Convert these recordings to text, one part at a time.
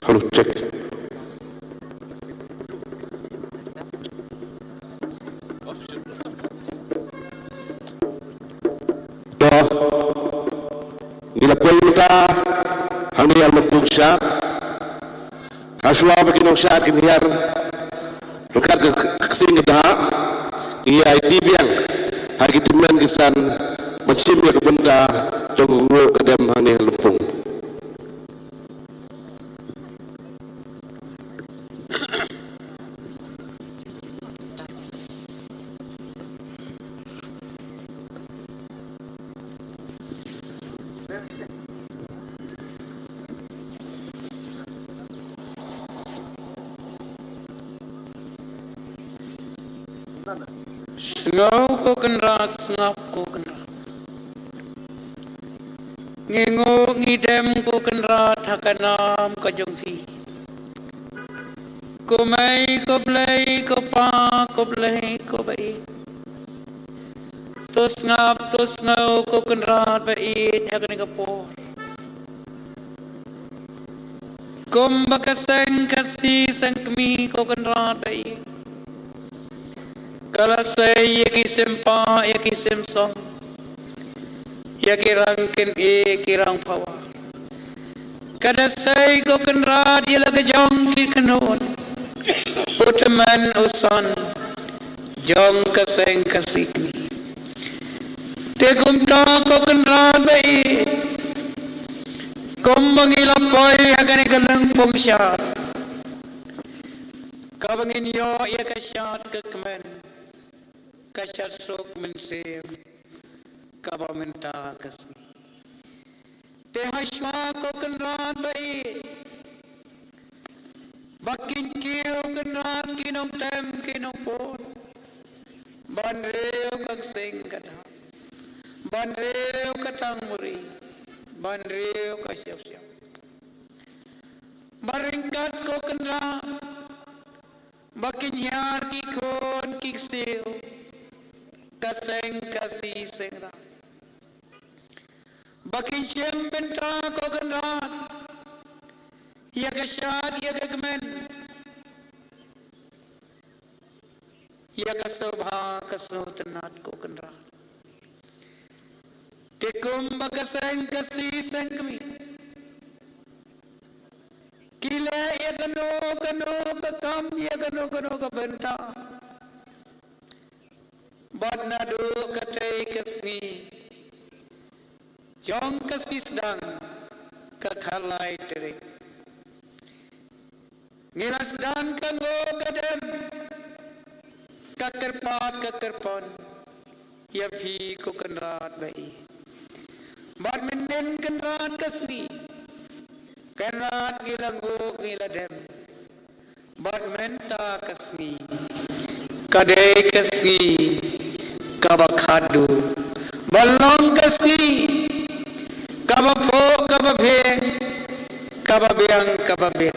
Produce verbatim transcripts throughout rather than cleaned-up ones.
Hello, check. To, ngi la poi mynta hangne ha Lympung Shad. Hashwa ba ki nongshad kin hiar ryngkat ka ksing ka dha, ngi ïa ïaid biang ha ki tymmen ki san ban shim ïa ka bynta jong ka nguh ka dem hangne ha Lympung. Sngew ko Kynrad, sngap ko Kynrad. Ngi nguh ngi dem ko Kynrad ha ka nam ka jong phi. Ko Mei, ko Blei, ko Pa, ko Blei, ko Ba-ïeit. To sngap, to sngew ko Kynrad Ba-ïeit ha kane ka por. Kumba ka seng Khasi seng kmie ko Kynrad Ba-ïeit, ka la sei ïa ki sympa, ïa ki symsong, ïa ki rang kynïeh, ki rang phawa. Ka da sei ko Kynrad ïa la ka jong ki kynhun, u tymmen u san jong ka seng Khasi kmie. Te kumta ko Kynrad Ba-ïeit, kumba ngi la poi ha kane ka Lympung Shad, kaba ngin ïoh ïa ka shad ka kmen, ka shad suk mynsiem, kaba mynta ka sngi. Te hashwa ko Kynrad ba ïeit, ba kin kiew Kynrad ki nongtem ki nongpur, ban riew ka ksing ka dham, ban riew ka tang muri, ban riew ka shep shep. Ba ryngkat ko Kynrad, ba kin hiar ki khun ki ksiew, ka seng Khasi Seng Raij. Ba kin shem bynta ko Kynrad, ïa ka shad ïa ka kmen, ïa ka sngewbha ka sngewtynnat ko Kynrad. Te kumba ka seng Khasi Seng Kmie ki leh ïa kano kano ka kam, ïa kano kano ka bynta, bad naduh katei ka sngi jong ka sngi sdang, ka khatlai tarik, ngi la sdang ka nguh ka dem, ka kyrpad ka kyrpon ïa phi ko Kynrad ba ïeit. Bad mynnin Kynrad ka sngi, Kynrad ngi la nguh ngi la dem. Bad mynta ka sngi ka dei ka sngi kaba khadduh, ba long ka sngi kaba phuh kaba pher, kaba biang kaba bit.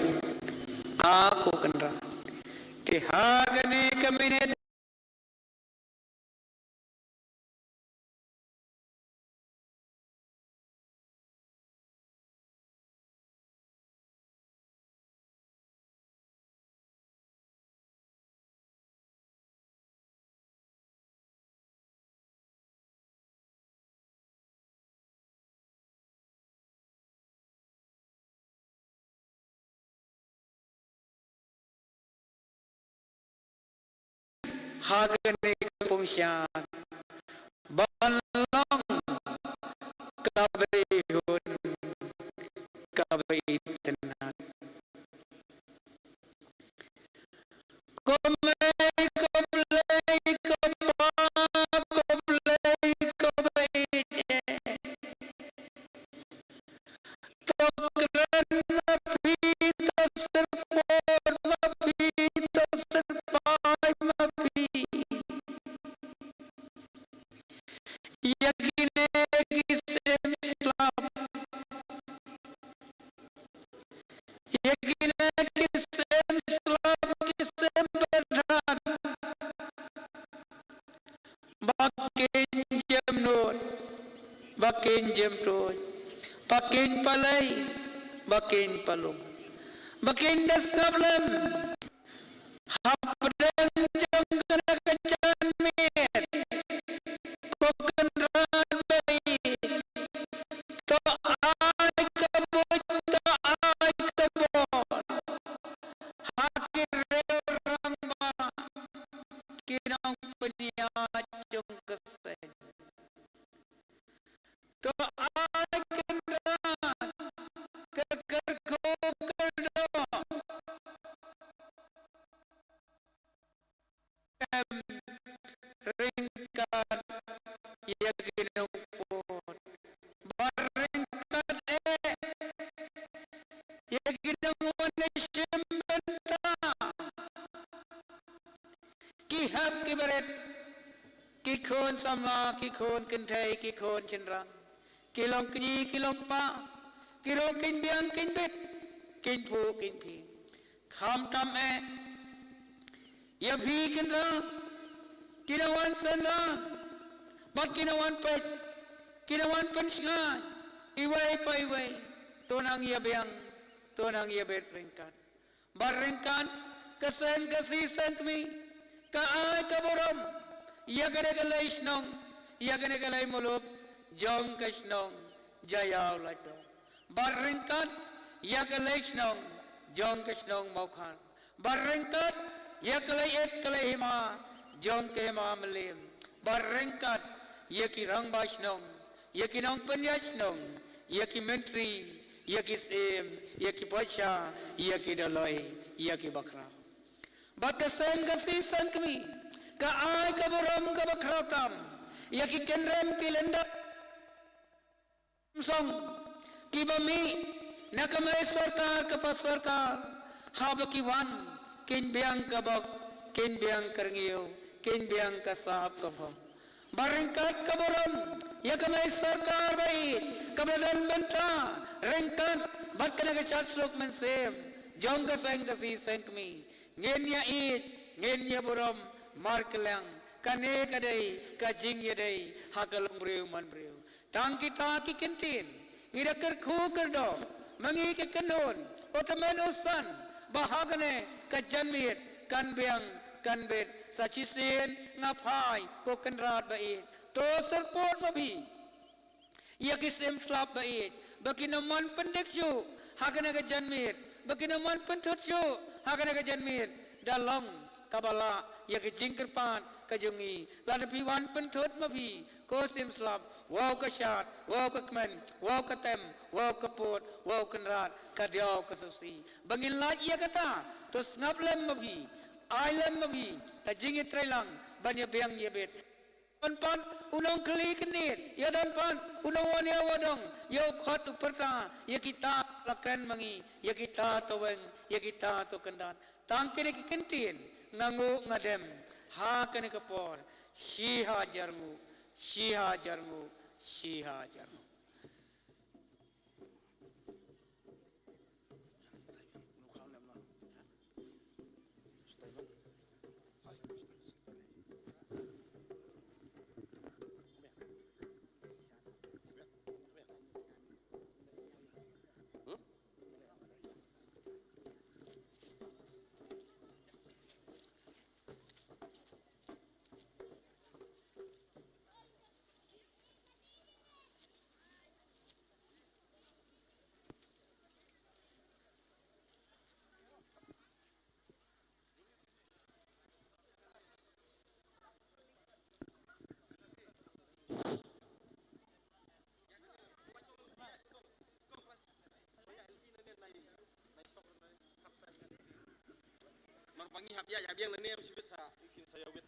A ko Kynrad, te ha kane ka minit ha kane ka pung sha ban long kaba ihun kaba itynnad. Ko mei ko Blei ko pa ko Blei kaba ïeit, to kren ma phi, to syrphod ma phi, to syrphai ma phi ïa kine ki syiem slap, ïa kine ki syiem slap, ki syiem pyrthat, ba kin jem nud, ba kin jem tuid, ba kin palei, ba kin palung, ba kin da sngap lem hapdeng jong kane ka janmiet. Ko Kynrad ba ïeit, to ai ka buit, to ai ka bor ha ki riew rangbah, ki nongpynïaid jong ka seng. To ai Kynrad ka kyrkhu kyrdoh em ryngkat ïa ki nongpud, bad ryngkat eh ïa ki nongwan shim bynta, ki hep ki barit, ki khun samla, ki khun kynthei, ki khun shynrang, ki long kñi ki long kpa, ki ruh kin biang kin bit, kin phuh kin phieng. Khamtam eh ïa phi Kynrad, ki nongwan synran bad ki nongwan peit, ki nongwan pynshngaiñ iwei pa iwei. To nang ïa biang, to nang ïa bit ryngkat. Bad ryngkat ka seng Khasi Seng Kmie ka ai ka burom ïa kane ka lei shnong, ïa kane ka lei muluk jong ka shnong Jaïaw Laitdom. Bad ryngkat ïa ka lei shnong jong ka shnong Mawkhar. Bad ryngkat ïa ka lei ïit ka lei hima jong ka hima Mylliem. Bad ryngkat ïa ki rangbah shnong, ïa ki nongpynïaid shnong, ïa ki myntri, ïa ki syiem, ïa ki paidshah, ïa ki dolloi, ïa ki bakhraw. Bad ka seng Khasi Seng Kmie ka ai ka burom kaba khraw tam ïa ki kynrem ki lyndet Song kiba mih na ka mei sorkar ka pa sorkar, haba ki wan kin biang ka bok, kin biang ka rngiew, kin biang ka sap ka phong. Ba ryngkat ka burom ïa ka mei sorkar ba ïeit kaba la don bynta ryngkat bad kane ka shad suk mynsiem jong ka seng Khasi seng kmie, ngin ïa ïeit, ngin ïa burom markylliang. Kane ka dei ka jingïadei ha ka longbriew manbriew. Tang kita ki kyntien ngi da kyrkhu kyrdoh ma ngi ki kynhun u tymmen u san ba ha kane ka janmiet kan biang kan bit. Sa shisien nga phai ko Kynrad ba ïeit, to syrpot ma phi ïa ki sim slap ba ïeit ba kin ym man pyndik shuh ha kane ka janmiet, ba kin ym man pynthut shuh ha kane ka janmiet. Da long kaba lah ïa ka jingkyrpad ka jong ngi, lada phi wan pynthut ma phi ko sim slap, wow ka shad, wow ka kmen, wow ka tem, wow ka pud, wow Kynrad, ka diaw ka sngewsih. Ba ngin lait ïa kata, to sngap lem ma phi, ai lem ma phi ka jingïatreilang ban ïa biang ïa bit. Don pat u nongkylli kyndit, ïa don pat u nongwan ïa wadong, ïa u khot u pyrta, ïa kita la kren ma ngi, ïa kita to weng, ïa kita to kyndat. Tang kine ki kyntien nga nguh nga dem ha kane ka por. Shi hajar nguh, shi hajar nguh, shi hajar nguh. Mar ba ngi hap ïa, ïa biang lane shibit sa, kin sa ïa wit.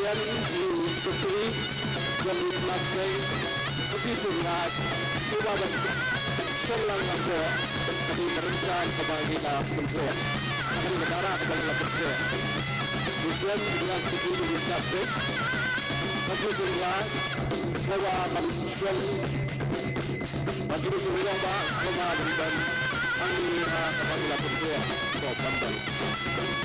President, Secretary, John Whitmer Singh, Khasi Singh Raj, Suba Ban Song Lang Nangko, kati ka rynsan kaba ngi la pyntrei, kati ka dara kaba ngi la pyntrei. President, General Secretary, John Whitmer Singh, Khasi Singh Raj, Suba Ban Song, Ban Song Lang Nangko, Suba Ban Song, kati ka dara kaba ngi la pyntrei. Ko Ban Song.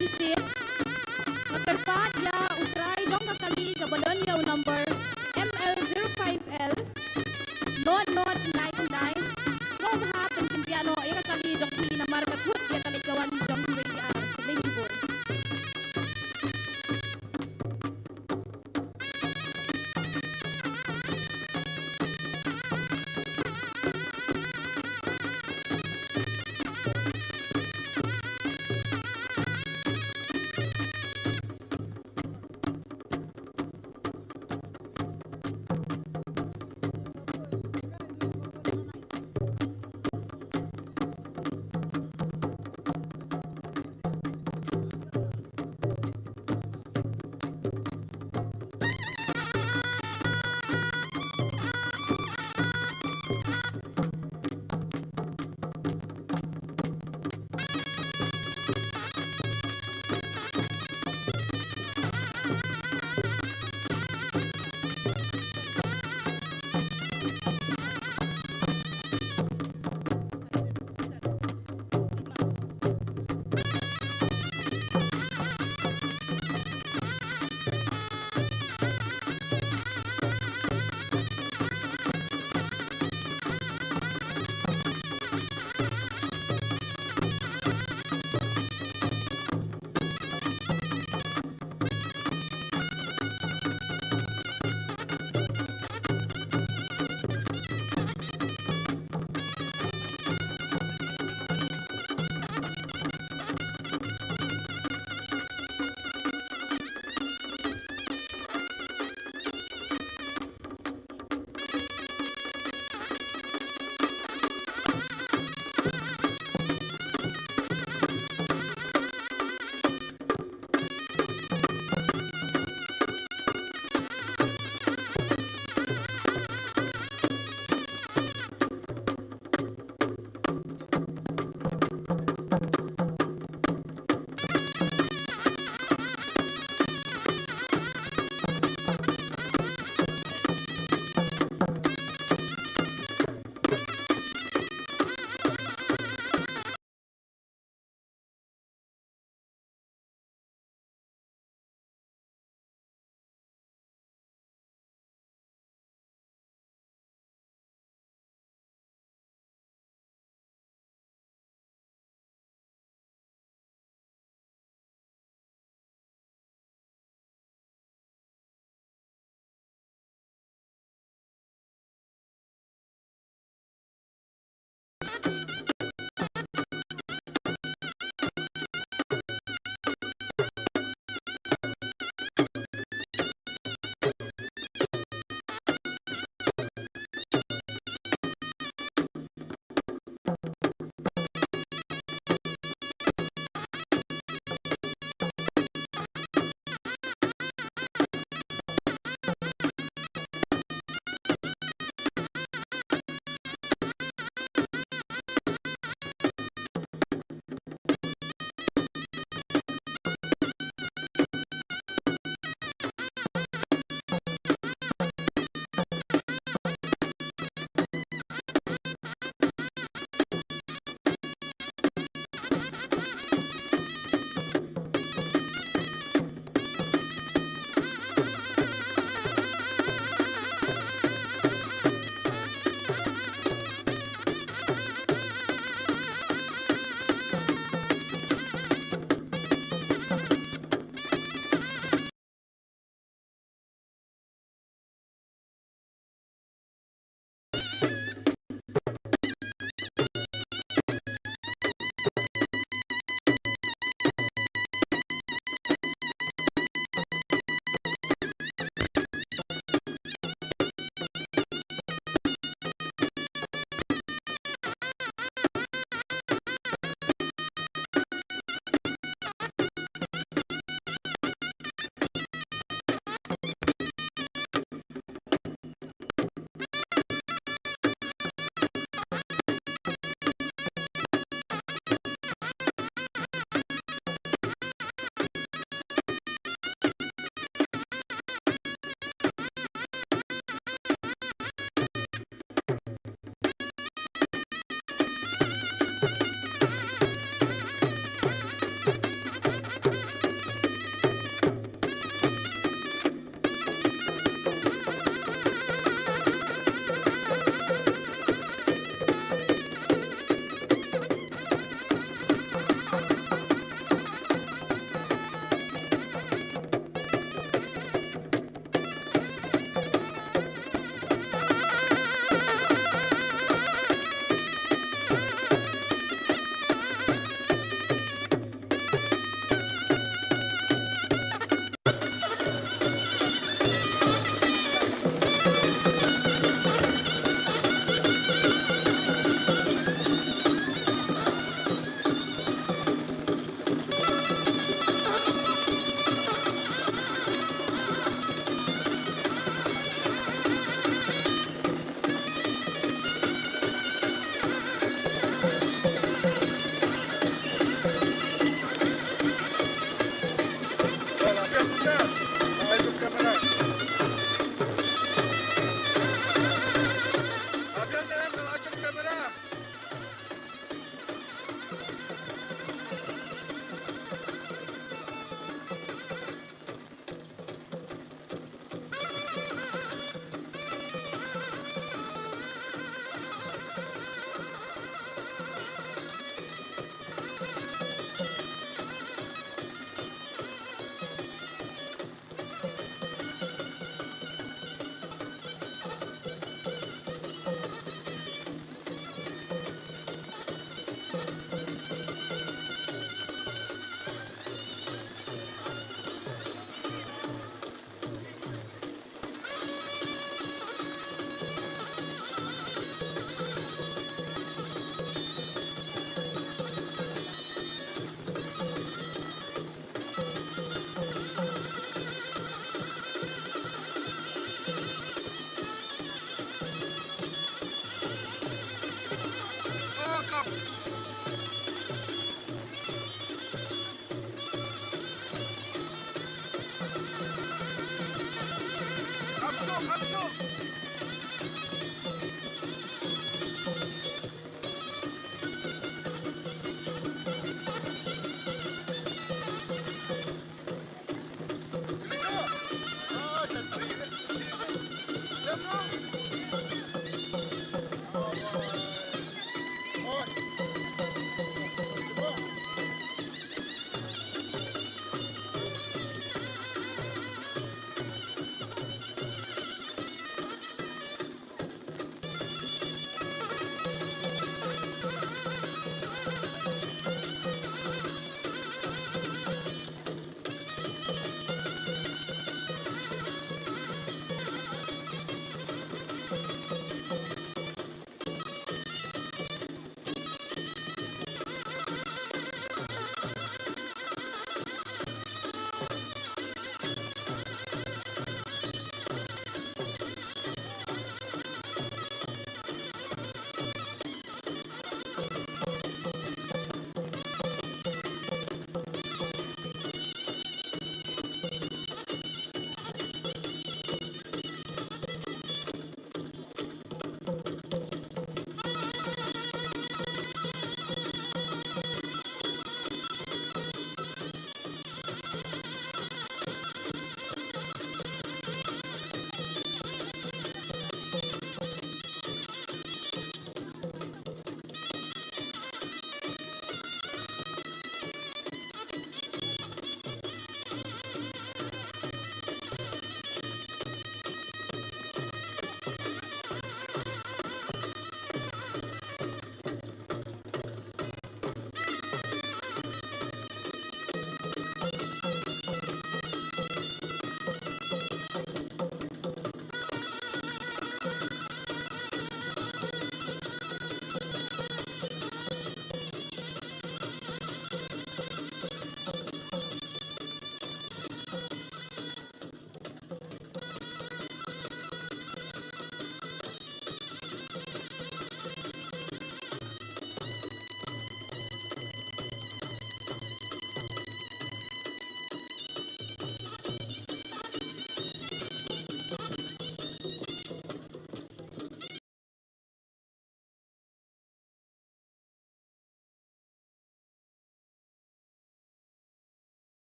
Shisien, nga kyrpad ïa u trai jong ka kali kaba don ïa u number M L zero five L nought nought nine nine. Sngewbha pynkyndit noh ïa ka kali jong phi namar ka thut ïa ka leit ka wan jong kiwei ki ar. Khublei shibun.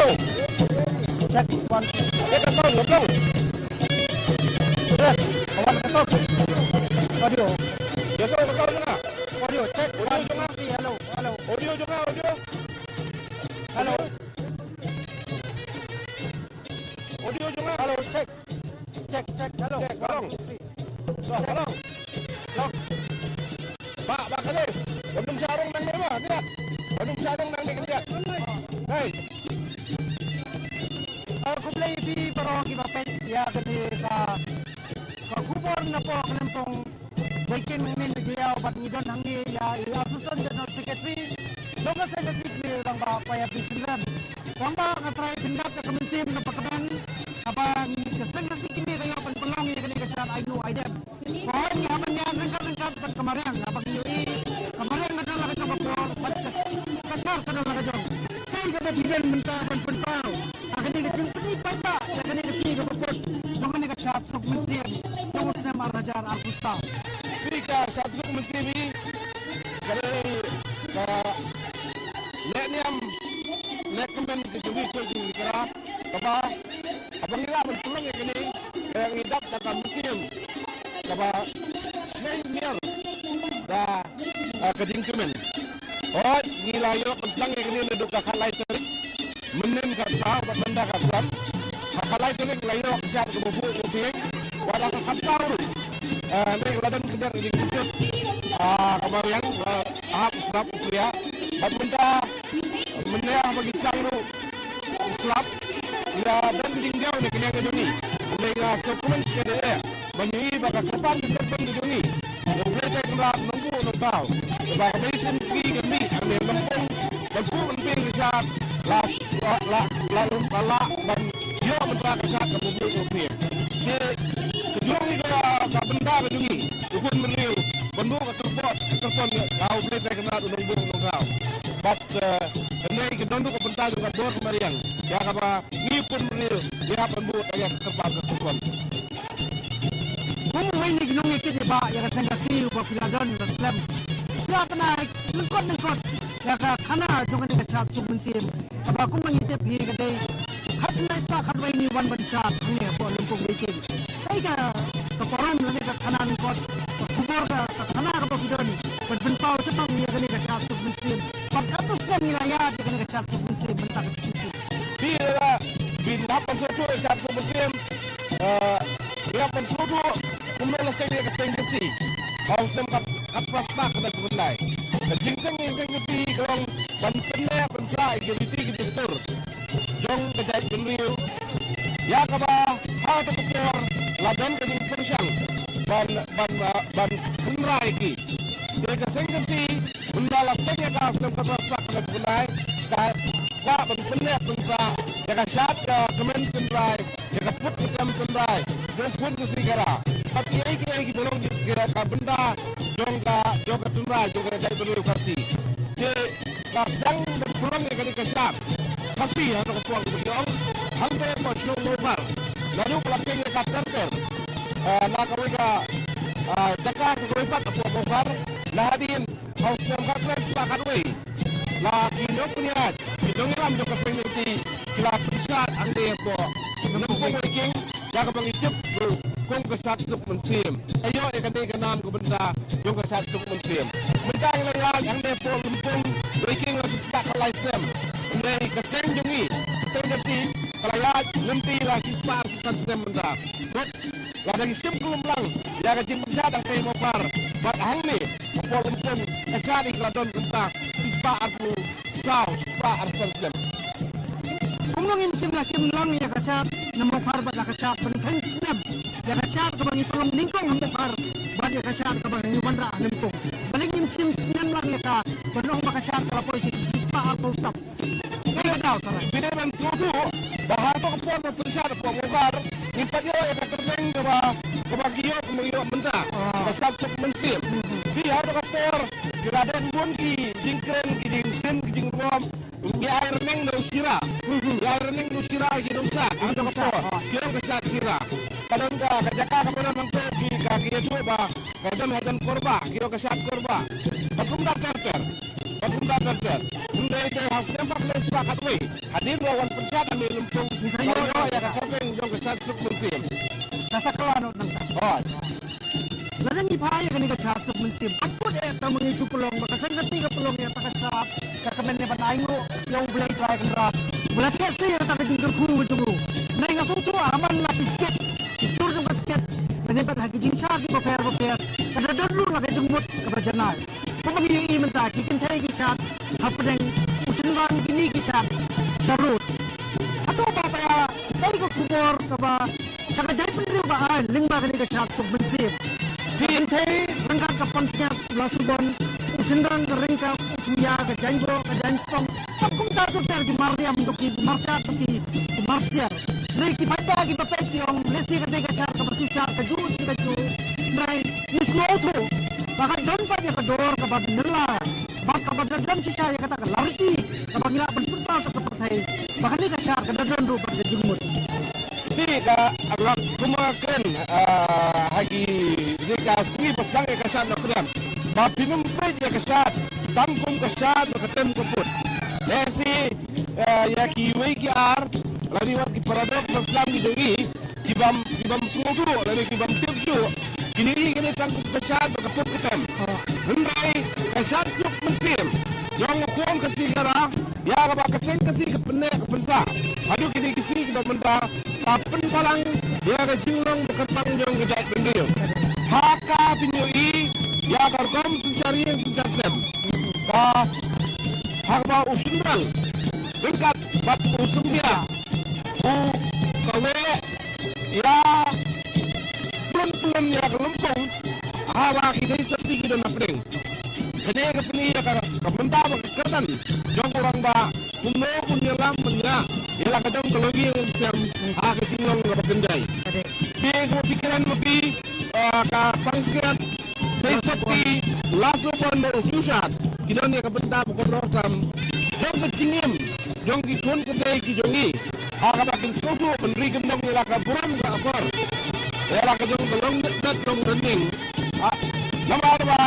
Check one. Check ka sound, ngam long. Yes, one ka sound. Audio. Yes, ka sound na. Audio, check. Audio one, jong nga. Two, three, hello, hello. Audio jong nga, audio. Hello. Audio jong nga. Hello, check. Check, check, hello. Check, hello. One, two, three. Hello, hello. Hello. Ba, ba, kane. Wan ym shah rung nangne ba, nia. Wan ym shah rung nangne, nia. Hey. Ah, khublei ïa phi baroh kiba peit ïa kane ka, ka khubor na pdeng ka lympung Breaking News Media, bad ngi don hangne ïa i Assistant General Secretary jong ka Seng Khasi Kmie, Rangbah Paiadwi Shyndrem. Rangbah, nga trai pynbeit ïa ka mynsiem kaba kmen kaba ka Seng Khasi Kmie ka ïoh ban pynlong ïa kane ka shad Ai Noh Ai Dem. Hooid, ngi hap ban ïaid ryngkat ryngkat bad ka mariang, haba ngi ïohi ka mariang ka don la ka jong ka por, bad ka, ka shad ka don la ka jong. Kaei kaba phi don mynta ban pynpaw ha kane ka jingpynïaid paidbah ïa kane ka sngi kaba kut jong kane ka shad suk mynsiem jong u snem ar hajar arphew saw? Sngi ka shad suk mynsiem hi ka dei ka lehniam lehkmen ka jong ngi ki khun ki kra, kaba haba ngi lah ban pynlong ïa kane, eh, ngi dap da ka mynsiem kaba sngewmiat da, eh, ka jingkmen. Hooid, ngi la ïoh ban sdang ïa kane naduh ka khatlai tarik mynhynnin khatsaw bad mynta khatsan. Ha ka khatlai tarik la ïoh ka shad kaba buh kaba phieng, bad ha ka khatsaw ruh, eh, ngi la don ka dei ka jingkyntu, ah, kaba riang, eh, hap slap u khlieh. Bad mynta mynne haba ngi sdang ruh u slap, ngi la don ka jingdiaw na ka liang ka jong ngi. Hynrei nga sngewkmen shadien ba ngi ïohi ba ka kyrpang ka kyrpang ka jong ngi, U Blei Trai Kynrad Nongbuh Nongthaw, ba ka dei shisien sngi ka mih hangne lympung ban buh ban pieng ka shad, la, la, la, la, la lah ban ïoh mynta ka shad kaba buh kaba phieng. Te ka jong ngi ka, ka bynta ka jong ngi, u khun bynriew, ban buh ka kyrpad ka kyrpad ha U Blei Trai Kynrad u Nongbuh Nongthaw. Bad, eh, hynrei ka don ruh ka bynta jong ka bor ka mariang ïa kaba ngi u khun bynriew ngi hap ban buh ïa ka kyrpad ka kyrpad. Kum uwei na ki nongïakit ïa ba ïa ka Seng Khasi uba phi la don la slem, phi la pynai lyngkot lyngkot ïa ka khana jong kane ka shad suk mynsiem, kaba kumba ngi tip hi ka dei khatkhyndai spah khatwei ngi wan ban shad hangne hapoh Lympung Breiking. Kaei ka, ka parom lane ka khana lyngkot, ka khubor ka, ka khana kaba phi don ban pynpaw shaphang ïa kane ka shad suk mynsiem? Bad katno snem ngi la ïaid ïa kane ka shad suk mynsiem mynta ka sngi? Phi la, phi la pynsngewthuh ïa ka shad suk mynsiem, eh, phi la pynsngewthuh kumno la seng ïa ka Seng Khasi ha u snem khat, khatphra spah khyndai phew khyndai. Ka jingseng ïa ka Seng Khasi ka long ban pynneh pynsah ïa ki riti ki dustur jong ka jaitbynriew, ïa kaba ha kata ka por la don ka jingpyrshang ban, ban, ah, ban kynrad ïa ki. Te ka Seng Khasi mynba la seng ïa ka ha u snem khatphra spah khyndai phew khyndai, ka kwah ban pynneh pynsah ïa ka shad ka kmen tynrai, ïa ka put ka tem tynrai jong u khun Khasi Khara. Bad kiei kiei kiba long ki, ki, ka bynta jong ka, jong ka tynrai jong ka jaitbynriew Khasi. Te la sdang ban pynlong ïa kane ka shad Khasi ha kata ka por kaba ki ong, hangta hapoh shnong Mawkhar. Naduh ba la seng ïa ka ter ter, eh, na kawei ka, eh, jaka sha kawei pat hapoh Mawkhar. Nangta hadien ha u snem khatkhyndai spah khatwei, la ki nongpynïaid, ki nongïalam jong ka Seng Khasi ki la pynshad hangne hapoh Lympung Breiking, ïa kaba ngi tip ruh kum ka shad suk mynsiem. Ka ïoh ïa kane ka nam ka bynta jong ka shad suk mynsiem. Mynta ngi la ïaid hangne hapoh Lympung Breiking la shispah khatlai snem. Hynrei ka seng jong ngi, ka Seng Khasi, ka la ïaid lynti la shispah arphew san snem mynta. Bad lada ngi shim khlem lang ïa ka jingpynshad hangtei Mawkhar bad hangne hapoh Lympung, ka shad ka la don kumta shispah arphew saw, shispah arphew san snem. Kumno ngim shym la shim lang ïa ka shad na Mawkhar bad la ka shad pyntheng snem, ïa ka shad kaba ngi pynlong nyngkong ha Mawkhar bad ïa ka shad kaba ngi wanrah ha Lympung? Balei ngim shim snem lang ïa ka, ban ong ba ka shad ka la poi sha ki shispah arphew tap? Kaei ka daw tharai? Phi dei ban sngewthuh ba ha kata ka por ba pynshad hapoh Mawkhar, ngim pat ïoh ïa ka kyrteng kaba, kaba ki ïoh, kaba ngi ïoh mynta, ah, ka shad suk mynsiem. Mhm. Phi, ha kata ka por ki la don bun ki jingkren, ki jingsien, ki jingburom. Ngi ai rneng da u shira. Mhm. Ngi ai rneng da u shira ki nongshad. Ki nongshad, ha kata ka por, ah, ki ong ka shad shira. Ka don ka, ka jaka kaba don hangto ki, ka, ki ïathuh ba ka don hajan Korbah, ki ong ka shad Korbah. Bad kumta ter ter. Bad kumta ter ter. Hynrei te snem ba khlei spah khatwei. Hadien ba wan pynshad ha Mei Lympung, ngi sa ïoh ïa ka kyrteng jong ka Shad Suk Mynsiem. Ka sa kylla noh nangta. Hooid. Lada ngi phai ïa kane ka Shad Suk Mynsiem, ka kut eh tang ma ngi shu pynlong, ba ka seng Khasi ka pynlong ïa kata ka shad, ka kmen ïa ban ainguh ïa U Blei Trai Kynrad ba la thiah sih ïa kata ka jingkyrkhu ka jong u. Ngi nga sngewthuh ha man la ki sket, ki sur jong ka sket, lane bad ha ki jingshad kiba pher bapher, ka da don ruh la ka jingmut kaba janai. Kumba ngi ïohi mynta, ki kynthei ki shad hapdeng u shynrang, kine ki shad sharud. Hato ba ba ïa dei ka khubor kaba sha ka jaitbynriew ba ai lyngba kane ka Shad Suk Mynsiem. Ki kynthei ryngkat ka pansngiat la subon, u shynrang ka ryngkat u thuia, ka jaiñboh, ka jaiñspong. Bad kumta ter ter ki marriam, to ki marshad, to ki marsiar. Hynrei ki paidbah kiba peit ki ong, lehse ka dei ka shad kaba shu shad kajuh shi kajuh. Hynrei ngi sngewthuh ba ka don pat ïa ka dor kaba nylla, ba kaba da don shisha ïa kata ka lariti kaba ngi lah ban pynpaw sha ka pyrthei ba kane ka shad ka da don ruh bad ka jingmut. Te ka, nga, kumba kren, ah, ha ki, ne ka sngi ba sdang ïa ka shad, nga kren ba phin ym peit ïa ka shad tang kum ka shad ba ka tem ka put. Lehse, ah, ïa kiwei ki ar lane wat ki paradok ba sdang ki jong ngi, ki bym, ki bym sngewthuh lane ki bym tip shuh, kin ïohi kane tang kum ka shad ba ka put ka tem. Hynrei ka Shad Suk Mynsiem jong u khun Khasi Khara, ïa kaba ka seng Khasi ka pynneh ka pynsah haduh kine ki sngi kiba mynta, ka pynpalang ïa ka jinglong ba kyrpang jong ka jaitbynriew. Ha ka phin ïohi ïa ka rukom synshar ïing synshar sem, ka, ha kaba u shynrang ryngkat bad u symbai u kaweh ïa, plun plun ïa ka lympung, haba ki dei sopti ki don hapdeng. Kane ka pyni ïa ka, ka bynta ba ka kyrdan jong u rangbah kumno un ïalam bynta ïa la ka jong ka longïing longsiam ha ka jinglong kaba kynjai. Te kumba phi kren ma phi, ah, ka pansngiat, Dei sopti, la subon bad u Future ki don ïa ka bynta ba kordor tam jong ka jingim jong ki khun kynthei ki jong ngi, ha kaba kin sngewthuh ban ri kyndong ïa la ka burom ka akor, ïa la ka jong ka long met met long rynïeng. Ah, namar ba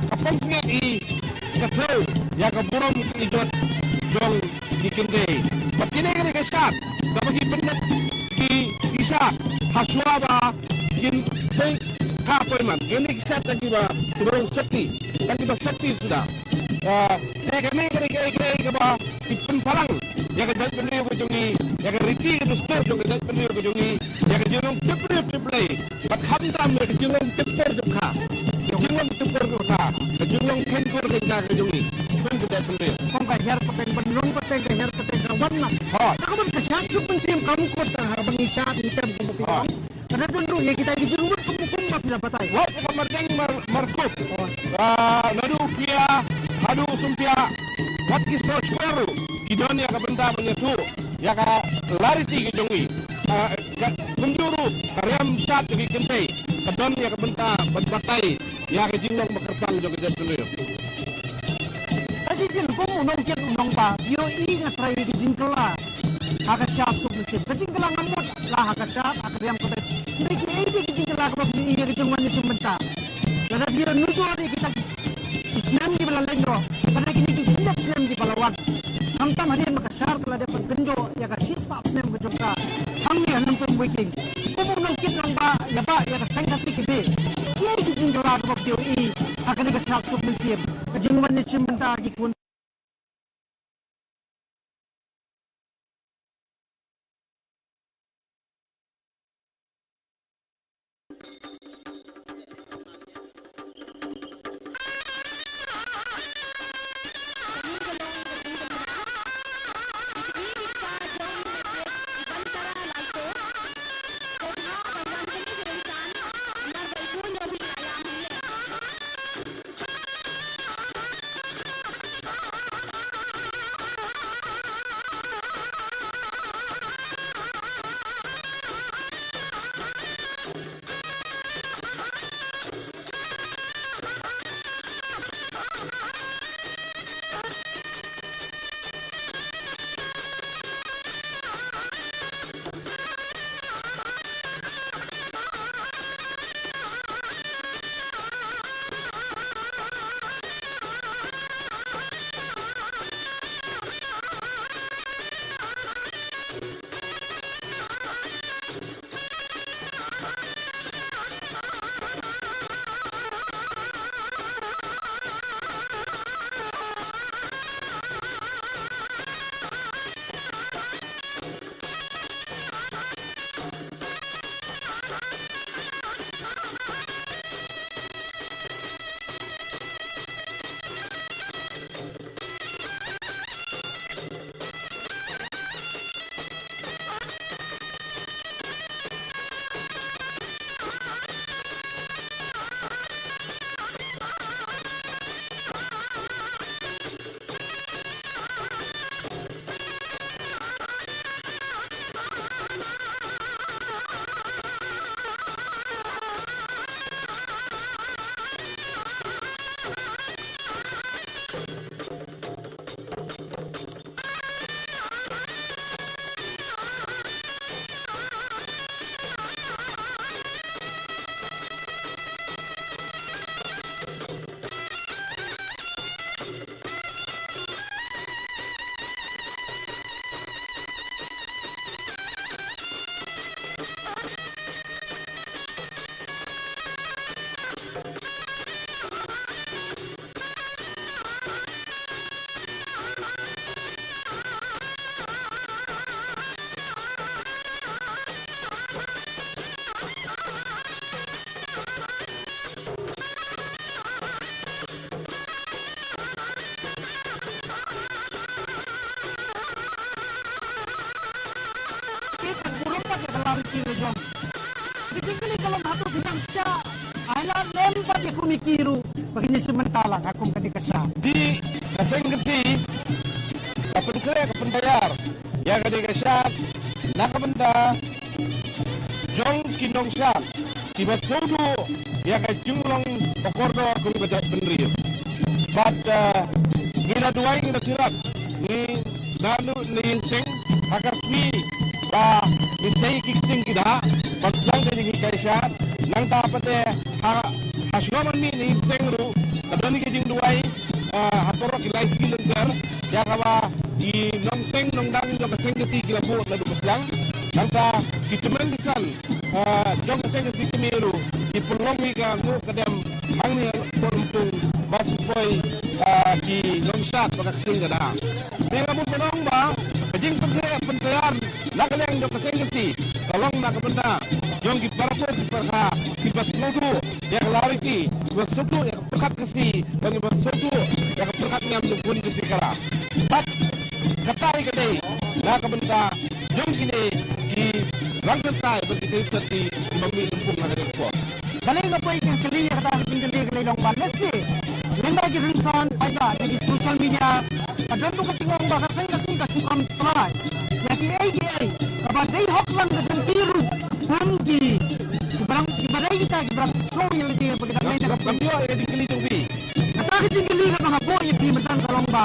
ka pansngiat i ka thew ïa ka burom ka ijot jong ki kynthei. Bad kine kine ki shad kaba ki pynmih ki, ki shad ha shuwa ba kin poi ka appointment. Kine ki shad tang kiba, kiba long sopti, tang kiba sopti suda. Ah, te kane kane kane kaba ki pynpalang ïa ka jaitbynriew ka jong ngi, ïa ka riti ka dustur jong ka jaitbynriew ka jong ngi, ïa ka jinglong tip briew tip Blei. Bad khamtam ïa ka jinglong tip kur jong ka, ka jinglong tip kur jong ka, ka jinglong kheiñ kur kheiñ ka ka jong ngi. Pynbeit pynbeit. Kum ka hiar pateng, ban long pateng, ka hiar pateng ka wan na. Hooid. Ka ban ka shad suk mynsiem kam kut tang ha ba ngi shad ngi tem kum ba phi ong. Ka da don ruh ïa kita ki jingmut kum, kum ba phi la batai. Wat ka mardeng mar, markup. Hooid. Ah, naduh u khia haduh u sympiah. Wat ki sohshkor ruh ki don ïa ka bynta ban ïathuh ïa ka lariti ka jong ngi. Ah, ka, kumjuh ruh ka riam shad jong ki kynthei ka don ïa ka bynta ban batai ïa ka jinglong ba kyrpang jong ka jaitbynriew. Sa shisien kum u nongkit u nongbah, ïohi nga trai ïa ka jingkylla ha ka shad suk mynsiem. Ka jingkylla nga mut la ha ka shad, ha ka riam ka beit. Hynrei kiei de ki jingkylla kaba phi ïohi ïa ka jingwan ïashim bynta? Lada phi ïa nujor ïa kita ki snem kiba la leit noh, bad kine ki khyndiat snem kiba la wan. Khamtam hadien ba ka shad ka la dep ban kynjoh ïa ka shispah snem ka jong ka hangne ha Lympung Weiking. Kum u nongkit nongbah, ïa ba ïa ka seng Khasi Khmer, kiei ki jingkylla kaba phi ïohi ha kane ka shad suk mynsiem, ka jingwan ïashim bynta ki khun? pat ïa ka Committee ruh ba kin ïashim bynta lang ha kum kane ka shad. Te ka Seng Khasi ka pynkhreh ka pyntaiar ïa kane ka shad na ka bynta jong ki nongshad kiba sngewthuh ïa ka jinglong ba kordor kum ka jaitbynriew. Bad, eh, ngi la duwai, ngi la khyrwit, ngi naduh na ïing seng ha ka sngi ba ngi sei ki ksing ki dah ban sdang ka jinghikai shad. Nangta pat te ha, ha shnong ban mih na ïing seng ruh ka don ka jingduwai, eh, ha baroh ki lai sngi lynter ïa kaba ki nongseng nongdang jong ka Seng Khasi ki la buh naduh ba sdang. Nangta ki tymmen ki san, ah, jong ka Seng Khasi Kmie ruh ki pynlong hi ka nguh ka dem hangne ha Lympung ba shu poi, ah, ki nongshad ba ka ksing ka dah. Te nga mut ban ong ba ka jingpynkhreh pyntaiar na ka liang jong ka Seng Khasi ka long na ka bynta jong ki para kur ki para kha kiba sngewthuh ïa ka lawriti, kiba sngewthuh ïa ka pyrkhat Khasi, bad kiba sngewthuh ïa ka pyrkhat niam jong ka Khasi Khara. Bad kata hi ka dei na ka bynta jong kine ki rangkyrsai bad ki tei sati kiba mih lympung ha kane ka por. Balei nga poi ka kylli ïa kata ka jingkylli, ka la long ba lehse lyngba ki rynsan paidbah na ki social media ka don ruh ka jingong ba ka Seng Khasi ka shu kam trai ïa kiei kiei kaba dei hok lang ka jong ki ruh kum ki, ki brang, kiba dei kita ki brang sngewthuh ïa lade ba kita mei na ka kam ïoh ïa ka jingkylli jong phi. Kata ka jingkylli kaba nga buh ïa phi mynta ka long ba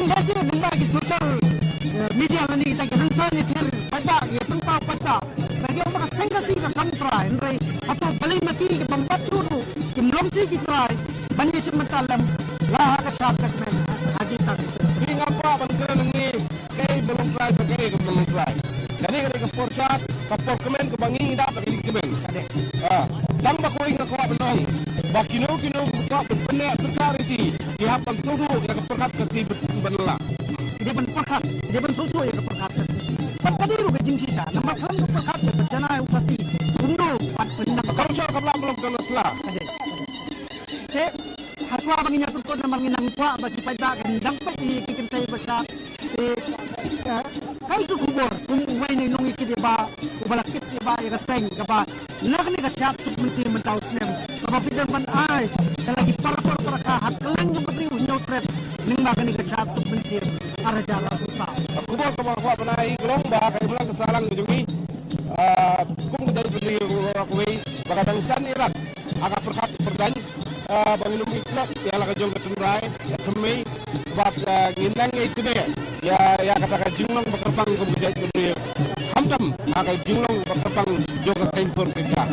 lehse lyngba ki social, eh, media lane kita ki rynsan ïathir paidbah, ïapynpaw paidbah, ba ki ong ba ka Seng Khasi ka kam trai, hynrei hato balei ma ki kiba ym pat shuh ruh kim long shuh ki trai ban ïashim bynta lem la ha ka shad ka kmen ha kita ki. Phi, ngam kwah ban kren hangne kaei ba long trai bad kaei kaba ym long trai. Kane ka dei ka por shad, ka por kmen kaba ngi ngi dap da ka jingkmen. Ka dei. Ah, tang ba kawei nga kwah ban ong ba kino kino kiba kwah ban pynneh pynsah riti ki hap ban sngewthuh ïa ka pyrkhat Khasi ban, ban la. Ki dei ban pyrkhat, ki dei ban sngewthuh ïa ka pyrkhat Khasi. Bad ka dei ruh ka jingshisha, namar khlem ka pyrkhat ïa ka janai u Khasi, kumno pat ban nang. Ka culture ka la long ka la sla. Ka dei. Te hashwa ba ngin ïa pynkut namar ngin nang kwah ba ki paidbah kin dang peit ïa ki kynthei ba shad. Te, eh, kaei ka khubor kum uwei na ki nongïakit ïa ba, uba la kit ïa ba ïa ka seng kaba na kane ka shad Suk Mynsiem mynta u snem, kaba phi dang ban ai sha la ki para kur para kha ha kylleng jong ka Ri u Hynñiewtrep lyngba kane ka shad Suk Mynsiem ar hajar arphew saw? Ka khubor kaba nga kwah ban ai ka long ba ka imlang ka sahlang ka jong ngi, ah, kum ka jaitbynriew kawei ba ka dang san ïa rat ha ka pyrkhat pyrdain, ah, ba ngin ym ïoh klet ïa la ka jong ka tynrai ïa ka thymmei, bad, ah, ngin nang ïa tbeh ïa, ïa kata ka jinglong ba kyrpang kum ka jaitbynriew, khamtam ha ka jinglong ba kyrpang jong ka kaiñ por kaiñ kar.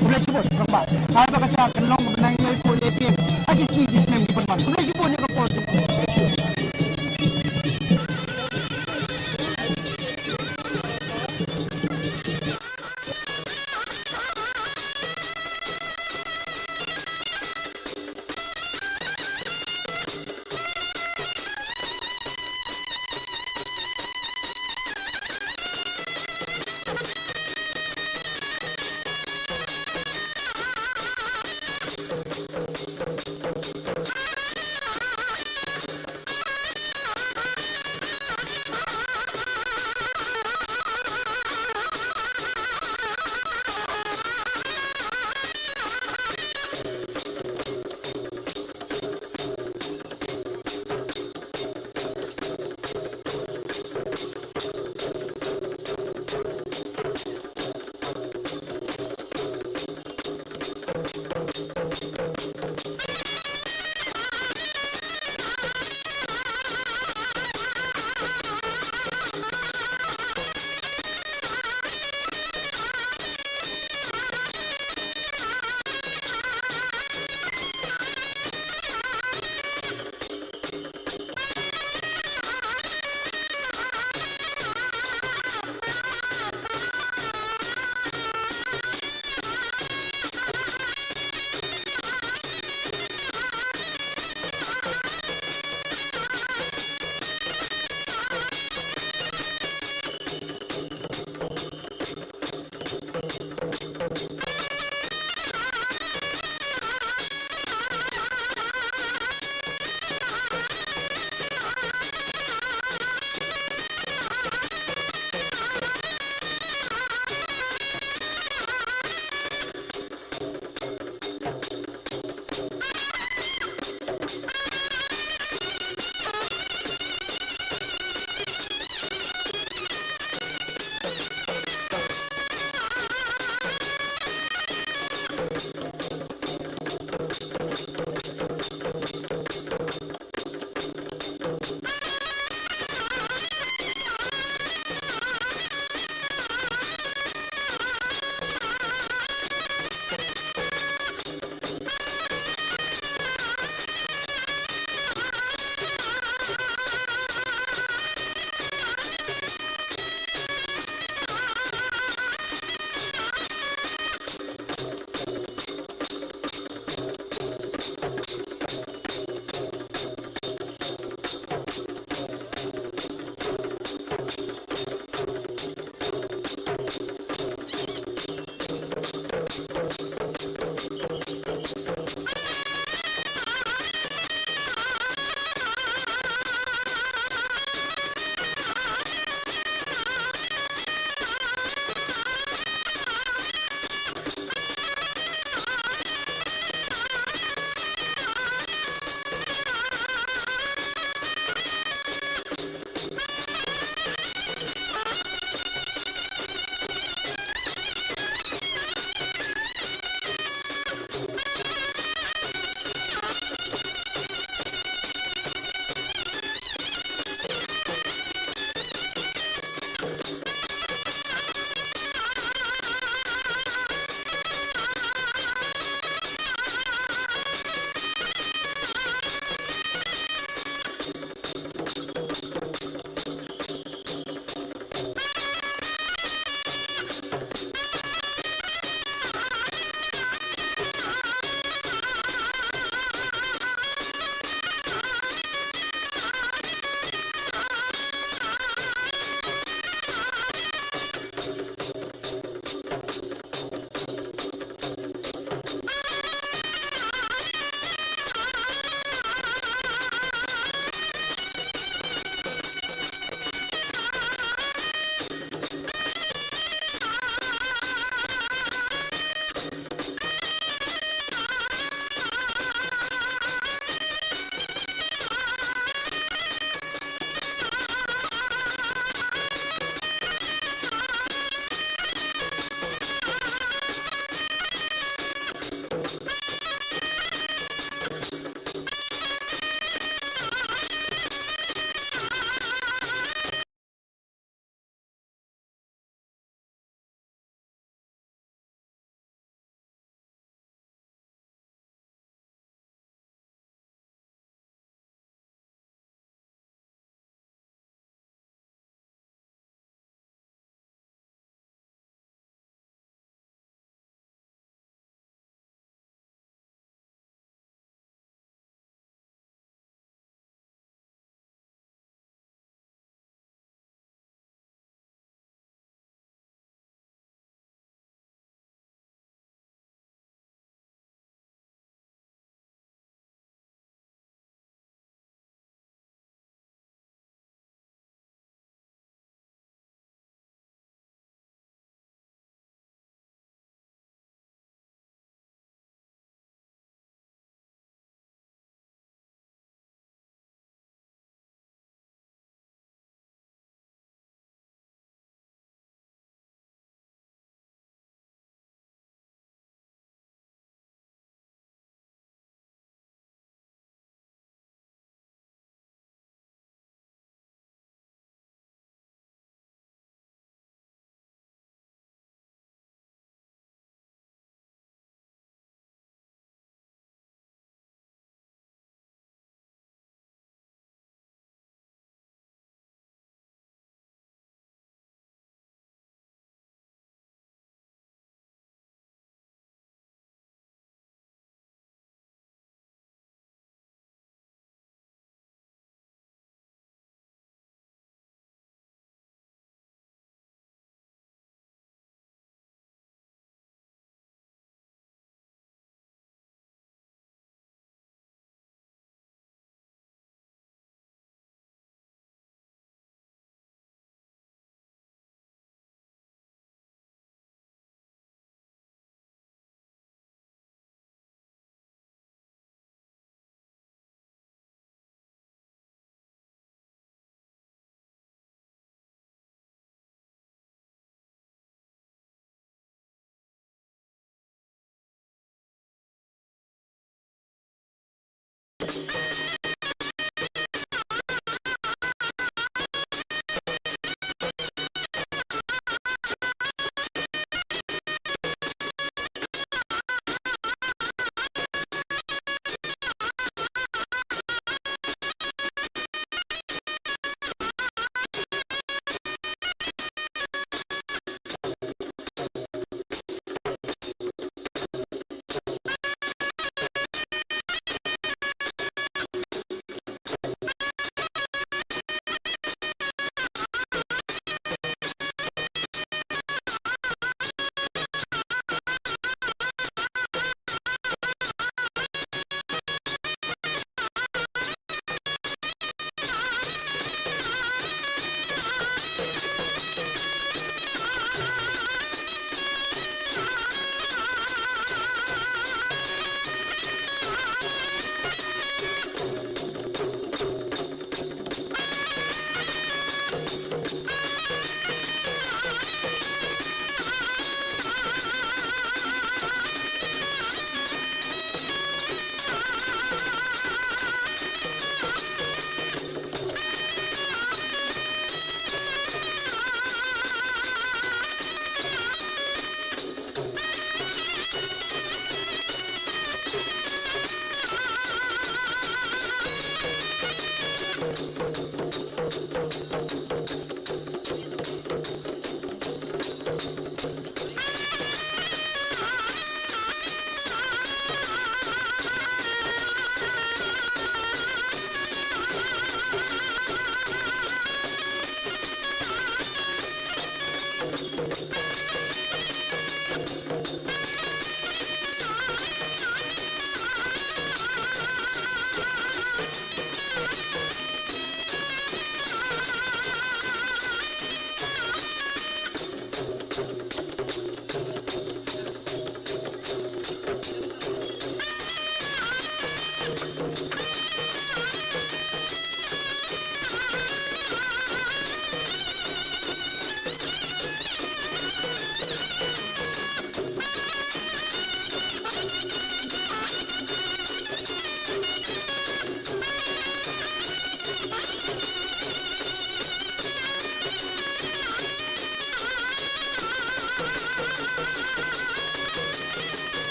Khublei shibun rangbah. Ai ba ka shad kan long kaba nang ïai poi ïai tieng ha ki sngi ki snem ki ban wan. Khublei shibun ïa ka por jong phi.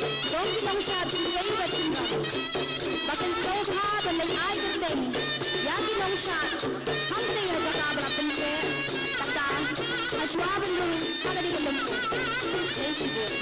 Jong ki nongshad shynrei bad shynrang ba kin sngewbha ban leit ai kyrteng ïa ki nongshad hangtei ha jaka ba la pyntheh, kata ha shuwa ban rung ha ka dei ka lympung. Khublei shibun.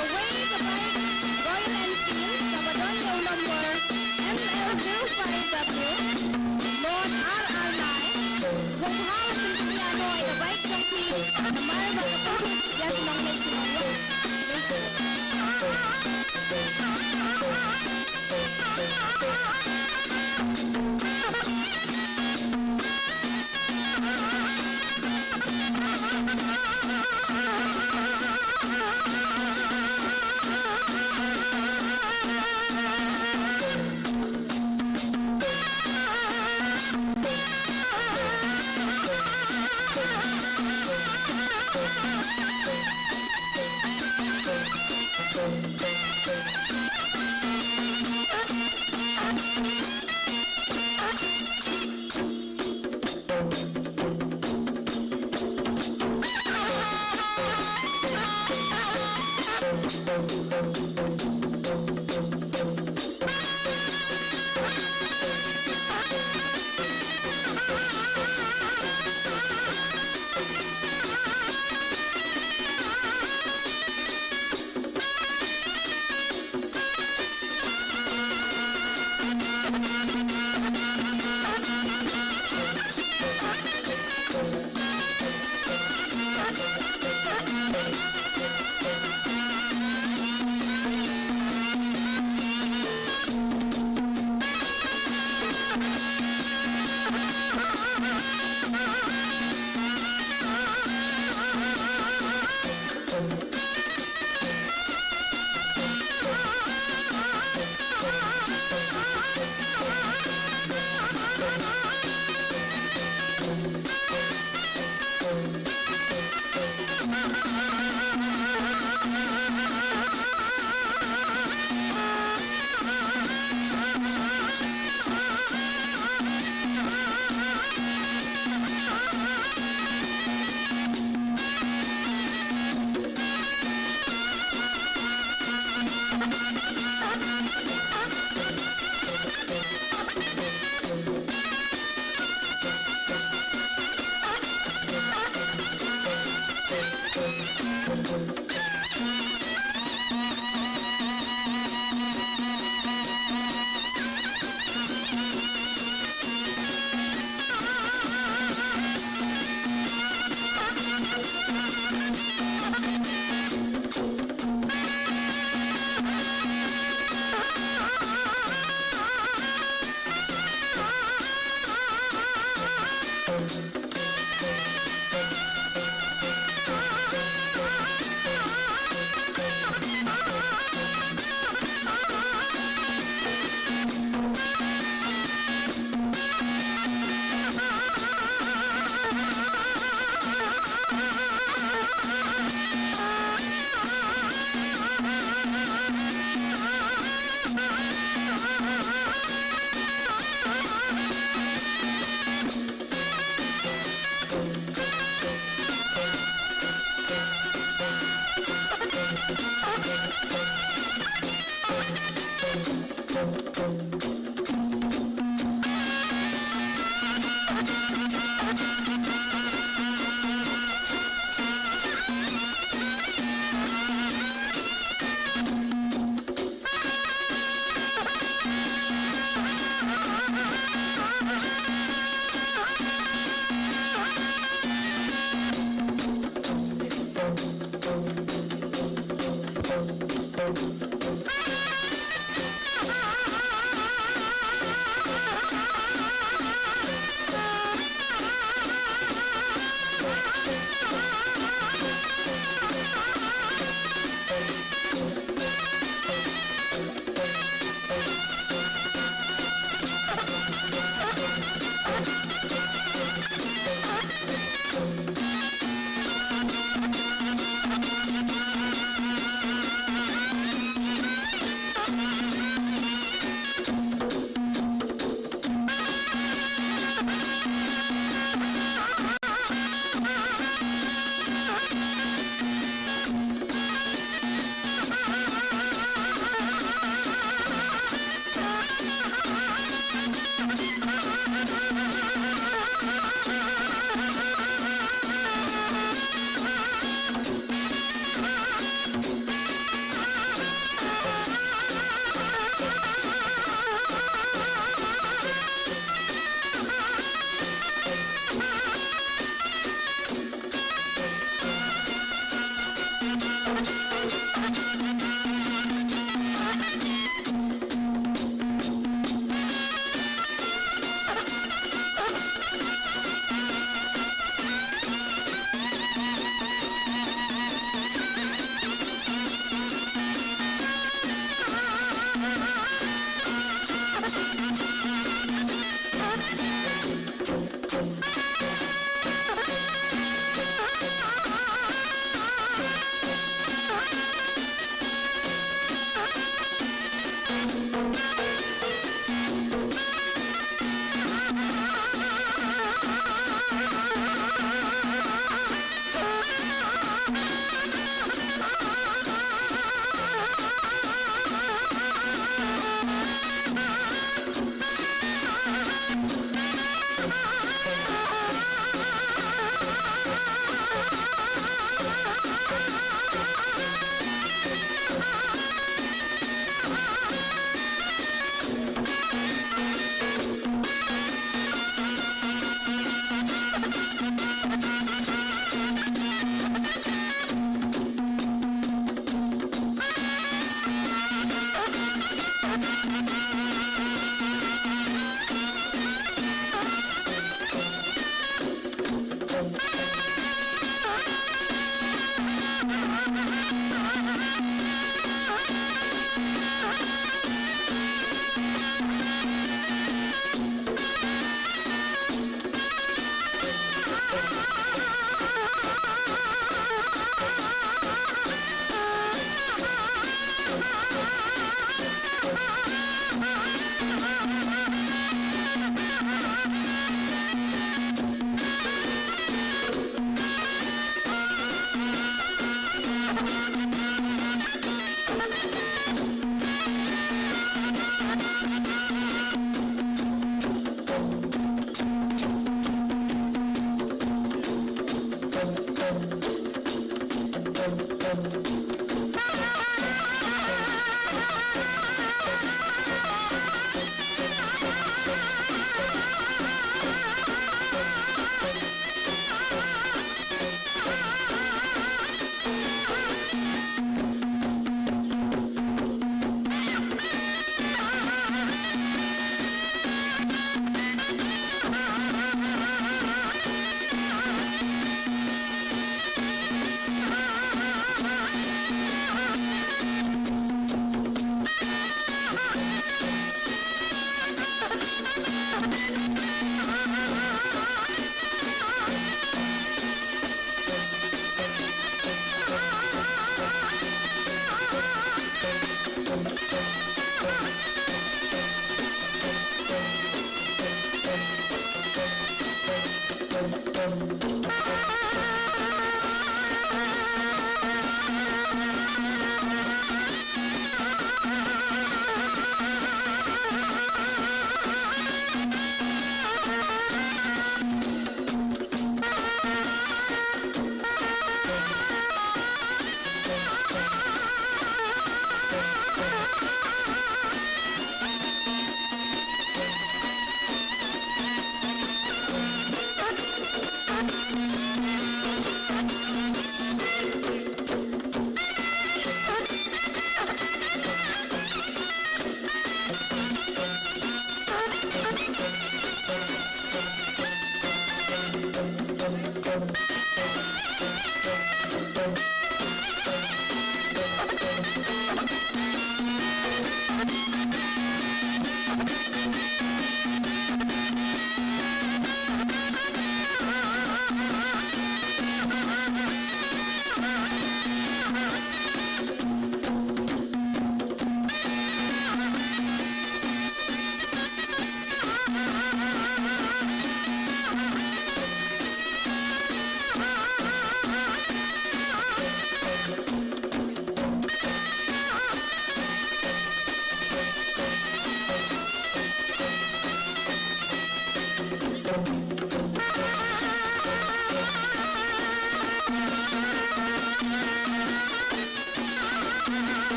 Kawei ka bike Royal Enfield kaba don ïa u number M L zero five W, Lord R R nine. Sngewbha ban pynkylla noh ïa ka bike jong phi namar ba ka pynbeit ïa ki nongleit ki nongwan.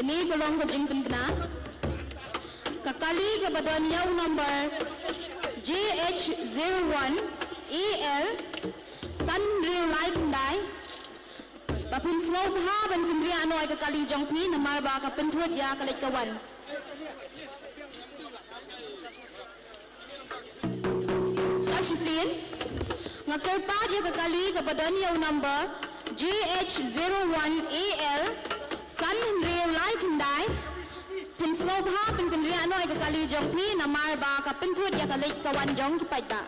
Ka long ka jingpynbna. Ka kali kaba don ïa u number J H zero one A L san hynriew lai khyndai. Ba phin sngewbha ban kynriah noh ïa ka kali jong phi namar ba ka pynthut ïa ka leit ka wan. Sa shisien, nga kyrpad ïa ka kali kaba don ïa u number J H zero one A L san hynriew lai khyndai. Phin sngewbha phin kynriah noh ïa ka kali jong phi namar ba ka pynthut ïa ka leit ka wan jong ki paidbah.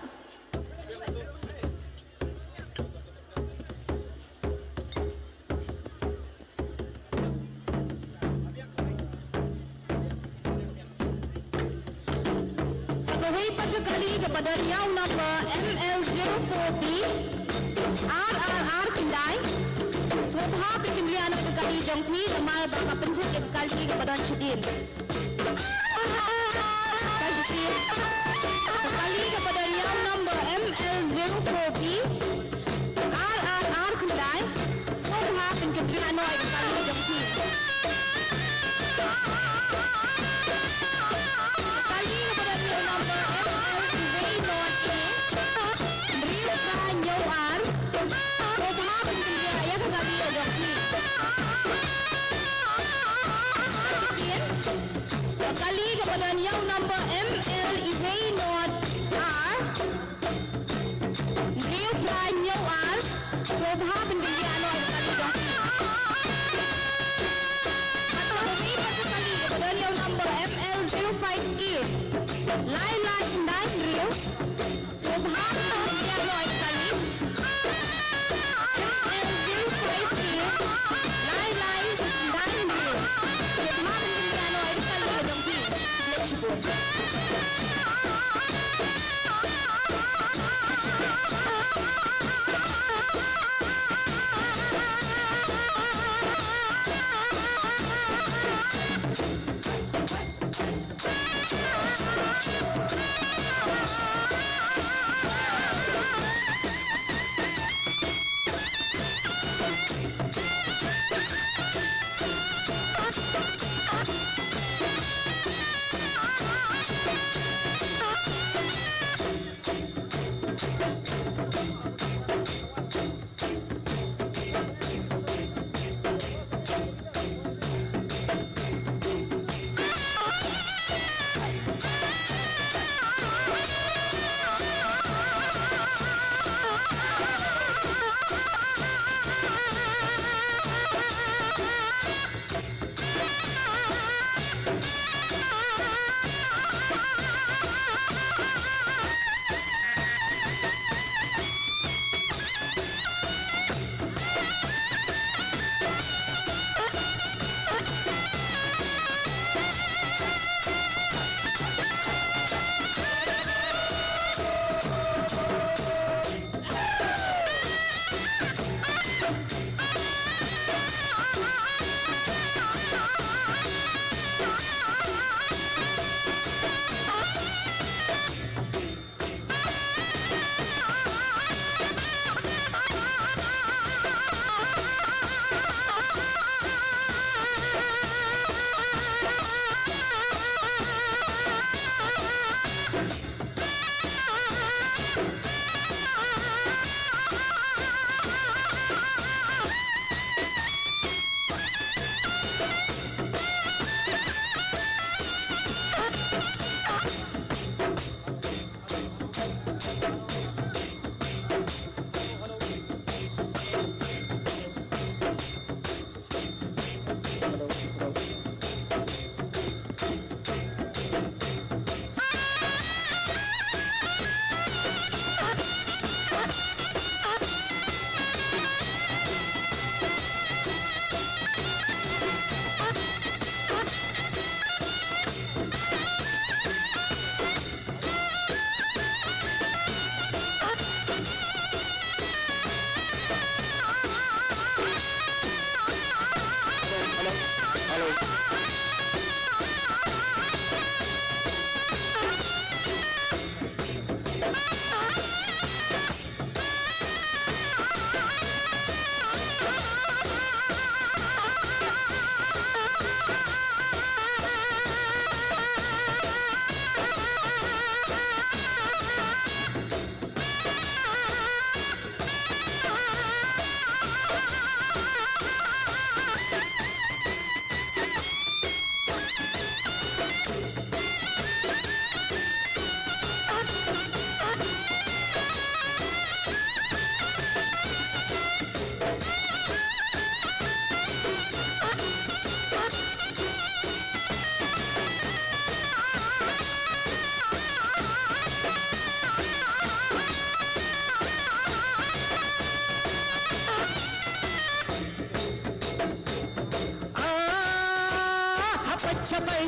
Sa kawei pat ka kali kaba don ïa u number M L zero four B R R R khyndai. Sngewbha phin kynriah noh ïa ka kali jong phi namar ba ka pynthut ïa ka kali kaba don shadien. Sa shisien, ka kali kaba don ïa u number M L zero four B R R R khyndai. Sngewbha phin kynriah noh ïa ka kali jong phi. Ka kali kaba don ïa u number M L uwei nought A hynriew phra hynñiew ar. Sngewbha phin kynriah ïa ka kali jong phi. Sa shisien, ka kali kaba don ïa u number M L uwei nought ar hynriew phra hynñiew ar. Sngewbha phin kynriah noh ïa ka kali jong phi. Bad sa kawei pat ka kali kaba don ïa u number M L zero five K lai lai khyndai hynriew. Sngewbha phin kynriah noh ïa ka kali. M L zero five K lai lai khyndai hynriew. Sngewbha phin kynriah noh ïa ka kali ka jong phi. Khublei shibun.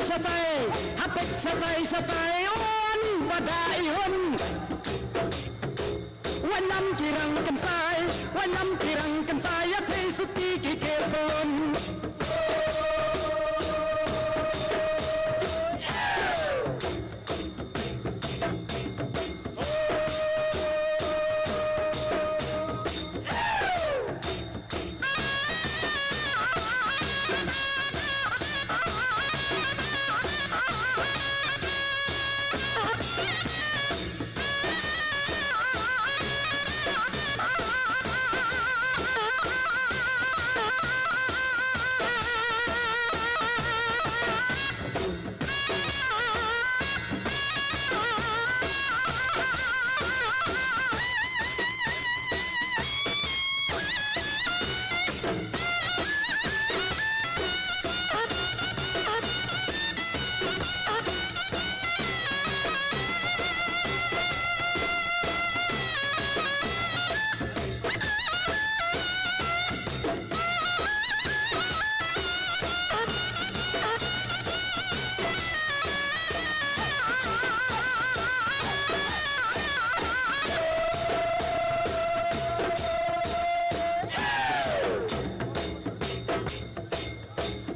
Shatai, hapet shatai shatai, o ani bada ihun. Walam kirang kensai, walam kirang kensai, ya thei suti ki ke pelun.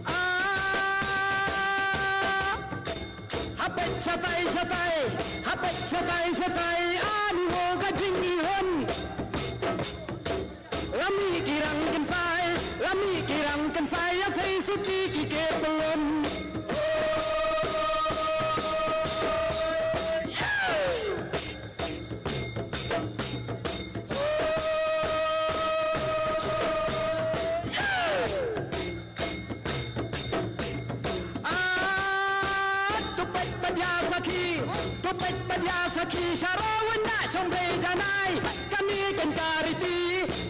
Ah! Hapet shatai shatai, hapet shatai shatai, ani wo ka jingihun. Lami kirang kensai, lami kirang kensai, ya thei suti ki ke pelun. Ah, to peit pat ïa sakhi, to peit pat ïa sakhi, sharawin na shong bei janai. Kane kan kariti,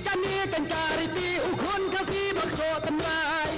kane kan kariti, u khun Khasi bak so tymlai.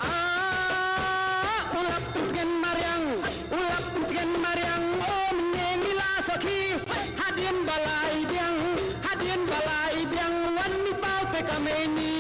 Ah, u lap pyntngen mariang, u lap pyntngen mariang, o mynne ngi la sakhi, hadien ba la i biang, hadien ba la i biang, wan mi paw te ka mei ni.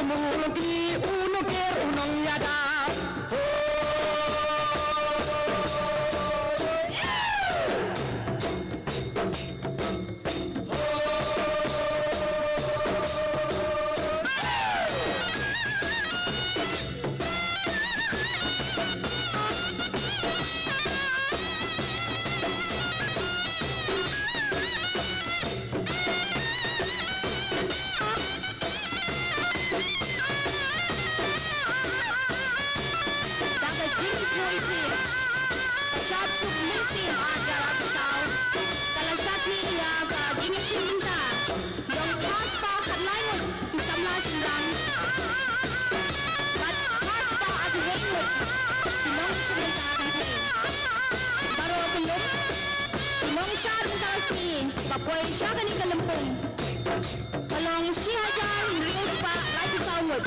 Mulki u nongker u nongïada. Ka jingkhuslai, ka shad suk mynsiem ar hajar arphew saw ka la sakhi ïa ka jingïashim bynta jong phra spah khatlai ngut ki samla shynrang bad phra spah arphew wei ngut ki nongshim bynta kynthei. Baroh kyllup ki nongshad mynta ka sngi kiba poi sha kane ka lympung ka long shi hajar hynriew spah laiphew saw ngut.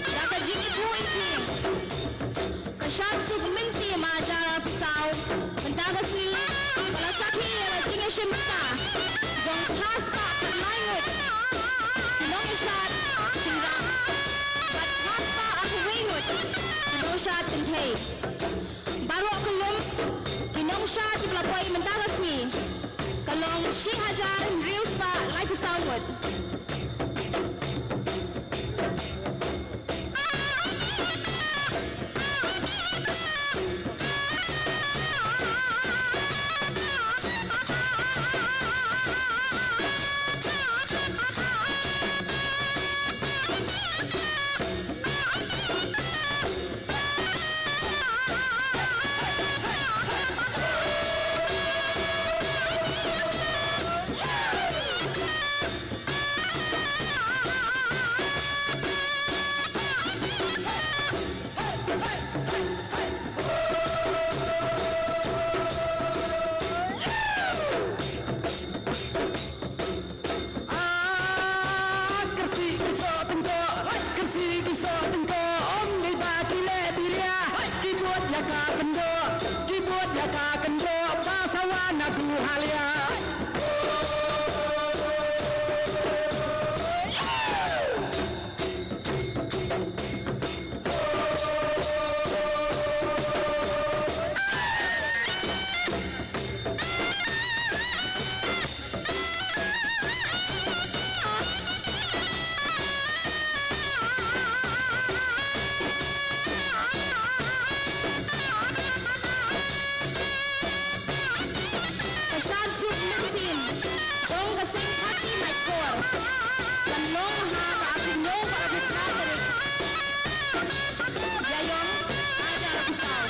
Ïa ka jingkhuslai, ka shad suk mynsiem ar hajar arphew saw mynta ka sngi ka la sakhi ïa ka jingïashim bynta jong phra spah khatlai ngut ki nongshad shynrang bad phra spah arphew wei ngut ki nongshad kynthei. Baroh kyllup ki nongshad kiba la poi mynta ka sngi ka long shi hajar hynriew spah laiphew saw ngut. Ah, kyrsi ki soh tyngkoh, kyrsi ki soh tyngkoh, ym dei ba ki leh biria, ki bud ïa ka kyndoh, ki bud ïa ka kyndoh, ba sawa na du halia. Ka shad suk mynsiem jong ka seng Khasi Laitkor kan long ha ka arphew hynñiew bad arphew phra tarik Ïaïong ar hajar arphew saw.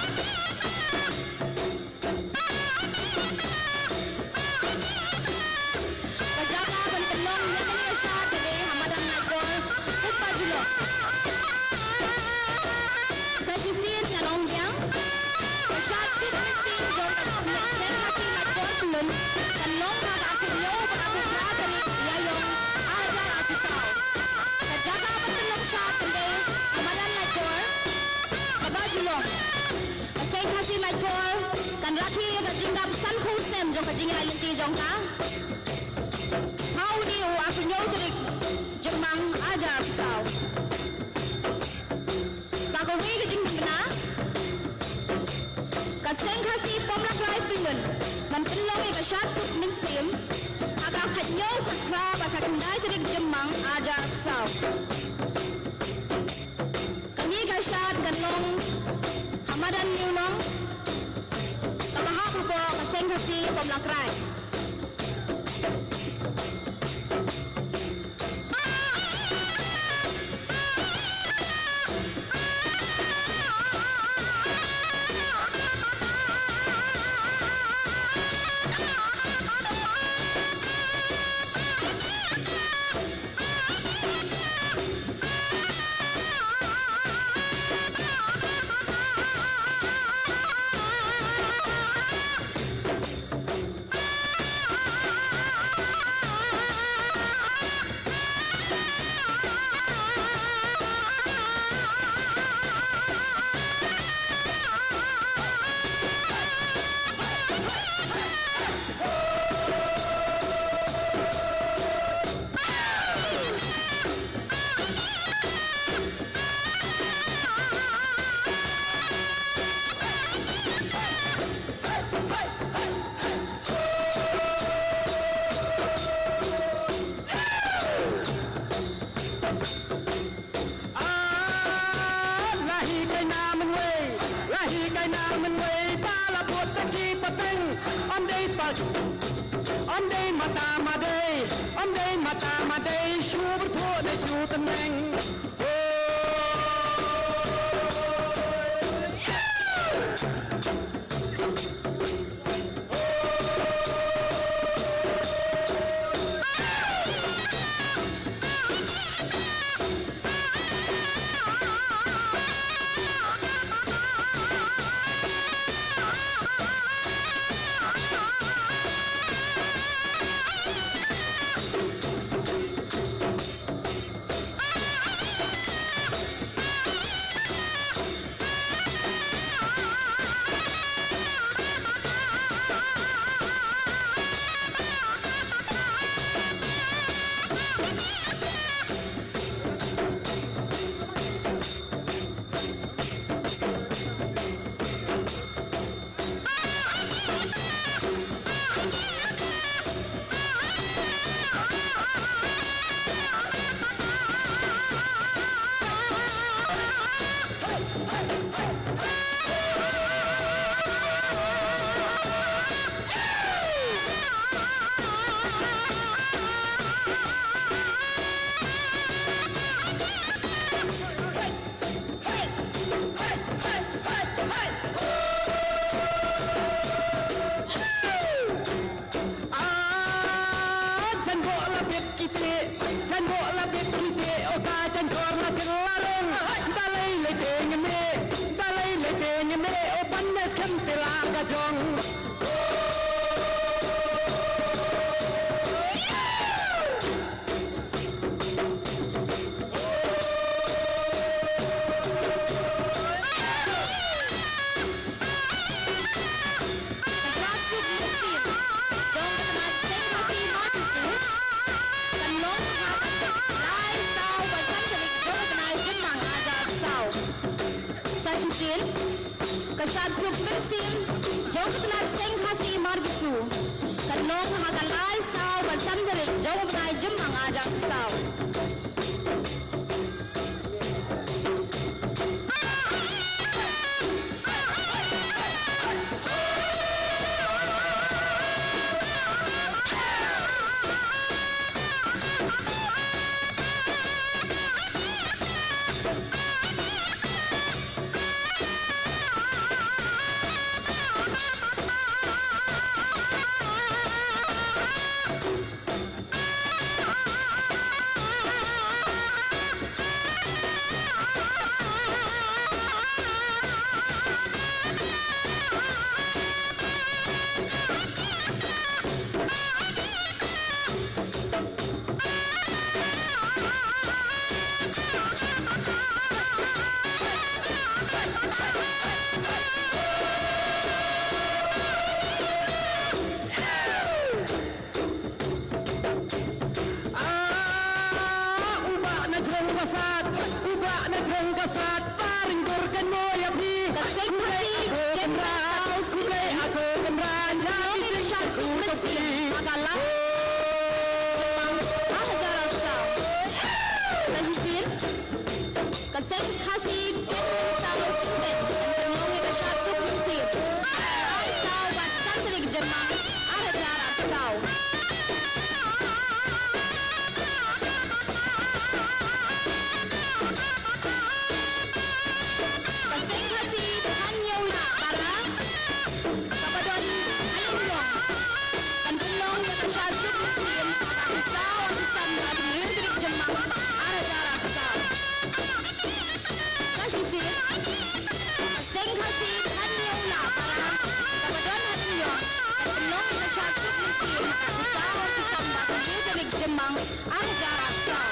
Ka jaka ban pynlong ïa kane ka shad ka dei ha madan Laitkor, kumba ju long. Sa shisien ngan ong biang, ka shad suk mynsiem jong ka seng Khasi Laitkor Pyllun kan long ha ka arphew hynñiew bad arphew phra tarik Ïaïong ar hajar arphew saw. Ka jaka ban pynlong shad kan dei ha madan Laitkor kaba ju long. Ka seng Khasi Laitkor kan rakhe ïa ka jingdap sanphew snem jong ka jingïaid lynti jong ka ha une u arphew hynñiew tarik Jymmang ar hajar arphew saw. Sa kawei ka jingpynbna, ka seng Khasi Pom Lakrai Pyllun kan pynlong ïa ka shad suk mynsiem ha ka khathynñiew, khatphra bad khatkhyndai tarik Jymmang ar hajar arphew saw. Kane ka shad kan long ha madan Newlong kaba hap hapoh ka seng Khasi Pom Lakrai. Ym dei mata ma dei, ym dei mata ma dei, shu byrthuh ne shu tneng. Ah, jan bok la bit kite, jan bok la bit kite, o ka jan kor la kin la rong. Balei lei te ngi me, balei lei te ngi me, o pan mes kan te la ka jong. Sa shisien, ka shad suk mynsiem jong ka tnat seng Khasi Marbisu kan long ha ka lai saw bad san tarik jong u bnai Jymmang ar hajar arphew saw. Ah, u Bah Natrong Basat, u Bah Natrong Basat, paring dur kan mo ïa phi. Ka seng Khasi, ken kan saw suk lei, ako kan ran, ïa phi suk suk suk suk. Ka la. Ar hajar arphew saw. Sa shisien. Ka seng Khasi ken kan saw suk lei, kan pynlong ïa ka shad suk mynsiem. Lai saw bad san tarik Jymmang ar hajar arphew saw. Ka seng Khasi Than Ïew Lah Para. Kaba don ha Ïewlong kan pynlong ïa ka shad suk mynsiem ha ka arphew saw, arphew san bad arphew hynriew tarik Jymmang ar hajar arphew saw. Sa shisien, ka seng Khasi Than Ïew Lah Para kaba don ha Ïewlong kan pynlong ïa ka shad suk mynsiem ha ka arphew saw, arphew san bad arphew hynriew tarik Jymmang ar hajar arphew saw.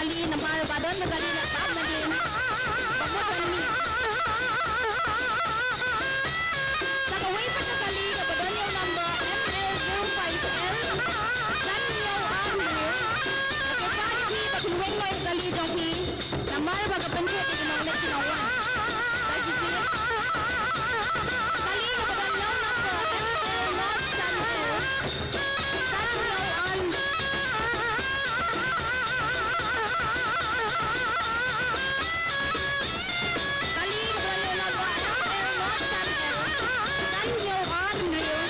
kali namar ba don ka kali na kap na din. Ba mut ban mih. Sa kawei pat ka kali kaba don ïa u number M L zero five L san hynñiew ar hynriew. Ka kali ba pynweng noh ïa ka kali jong phi. Namar ba ka pyntip ïa ki nongleit ki nongwan. Ka shisien. Kali kaba don ïa u number M L not san L. San hynñiew ar hynriew. Kali kaba don ïa u number M L not san L. San hynñiew ar hynriew.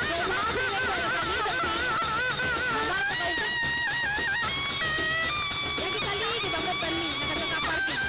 Jong ma phi wen ba ka kali jong phi. Namar ka kali. Ïa ki kali kiba mut ban mih na ka jaka parking.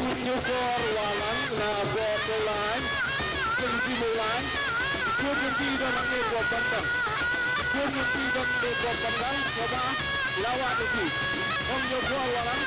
Ïa bor Walang na bor Mawlai. Jong ki Mawlai. Jong ki dang ne bor Bandang. Jong ki dang ne bor Bandang. Coba lawat ïa ki. Ong ïa bor Walang.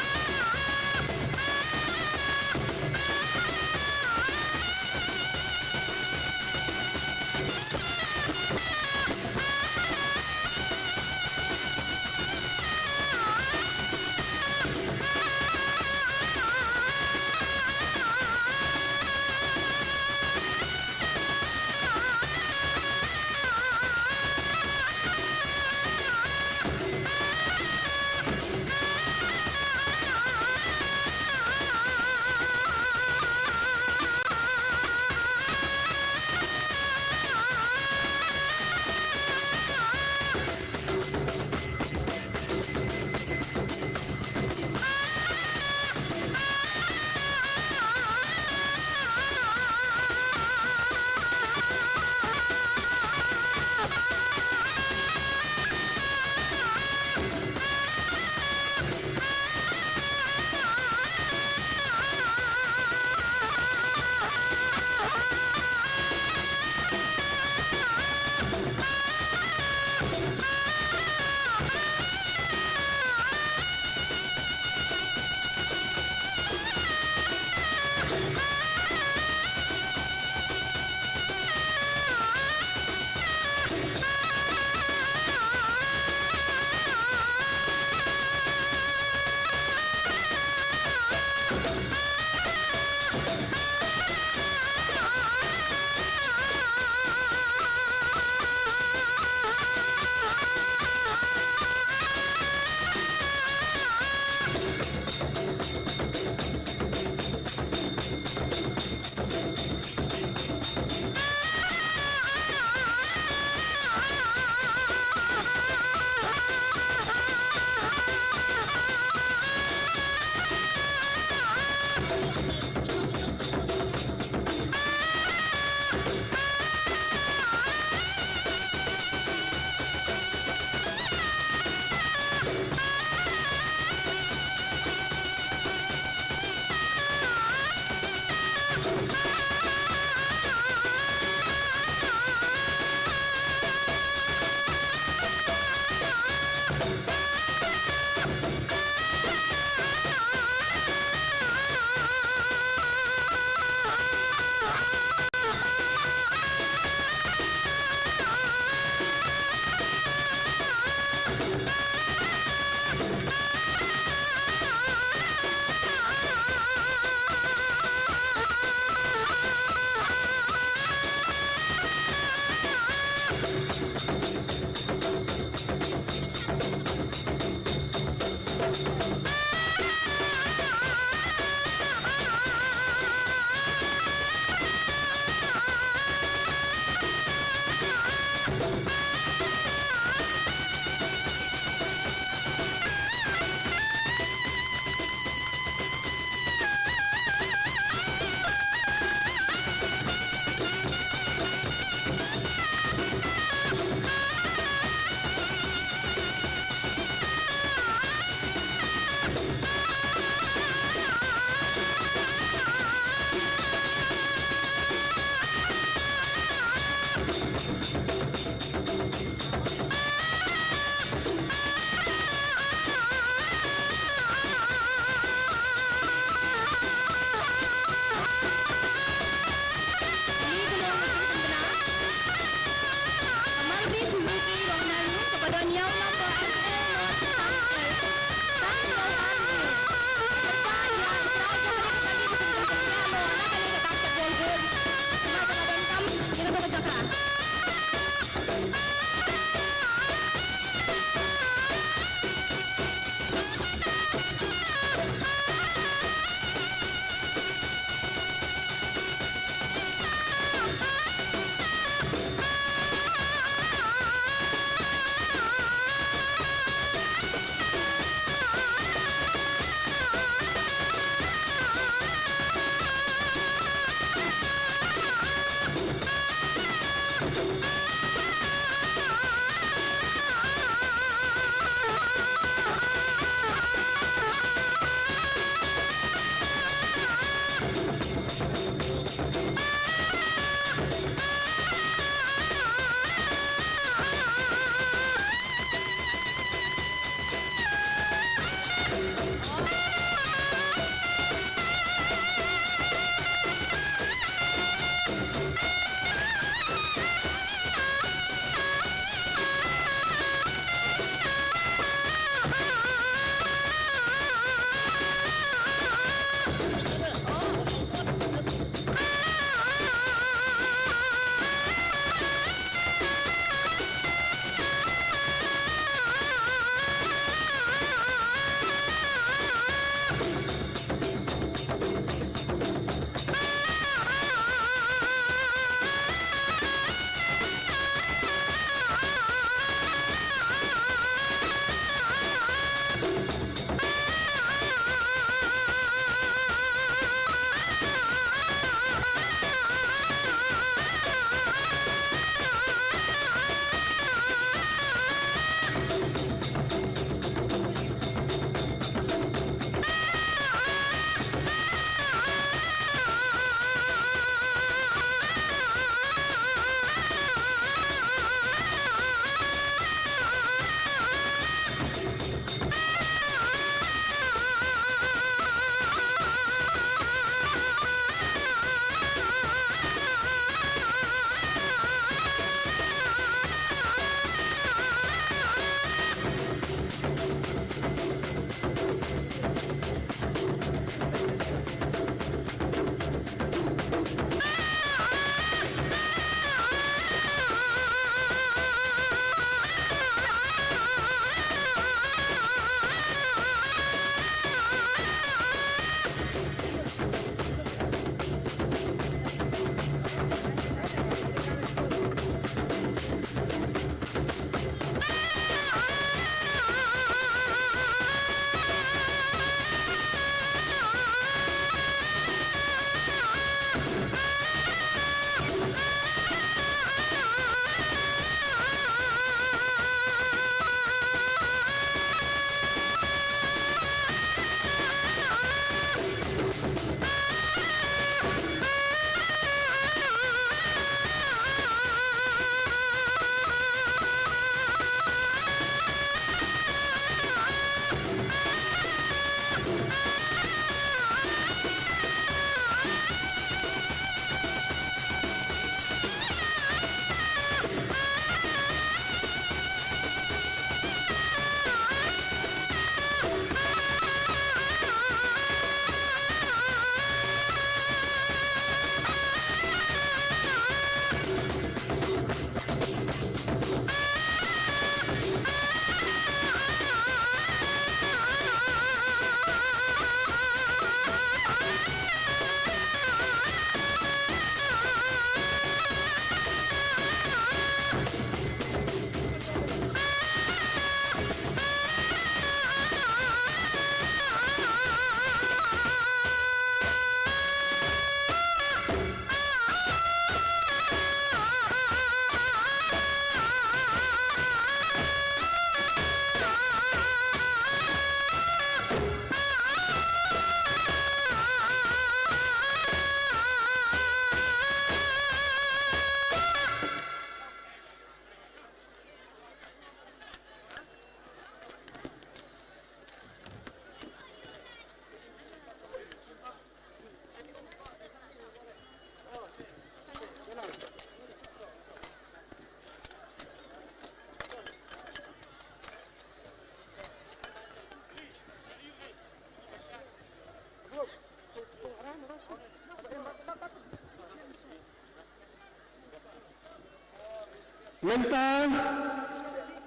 Mynta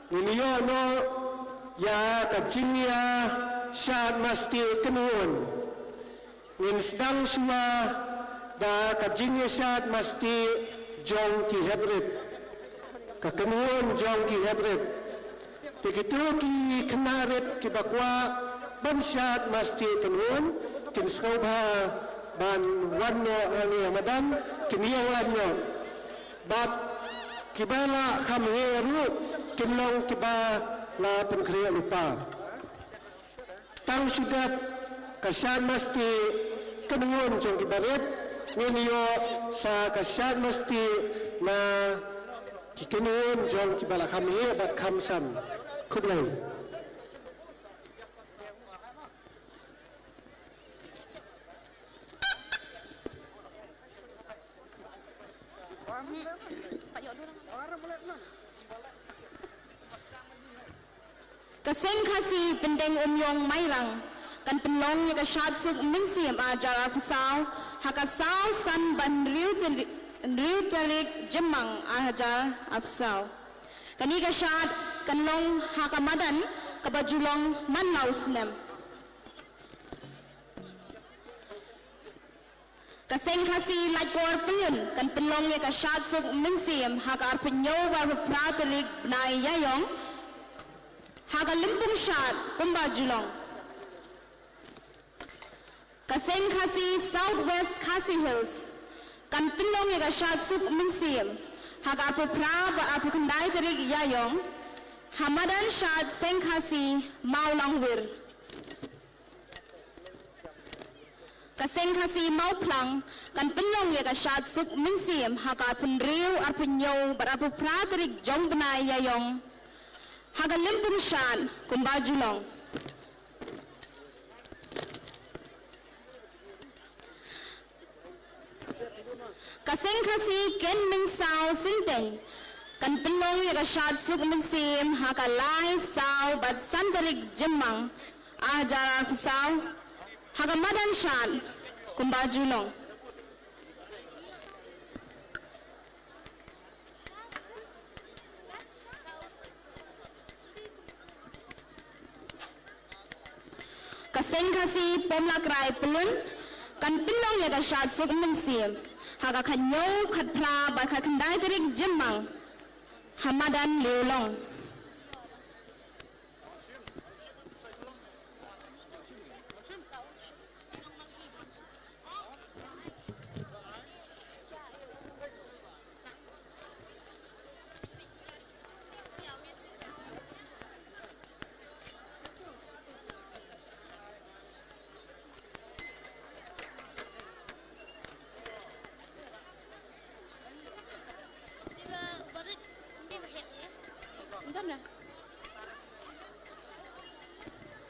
ngin ïoh noh ïa ka jingïashad masti kynhun. Ngin sdang shuwa da ka jingïashad masti jong ki heprit. Ka kynhun jong ki heprit. Te kito ki khynnah rit kiba kwah ban shad masti kynhun kin sngewbha ban wan noh hangne ha madan, kin ïeng lad noh. Bad kiba la kham heh ruh kin long kiba la pynkhreh lypa. Tang shu dep ka shad masti kynhun jong kiba rit, ngin ïoh sa ka shad masti na ki kynhun jong kiba la kham heh bad kham san. Khublei. Ka Seng Khasi Pyndengumiong Mairang kan pynlong ïa ka shad suk mynsiem ar hajar arphew saw ha ka saw san bad hynriew tarik, hynriew tarik Jymmang ar hajar arphew saw. Kane ka shad kan long ha ka madan kaba ju long man la u snem. Ka Seng Khasi Laitkor Pyllun kan pynlong ïa ka shad suk mynsiem ha ka arphew hynñiew bad arphew phra tarik bnai Ïaïong ha ka lympung shad kumba ju long. Ka Seng Khasi South West Khasi Hills kan pynlong ïa ka shad suk mynsiem ha ka arphew phra bad arphew khyndai tarik Ïaïong ha madan shad Seng Khasi Mawlangwir. Ka Seng Khasi Mawphlang kan pynlong ïa ka shad suk mynsiem ha ka arphew hynriew, arphew hynñiew bad arphew phra tarik jong bnai Ïaïong ha ka lympung shad kumba ju long. Ka Seng Khasi Kynmingsau Synteng kan pynlong ïa ka shad suk mynsiem ha ka lai, saw bad san tarik Jymmang ar hajar arphew saw ha ka madan shad kumba ju long. Ka Seng Khasi Pomlakrai Pyllun kan pynlong ïa ka shad suk mynsiem ha ka khathynñiew, khatphra bad khatkhyndai tarik Jymmang ha madan Liulong.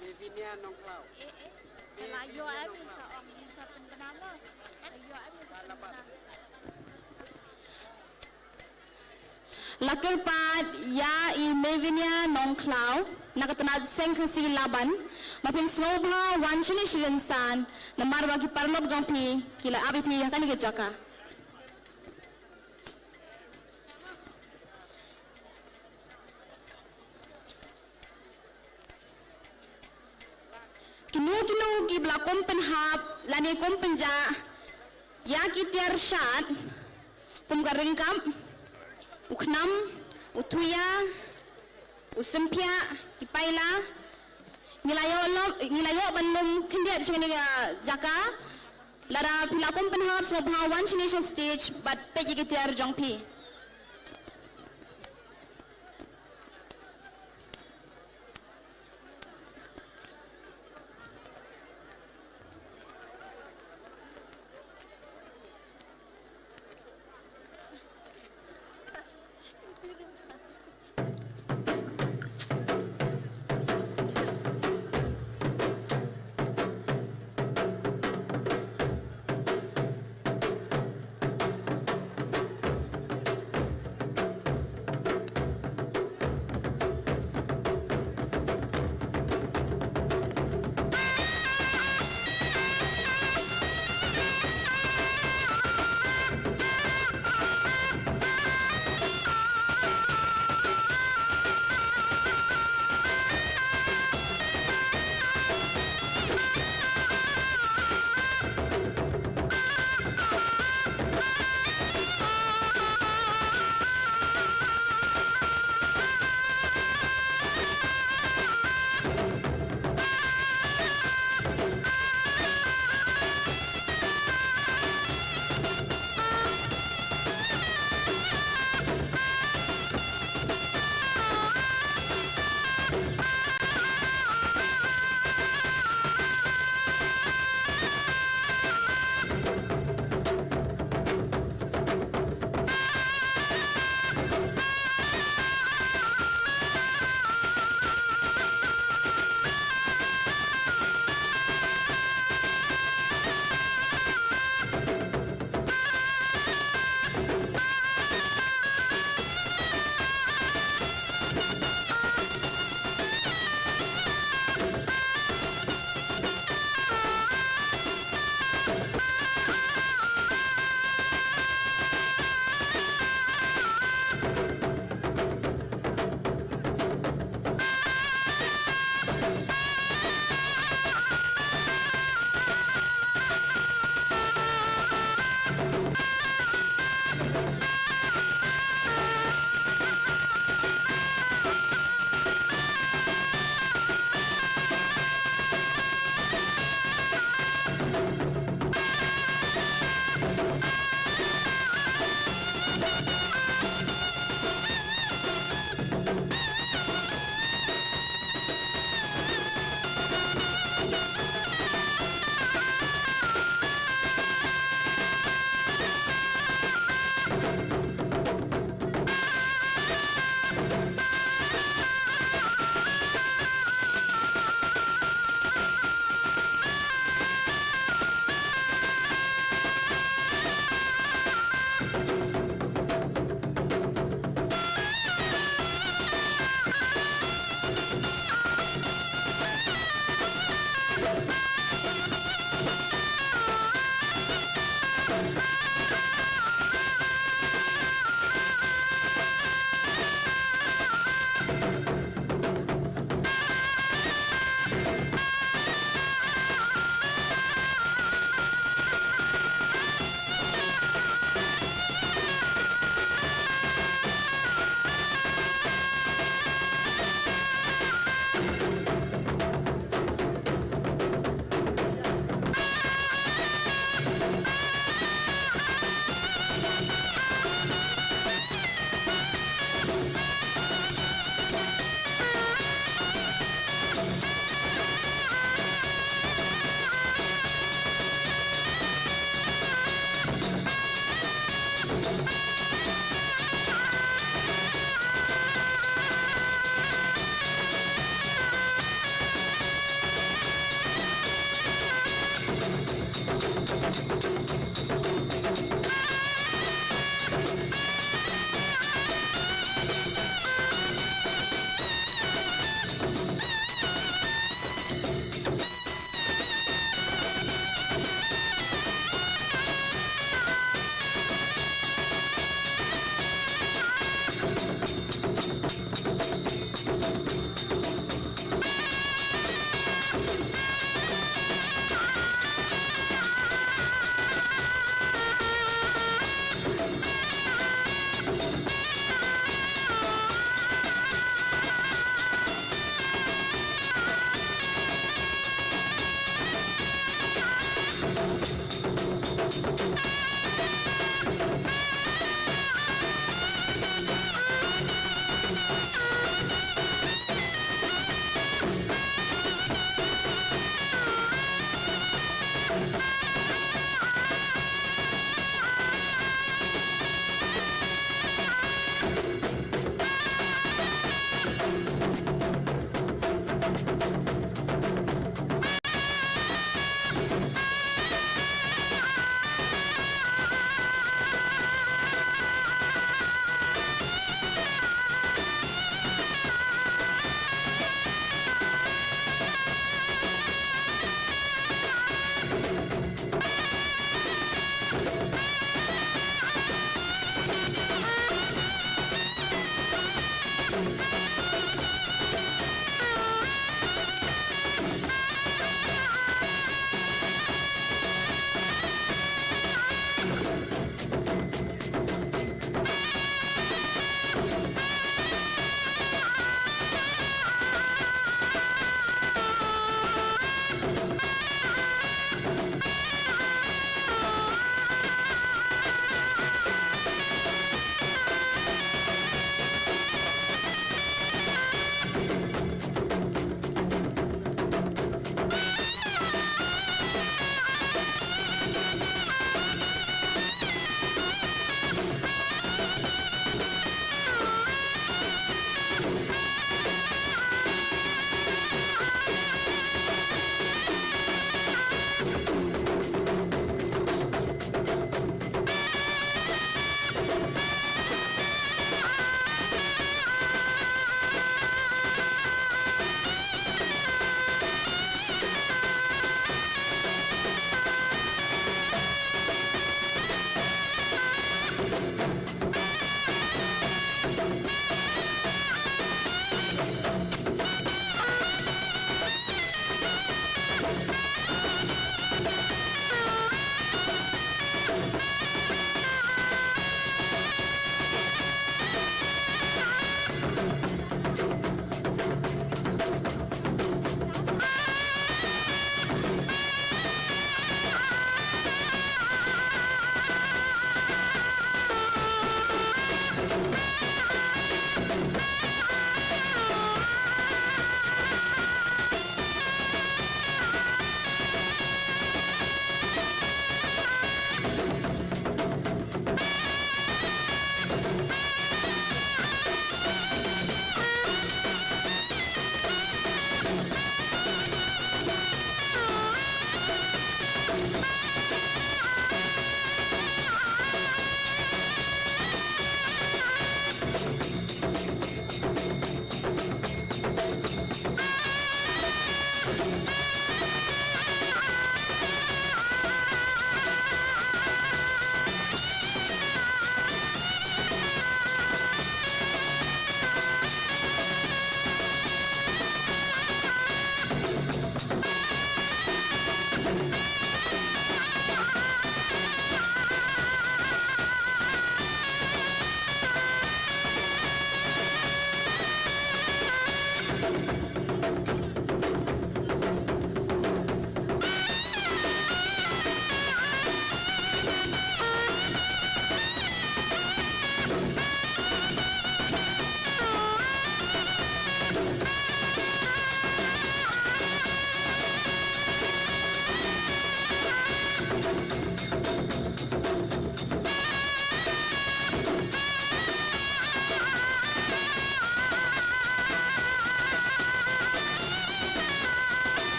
Lavinia Nongkhlaw. La kyrpad ïa i Lavinia Nongkhlaw na ka tnat Seng Khasi Laban, ma phin sngewbha wan shane shi rynsan namar ba ki paralok jong phi ki la ap ïa phi ha kane ka jaka. Kino kino kiba la kum pynhap lane kum pynjah ïa ki tiar shad kum ka ryngkap, u khnam, u thuia, u symphiah, ki paila, ngi la ïoh lum, ngi la ïoh ban lum khyndiat sha kane ka jaka. Lada phi la kum pynhap, sngewbha wan shane sha stage bad peit ïa ki tiar jong phi.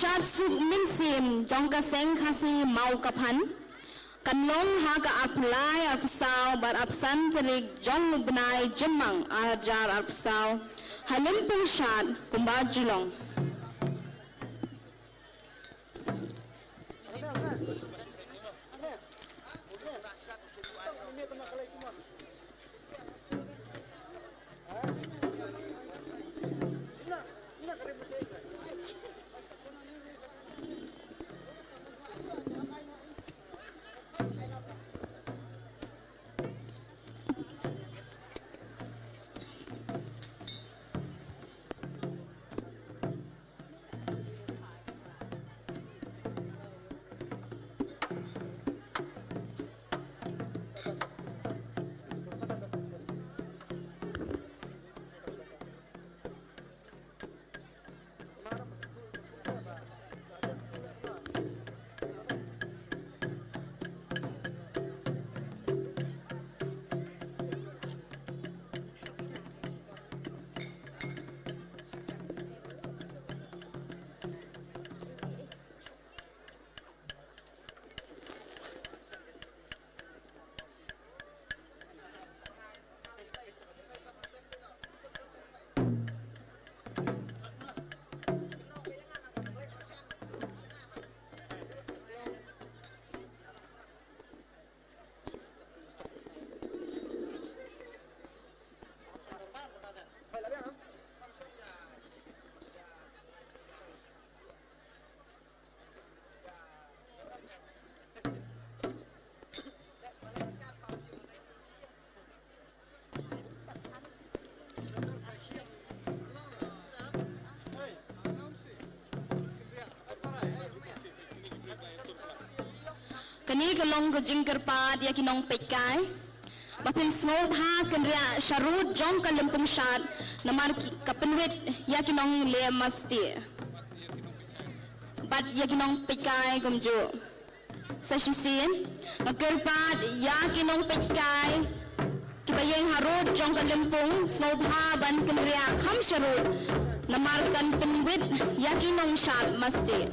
Shad Suk Mynsiem jong ka Seng Khasi Mawkaphan kan long ha ka arphew lai, arphew saw bad arphew san tarik jong u bnai Jymmang arhajar arphew saw ha Lympung Shad kumba ju long. Kane ka long ka jingkyrpad ïa ki nongpeitkai ba phin sngewbha kynriah sharud jong ka Lympung Shad namar ki, ka pynwit ïa ki nongleh mastieh bad ïa ki nongpeitkai kumjuh. Sa shisien nga kyrpad ïa ki nongpeitkai kiba ïeng harud jong ka lympung sngewbha ban kynriah kham sharud namar kan pynwit ïa ki nongshad mastieh.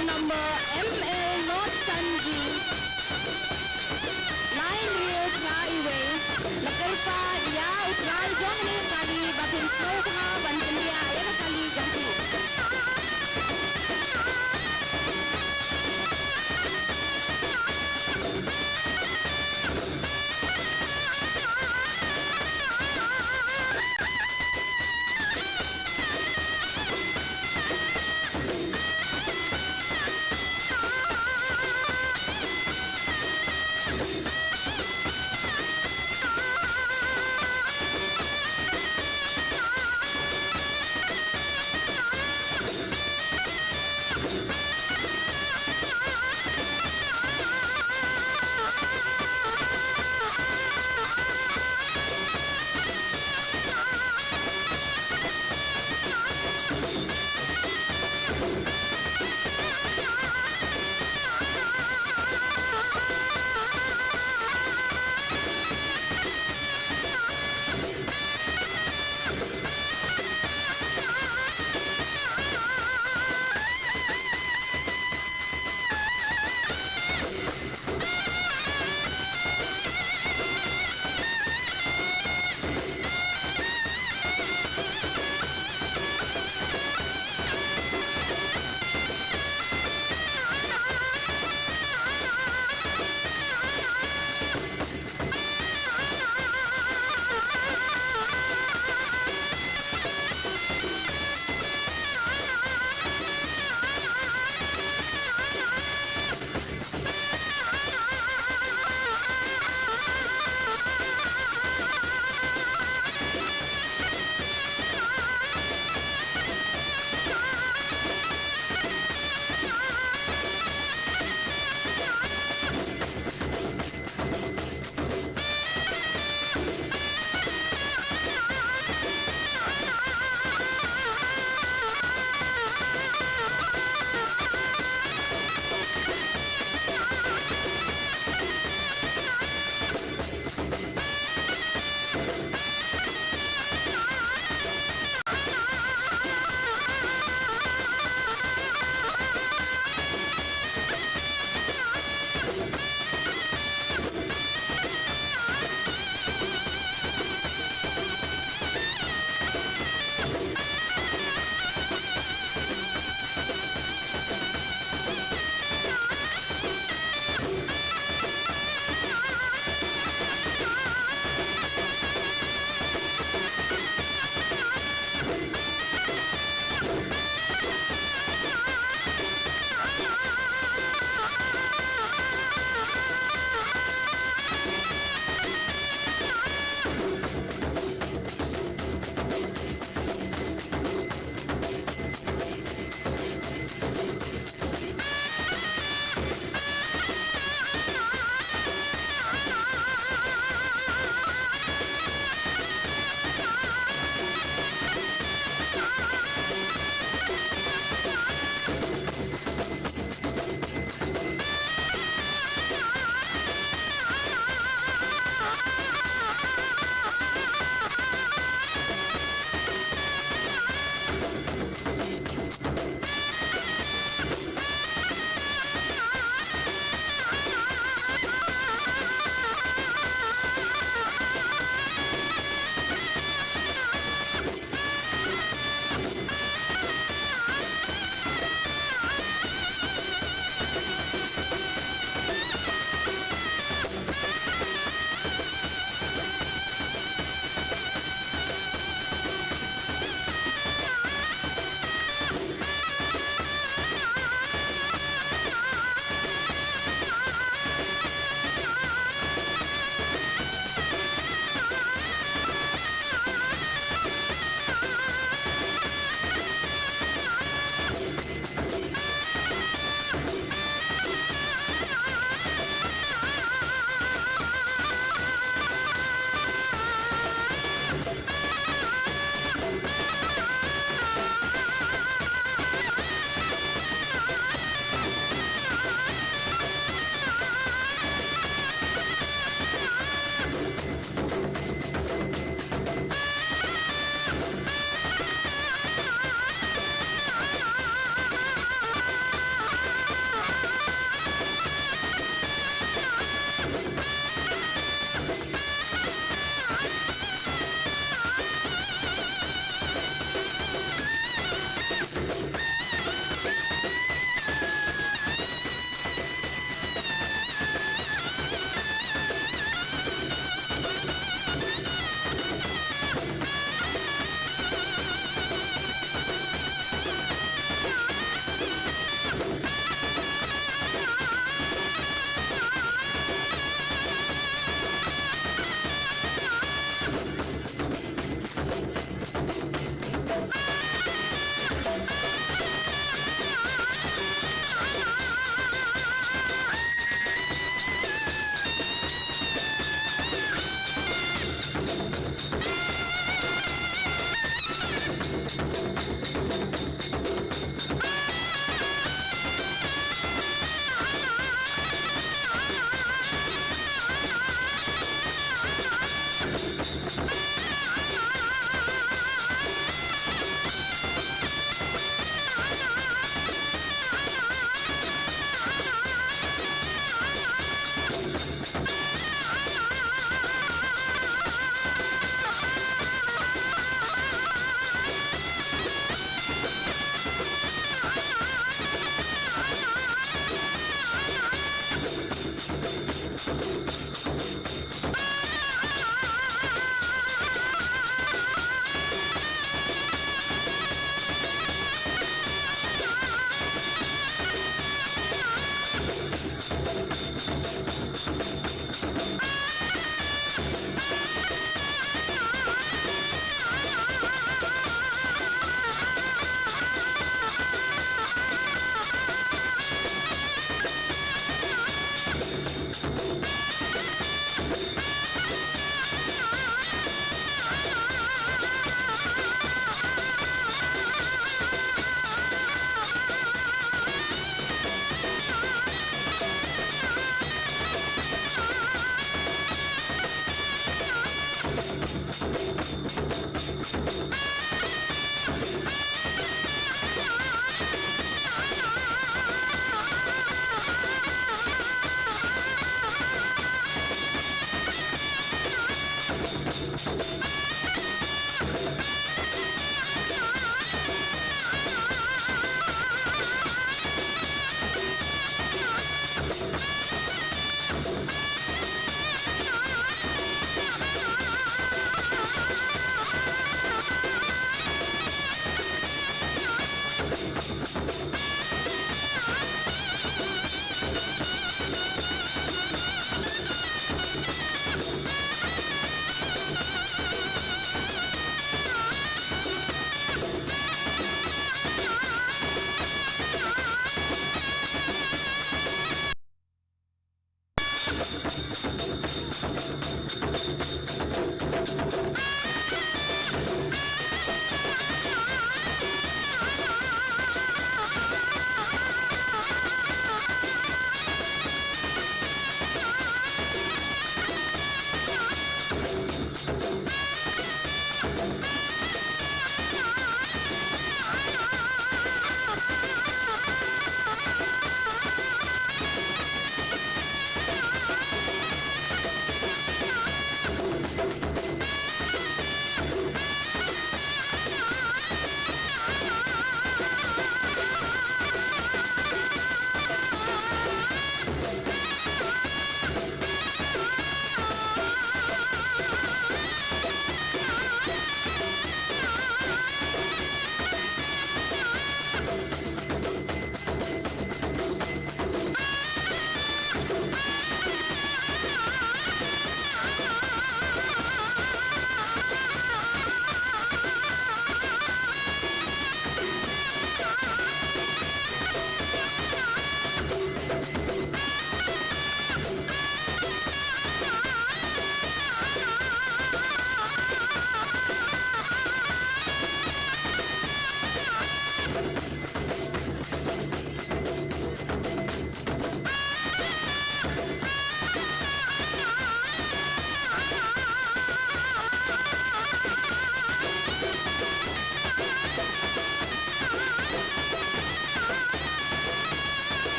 Number M L North Sanji. Line riew phra iwei. La kyrpad ïa u trai jong kane ka kali ba phin sngewbha ban pyndiah ïa ka kali jong phi.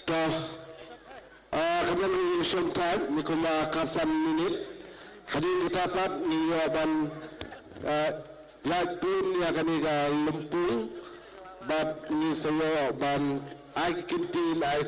To, ah, ka mut ngi shong tight, ngi kumba khatsan minit. Hadien kata pat ngi ïoh ban, ah, ïaid pun ïa kane ka lympung bad ngi sa ïoh ban ai ka kyntien, ai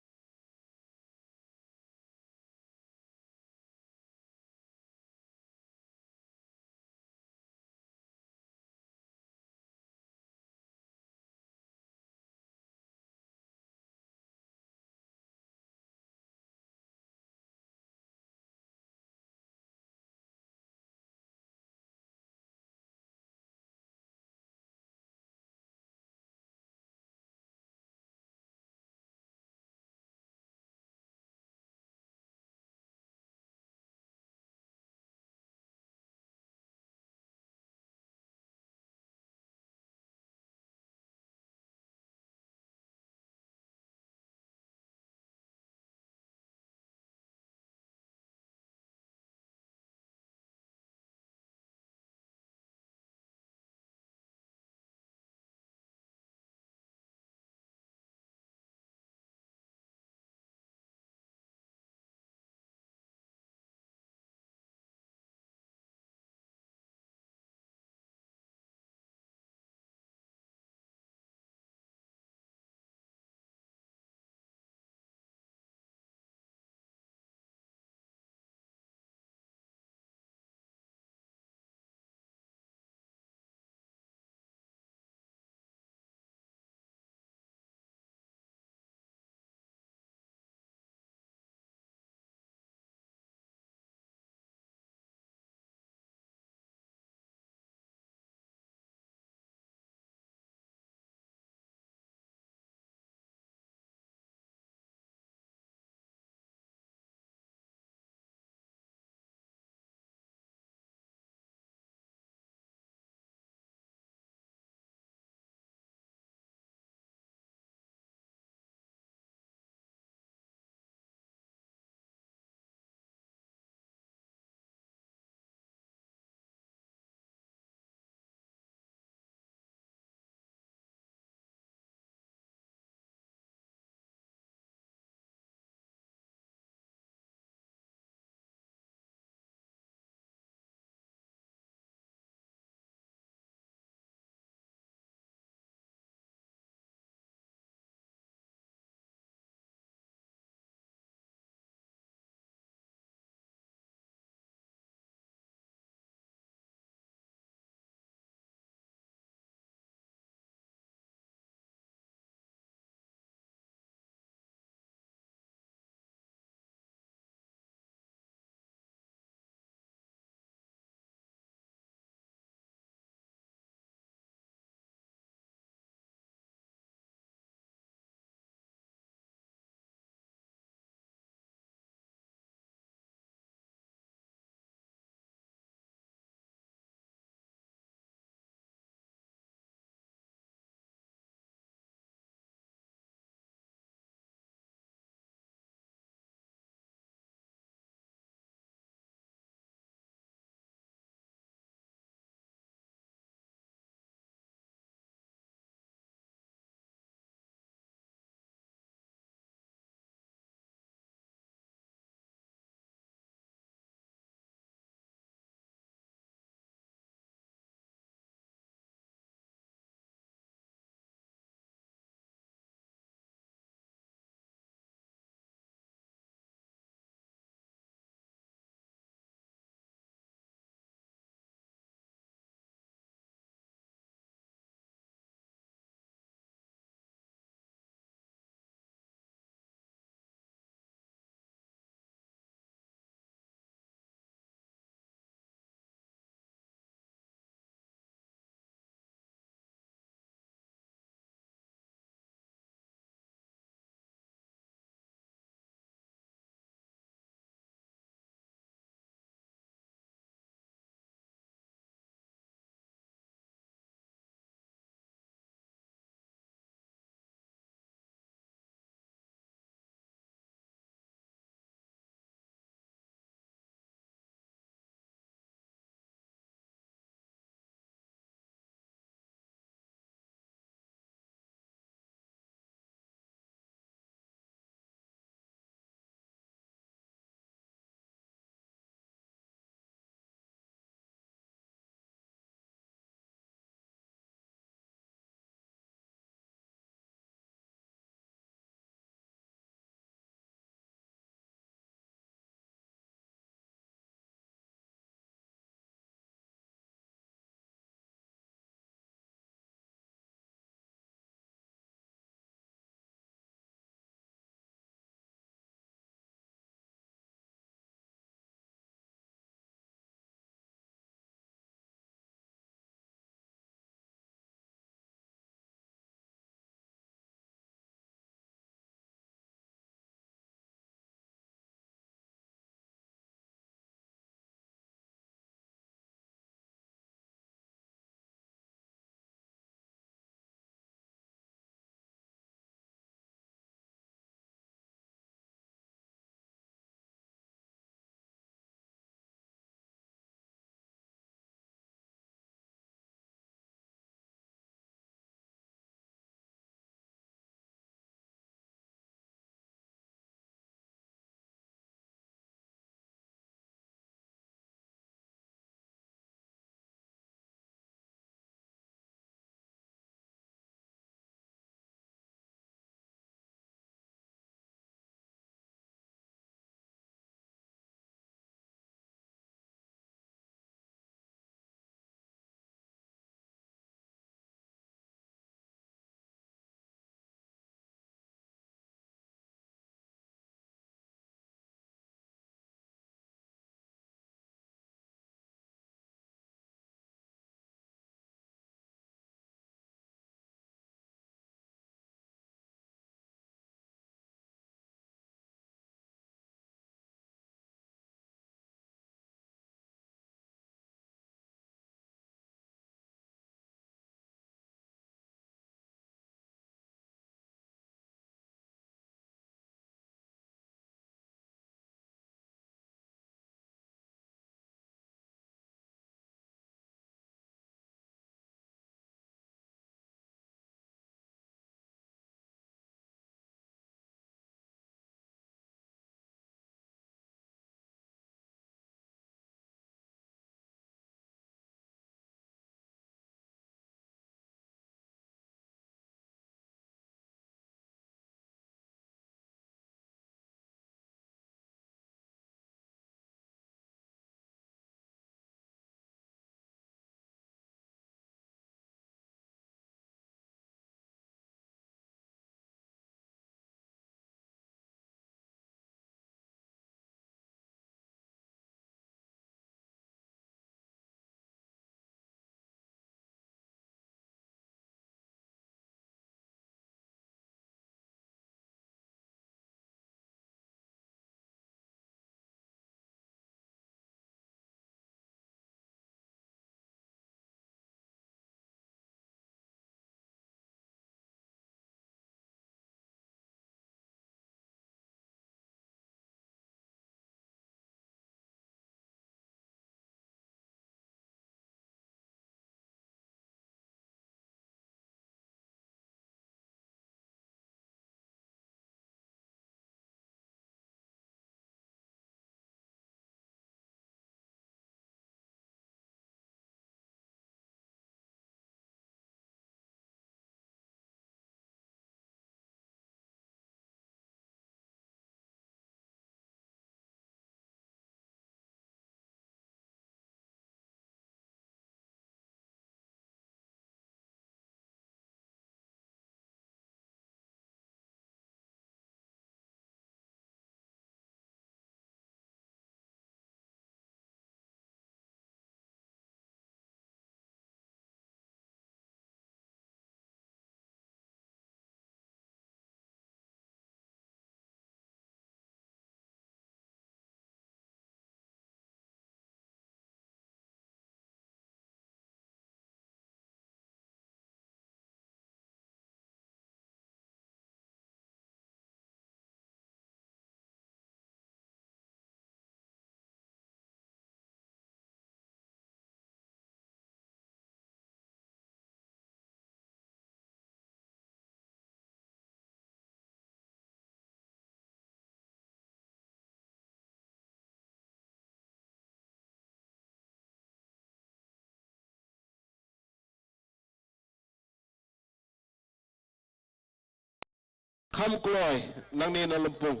Kham kloi nangne na Lympung.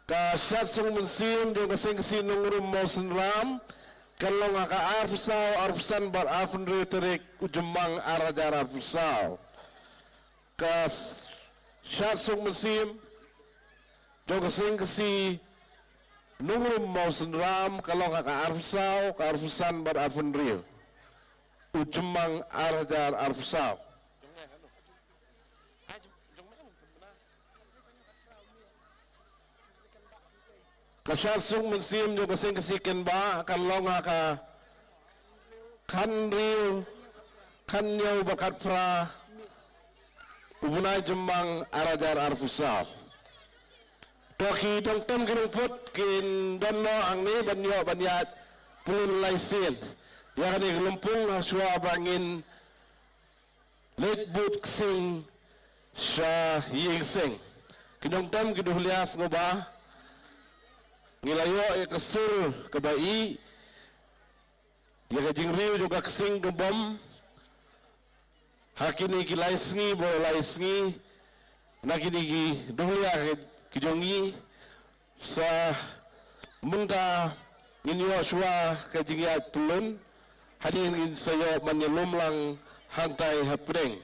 Ka shad suk mynsiem jong ka seng Khasi Nongrum Mawsynram kan long ha ka arphew saw, arphew san bad arphew hynriew tarik u Jymmang ar hajar arphew saw. Ka s-, shad suk mynsiem jong ka seng Khasi Nongrum Mawsynram ka long ha ka arphew saw, ka arphew san bad arphew hynriew u Jymmang ar hajar arphew saw. Ka shad suk mynsiem jong ka seng Khasi Kenbah kan long ha ka khathynriew, khathynñiew bad khatphra u bnai Jymmang ar hajar arphew saw. To ki nongtem ki nongput kin don noh hangne ban ïoh ban ïaid pyllun lai sien ïa kane ka lympung ha shuwa ba ngin leit bud ksing sha ïing seng. Ki nongtem ki duh lias ngo ba ngi la ïoh ïa ka sur kaba ïeh ïa ka jingriew jong ka ksing ka bom ha kine ki lai sngi ba lai sngi na kine ki duh lias ki jong ngi. Sa mynta ngin ïoh shuwa ka jingïaid pyllun hadien ngin sa ïoh ban ïalum lang hangtai hapdeng.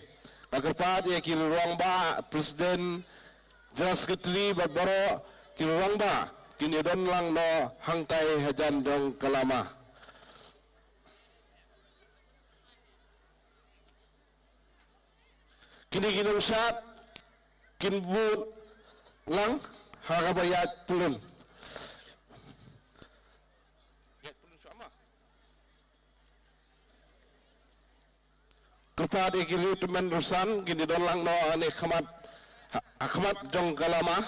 Nga kyrpad ïa ki rangbah, president, general secretary bad baroh ki rangbah kin ïadon lang noh hangtai hajan jong ka lama. Kine ki nongshad kin bud lang ha kaba ïaid pyllun. Kyrpad ïa ki riewtymmen riewsan kin ïadon lang noh ha kane khmat, ha, ha khmat jong ka lama.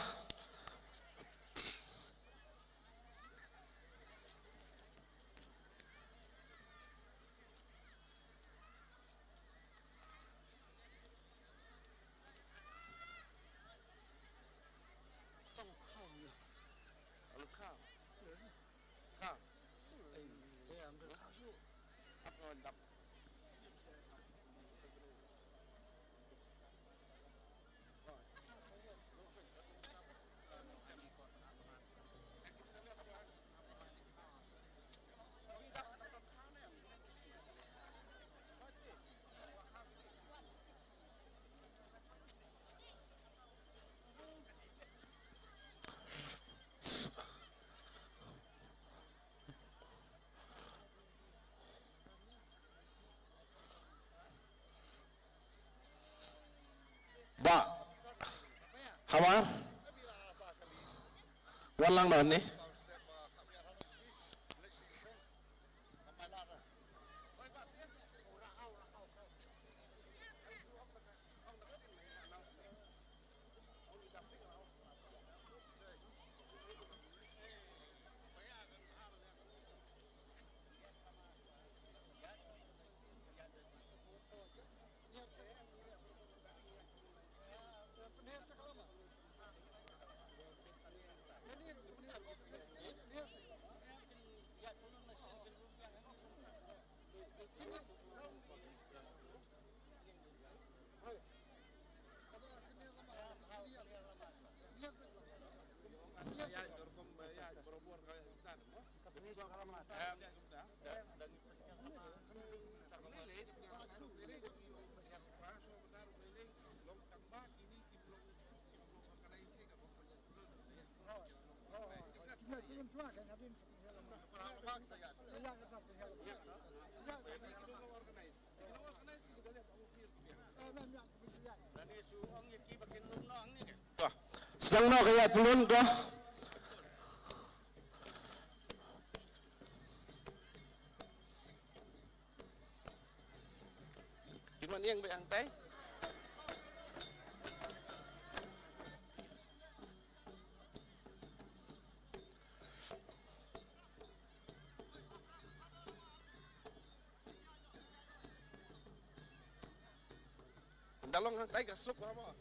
Bah Hamar, wan lang noh hangne. Sdang noh ka ïaid pyllun to. Kin wan ïeng beit hangtai. Ka long hangtai ka suk ba mo.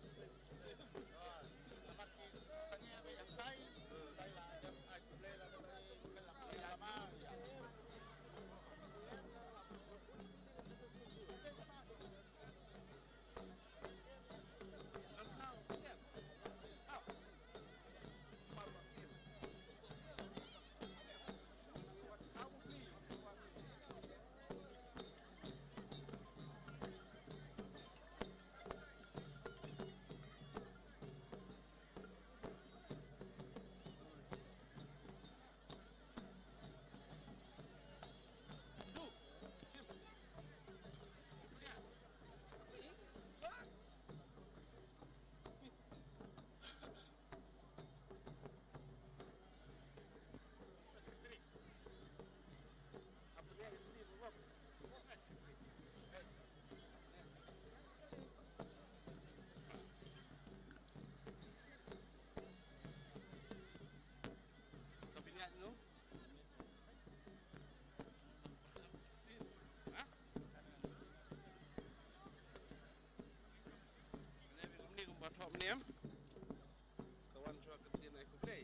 Ka wan shuwa ka ktien ai khublei.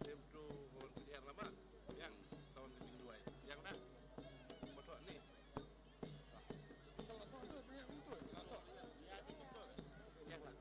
Em tu ka wan pdiar lama. Yang sa wan ka jingduwai. Yang dah. Kumba thoh ni. Yang lah.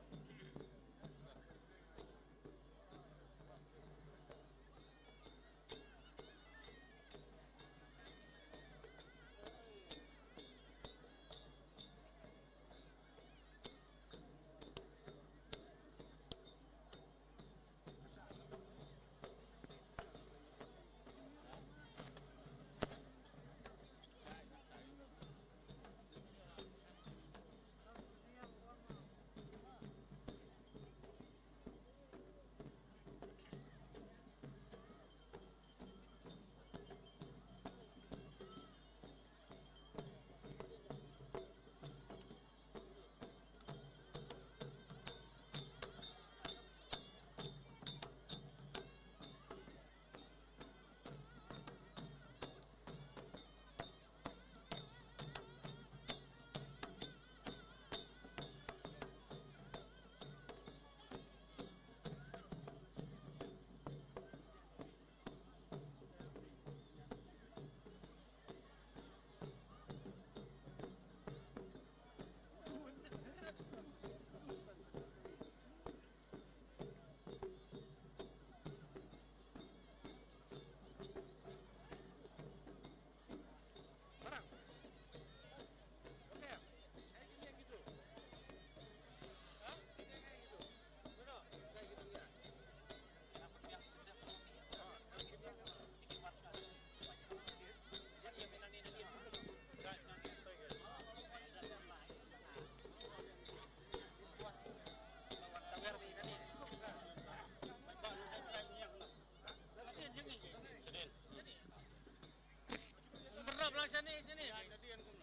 Berap lang sini, sini.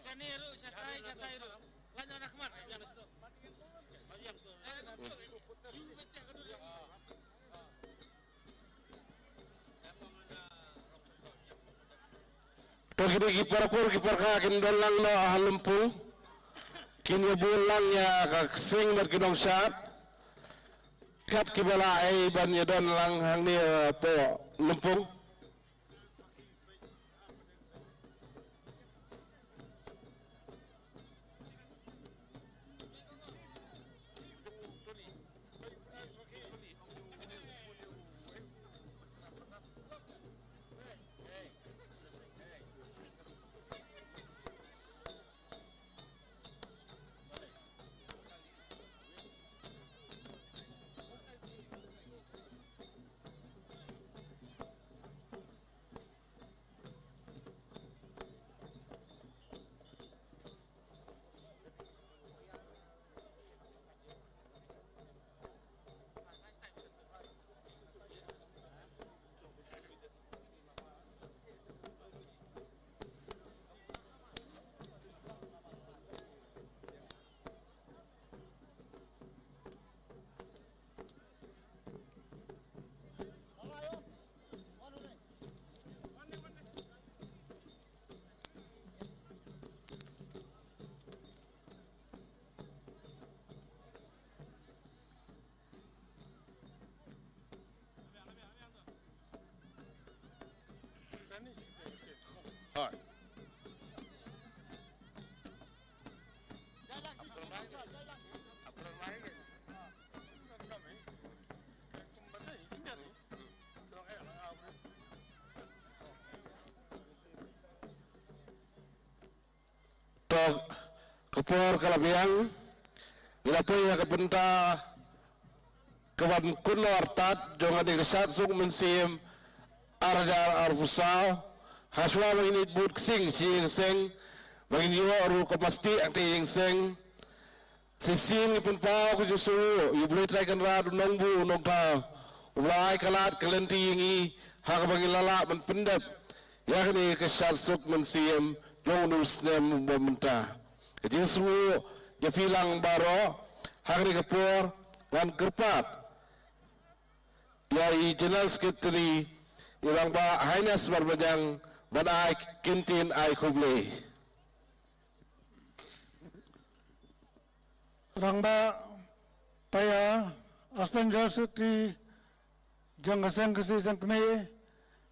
Sini ru, shatai, shatai ru. Lanjut Ahmad. Eh, duduk. You baca ke duduk. To kine ki para kur ki para ka kin don lang noh ha Lympung. Kin ïa bun lang ïa ka ksing bad ki nongshad. Kat kiba la ai ban ïa don lang hangne hapoh Lympung. To, ka por ka la biang, ngi la poi ha ka bynta ka ban kut noh artat jong kane ka Shad Suk Mynsiem ar hajar arphew saw. Hashwa ba ngin ïa bud ksing shi ïing seng, ba ngin ïoh ruh ka masti hangta ïing seng. Shisien ngi pynpaw ka jingsngewnguh ïa U Blei Trai Kynrad, U Nongbuh U Nongthaw, uba la ai ka lad ka lynti ïa ngi ha kaba ngi la lah ban pyndep ïa kane ka Shad Suk Mynsiem jong une u snem ba mynta. Ka jingsngewnguh ïa phi lang baroh. Ha kane ka por ngan kyrpad ïa i General Secretary, i Rangbah Highness Marbaniang, ban ai kyntien ai khublei. Rangbah Paya, Assistant General Secretary jong ka Seng Khasi Seng Kmie,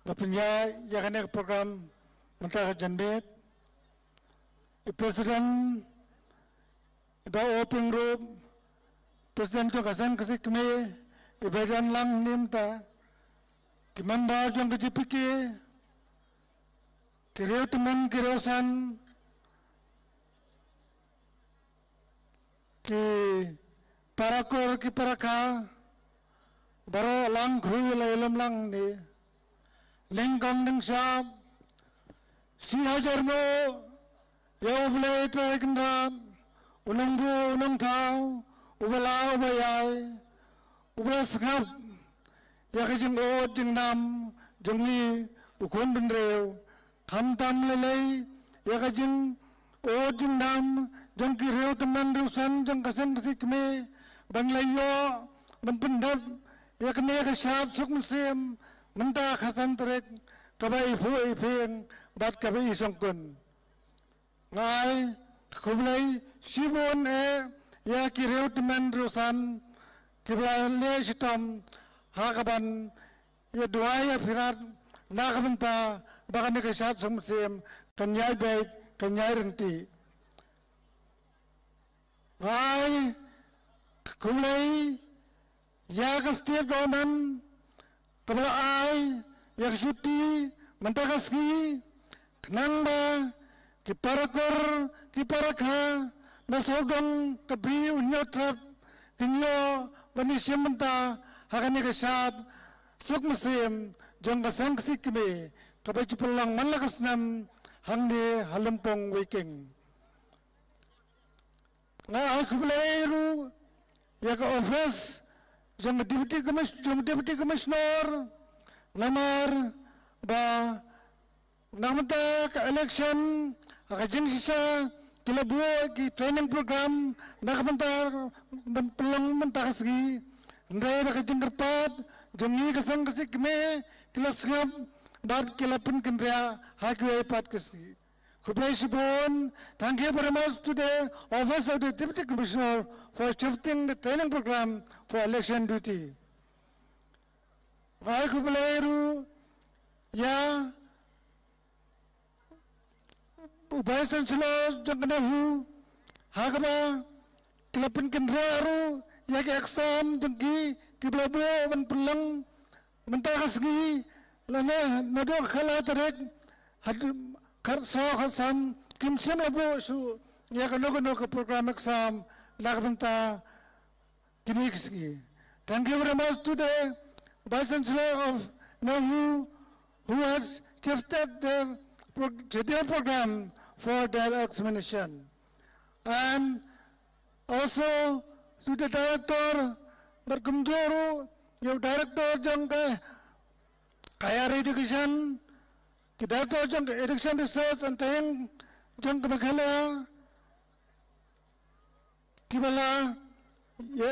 ba pynïaid ïa kane ka program mynta ka janmiet. I President, i Bah Oping Rup, President jong ka Seng Khasi Kmie, i ba jan lang mynta, ki member jong ka J P K, ki riew tymmen ki riew san, ki para kur ki para kha, baroh lang khrui la ïalum lang ne. Lyngkong lyngshap, shi hajar nguh ïa U Blei Trai Kynrad, U Nongbuh U Nongthaw, uba la uba ïai, uba la sngap ïa ka jingud jingnam jong ngi u khun bynriew, khamtam lei lei ïa ka jingud jingnam jong ki riew tymmen riew san jong ka Seng Khasi Kmie, ban la ïoh ban pyndep ïa kane ka Shad Suk Mynsiem mynta ka san tarik, kaba i phuh i phieng bad kaba i shongkun. Nga ai khublei shibun eh ïa ki riew tymmen riew san kiba la leh shitom ha kaban ïa duwai ïa phirat na ka bynta ba kane ka Shad Suk Mynsiem kan ïai beit, kan ïai ryntih. Nga ai khublei ïa ka State Government kaba la ai ïa ka shuti mynta ka sngi, khnang ba ki para kur ki para kha na sawdong ka Bri u Hynñiewtrep kin ïoh ban ïashim bynta ha kane ka Shad Suk Mynsiem jong ka Seng Khasi Kmie, kaba ju pynlong man la ka snem hangne ha Lympung Weiking. Nga ai khublei ruh ïa ka office jong Deputy Commis-, jong Deputy Commissioner, namar ba na ka bynta ka election ha ka jingshisha ki la buh ki training program na ka bynta ban pynlong mynta ka sngi. Hynrei da ka jingkyrpad jong ngi ka Seng Khasi Kmie ki la sngap bad ki la pynkynriah ha kiwei pat ki sngi. Khublei shibun. Thank you very much to the Office of the Deputy Commissioner for shifting the training program for election duty. Nga ai khublei ruh ïa u Vice Chancellor jong ka NEHU ha kaba ki la pynkynriah ruh ïa ki exam jong ki kiba la buh ban pynlong mynta ka sngi, lane naduh ka khatlai tarik haduh khatsaw khatsan, kim shym la buh shuh ïa kano kano ka program exam na ka bynta kine ki sngi. Thank you very much to the Vice Chancellor of NEHU who has shifted their pro-, schedule program for their examination. And also to the director, bad kumjuh ruh ïa u director jong ka Higher Education, ki director jong ka Education Research and Training jong ka Meghalaya, kiba la ïa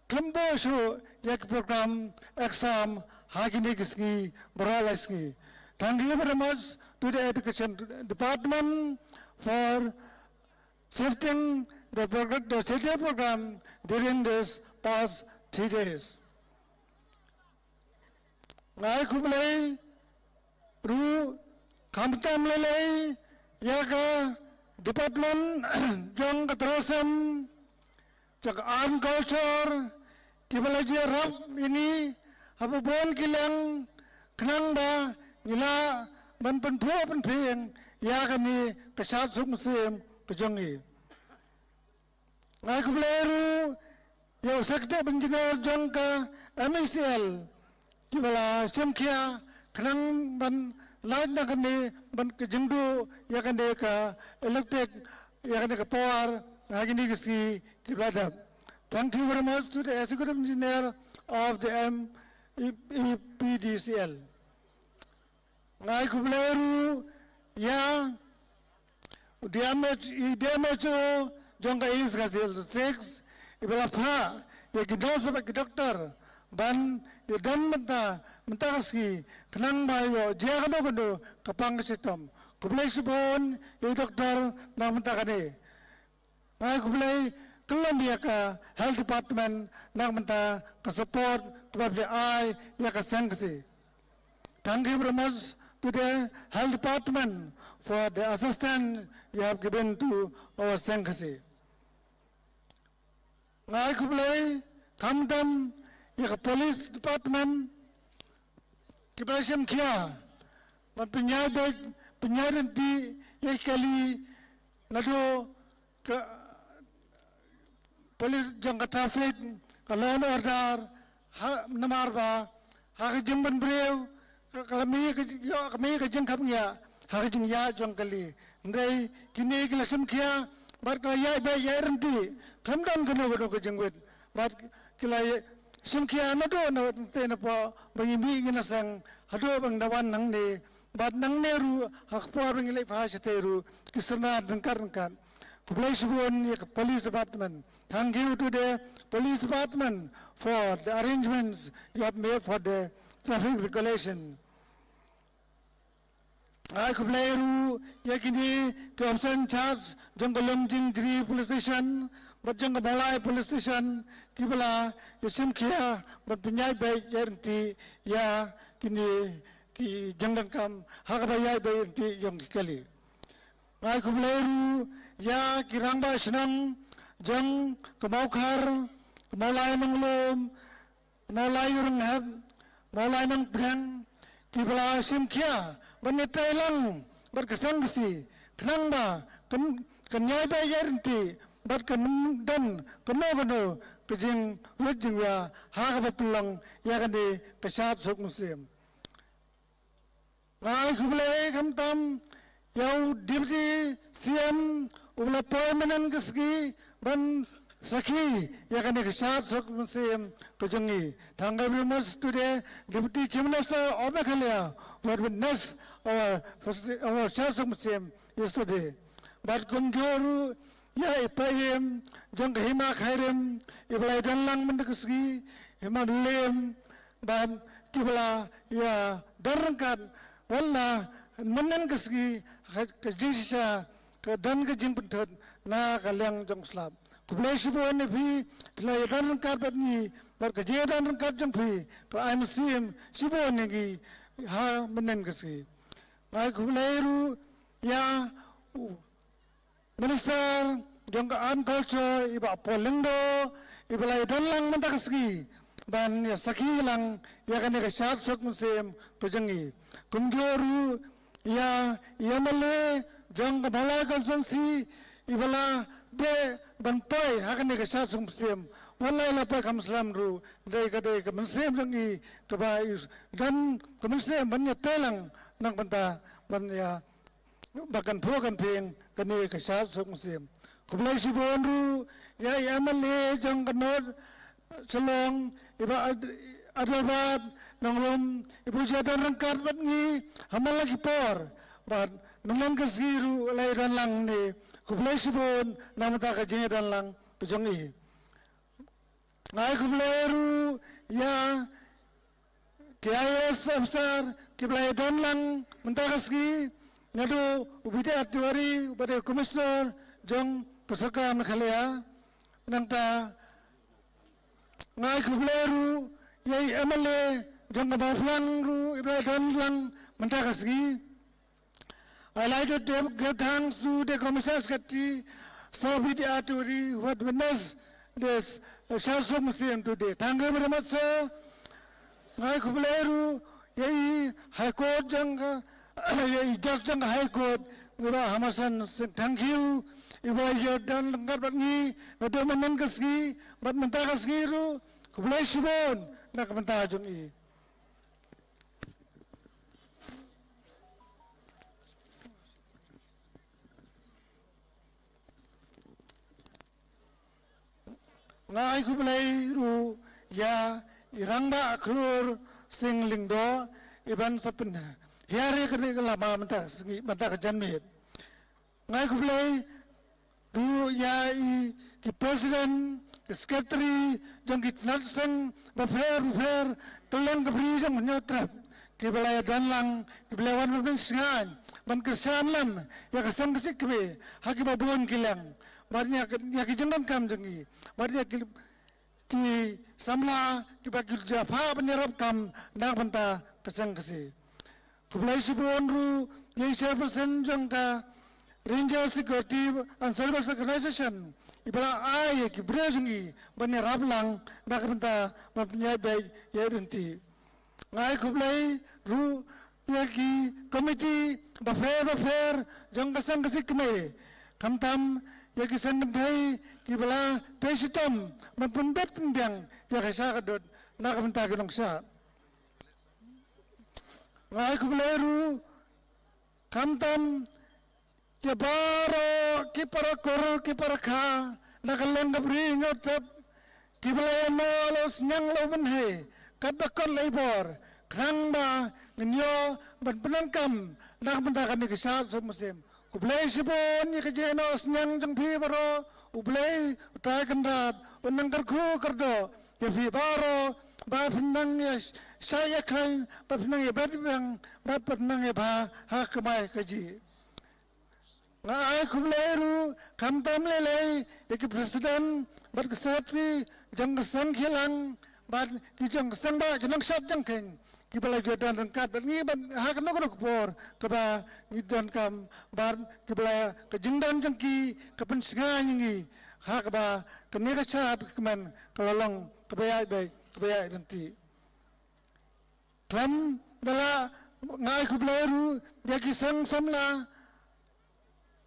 khlem buh shuh ïa ki program exam ha kine ki sngi baroh lai sngi. Thank you very much to the Education Department for shifting the progr-, the schedule program during this past three days. Nga ai khublei ruh Khamtam lei lei ïa ka department jong ka tourism, jong ka art and culture, kiba la jia rap ïa ngi ha bun ki liang khnang ba ngi lah ban pynphuh pynphieng ïa kane ka shad suk mynsiem ka jong ngi. Nga ai khublei ruh ïa u Secretary Engineer jong ka M E C L, kiba la shim khia khnang ban lait na kane ban ka jingduh ïa kane ka electric, ïa kane ka power ha kine ki sngi kiba la dep. Thank you very much to the Executive Engineer of the M E P D C L. Nga ai khublei ruh ïa u D M H, i D M H O jong ka East Khasi Hills District, iba la phah ïa ki nurse bad ki doktor ban ïadon mynta, mynta ka sngi, khnang ba ïoh jia kano kano ka pang ka shitom. Khublei shibun ïa i doktor na mynta kane. Nga ai khublei kyllum ïa ka Health Department na mynta ka support kaba phi ai ïa ka Seng Khasi. Thank you very much to the Health Department for the assistance you have given to our Seng Khasi. Nga ai khublei khamtam ïa ka Police Department, kiba shim khia ban pynïaid beit, pynïaid ryntih ïa ki kali, naduh ka police jong ka traffic, ka law and order, ha, namar ba ha ka jingpynbriew ka, ka la mih ka, ïoh ka mih ka jingkhapngiah ha ka jingïaid jong kali. Hynrei kine ki la shim khia bad ka la ïaid beit ïaid ryntih, khlem don kano kano ka jingwit. Bad ki la shim khia naduh na te na pdeng ba ngi mih ngi na seng haduh ba ngi da wan hangne. Bad nangne ruh ha ka por ba ngi leit phai shatei ruh ki syrnad ryngkat ryngkat. Khublei shibun ïa ka Police Department. Thank you to the Police Department for the arrangements you have made for the traffic regulation. Nga ai khublei ruh ïa kine ki officer in charge jong ka Lumjingjri Police Station bad jong ka Mawlai Police Station, kiba la ïa shim khia ban pynïaid beit ïaid ryntih ïa kine ki jingdonkam ha kaba ïaid beit ryntih jong ki kali. Nga ai khublei ruh ïa ki rangbah shnong jong ka Mawkhar, ka Mawlai Nonglum, Mawlai Ïewrynghep, Mawlai Nongpdeng, kiba la shim khia ban ïatrei lang bad ka Seng Khasi khnang ba kan, kan ïaid beit ïaid ryntih bad kan don kano kano ka jingwit jingwia ha kaba pynlong ïa kane ka shad suk mynsiem. Nga ai khublei khamtam ïa u Deputy C M uba la poi mynhynnin ka sngi ban sakhi ïa kane ka shad suk mynsiem ka jong ngi. Thank you very much to the Deputy Chief Minister of Meghalaya who had witnessed our, our shad suk mynsiem yesterday. Bad kumjuh ruh ïa i Paiem jong ka Hima Khyrim iba la ïadon lang mynta ka sngi, Hima Lem, bad kiba la ïadon ryngkat wat la mynhynnin ka sngi, ka, ka jingshisha ka don ka jingpynthut na ka liang jong u slap. Khublei shibun ïa phi, phi la ïadon ryngkat bad ngi, bad ka jingïadon ryngkat jong phi ka la ai mynsiem shibun ïa ngi ha mynhynnin ka sngi. Nga ai khublei ruh ïa u Minister jong ka Art and Culture, i Bah Paul Lyngdoh, iba la ïadon lang mynta ka sngi ban ïa sakhi lang ïa kane ka shad suk mynsiem ka jong ngi. Kumjuh ruh ïa i M L A jong ka Mawlai Constituency, iba la dei ban poi ha kane ka shad suk mynsiem. Wat la i la poi kham slem ruh, dei ka, dei ka mynsiem jong i kaba i don ka mynsiem ban ïatrei lang na ka bynta ban ïa ba kan phuh kan phieng kane ka shad suk mynsiem. Khublei shibun ruh ïa i M L A jong ka North Shillong, i Bah Ad-, Adelbert Nongrum, iba ju ïadon ryngkat bad ngi ha man la ki por. Bad mynhynnin ka sngi ruh la ïadon lang ne. Khublei shibun na ka bynta ka jingïadon lang ka jong i. Nga ai khublei ruh ïa ki I A S officer kiba la ïadon lang mynta ka sngi, naduh u B D R Tiwari uba dei u Commissioner jong ka sorkar Meghalaya. Nangta nga ai khublei ruh ïa i M L A jong ka Mawphlang ruh iba la ïadon lang mynta ka sngi. I'd like to give thanks to the Commissioner Secretary, Sir B D R Tiwari, who had witnessed this, uh, Shad Suk Museum today. Thank you very much, sir. Nga ai khublei ruh ïa i High Court jong ka, ïa i Judge jong ka High Court, i Bah Hamerson Singh. Thank you. I ba ïa don ryngkat bad ngi naduh mynhynnin ka sngi bad mynta ka sngi ruh. Khublei shibun na ka bynta jong i. Nga ai khublei ruh ïa i Rangbah Khlur Sing Lyngdoh, i ban sa pynhiar ïa kane ka lama mynta ka sngi, mynta ka janmiet. Nga ai khublei ruh ïa i ki president, ki secretary jong ki tnat seng bapher bapher, kylleng ka bri jong Hynñiewtrep, kiba la ïadon lang, kiba la wan ban pynshngaiñ, ban kyrshan lem ïa ka seng ka sih kmie ha kiba bun ki liang, bad ïa ki, ïa ki jingdonkam jong ngi, bad ïa ki, ki samla kiba ki ju ïa phah ban ïarap kam na ka bynta ka seng ka sih. Khublei shibun ruh ïa i chairperson jong ka Ranger Security and Service Organization, iba la ai ïa ki briew jong i ban ïarap lang na ka bynta ban pynïaid beit ïaid ryntih. Nga ai khublei ruh ïa ki committee bapher bapher jong ka seng ka sih kmie, khamtam ïa ki seng kynthei kiba la trei shitom ban pynbit pynbiang ïa ka sha ka dud na ka bynta ki nongshad. Nga ai khublei ruh khamtam ïa baroh ki para kur ki para kha na ka liang ka bri Hynñiewtrep, kiba la ïa noh la u sniang la u bynhei katba kot la i bor, khnang ba ngin ïoh ban pyndonkam na ka bynta kane ka Shad Suk Museum. Khublei shibun ïa ka jingïa noh sniang jong phi baroh. U Blei Uta Kynrad un nang kyrkhu kyrdoh ïa phi baroh, ba phin nang ïa shai ïa khlaiñ, ba phin nang ïa bet biang, ba phin nang ïa bha ha ka kamai kajih. Nga ai khublei ruh khamtam lei lei ïa ki president bad ki secretary jong ka seng khyllang bad ki jong ka seng bah, ki nongshad jong ka seng, kiba la ju don ryngkat bad ngi bad ha kano kano ka por kaba ngi donkam, bad kiba la ka jingdon jong ki ka pynshngaiñ ïa ngi ha kaba kane ka shad ka kmen ka la long kaba ïaid beit kaba ïaid ryntih. Khlem da lah, nga ai khublei ruh ïa ki seng samla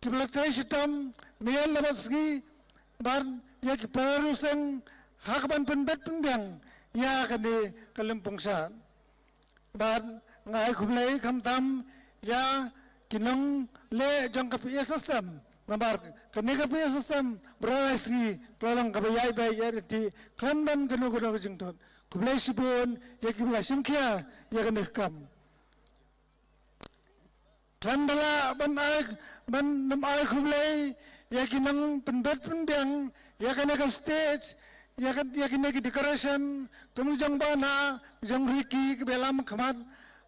kiba la trei shitom miet la bad sngi, bad ïa ki para riew seng ha kaban pynbit pynbiang ïa kane ka lympung shad. Bad nga ai khublei khamtam ïa ki nongleh jong ka P A system, namar kane ka P A system baroh lai sngi ka la long kaba ïaid beit ïaid ryntih khlem don kano kano ka jingthut. Khublei shibun ïa kiba la shim khia ïa kane ka kam. Khlem da lah ban ai, ban nym ai khublei ïa ki nongpynbit pynbiang ïa kane ka stage, ïa ka, ïa kine ki decoration, kum ki jong Bah Nah, jong Ricky kiba la lam khmat,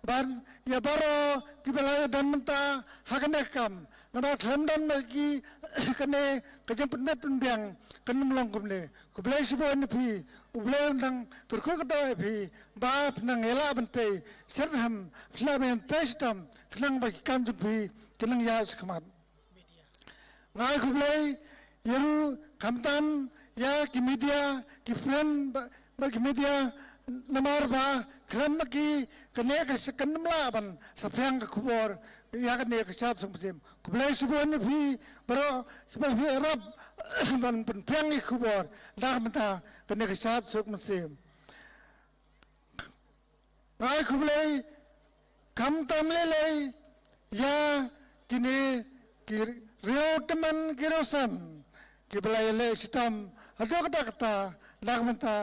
bad ïa baroh kiba la don mynta ha kane ka kam. Namar khlem don ma ki kane ka jingpynbit pynbiang kan nym long kumne. Khublei shibun ïa phi, U Blei un nang kyrkhu kyrdoh ïa phi, ba phin nang ïa lah ban trei shitrhem, phin lah ban trei shitom, khnang ba ki kam jong phi kin nang ïaid shakhmat. Nga ai khublei ïa ruh khamtam ïa ki media, ki friend ba, ba ki media, namar ba khlem ma ki kane ka sha kan nym lah ban saphriang ka khubor ïa kane ka Shad Suk Mynsiem. Khublei shibun ïa phi baroh kiba phi ïarap ban pynphriang ïa ka khubor na ka bynta kane ka Shad Suk Mynsiem. Nga ai khublei khamtam lei lei ïa kine ki riew tymmen ki riew san kiba la ïaleh shitom haduh katta katta na ka bynta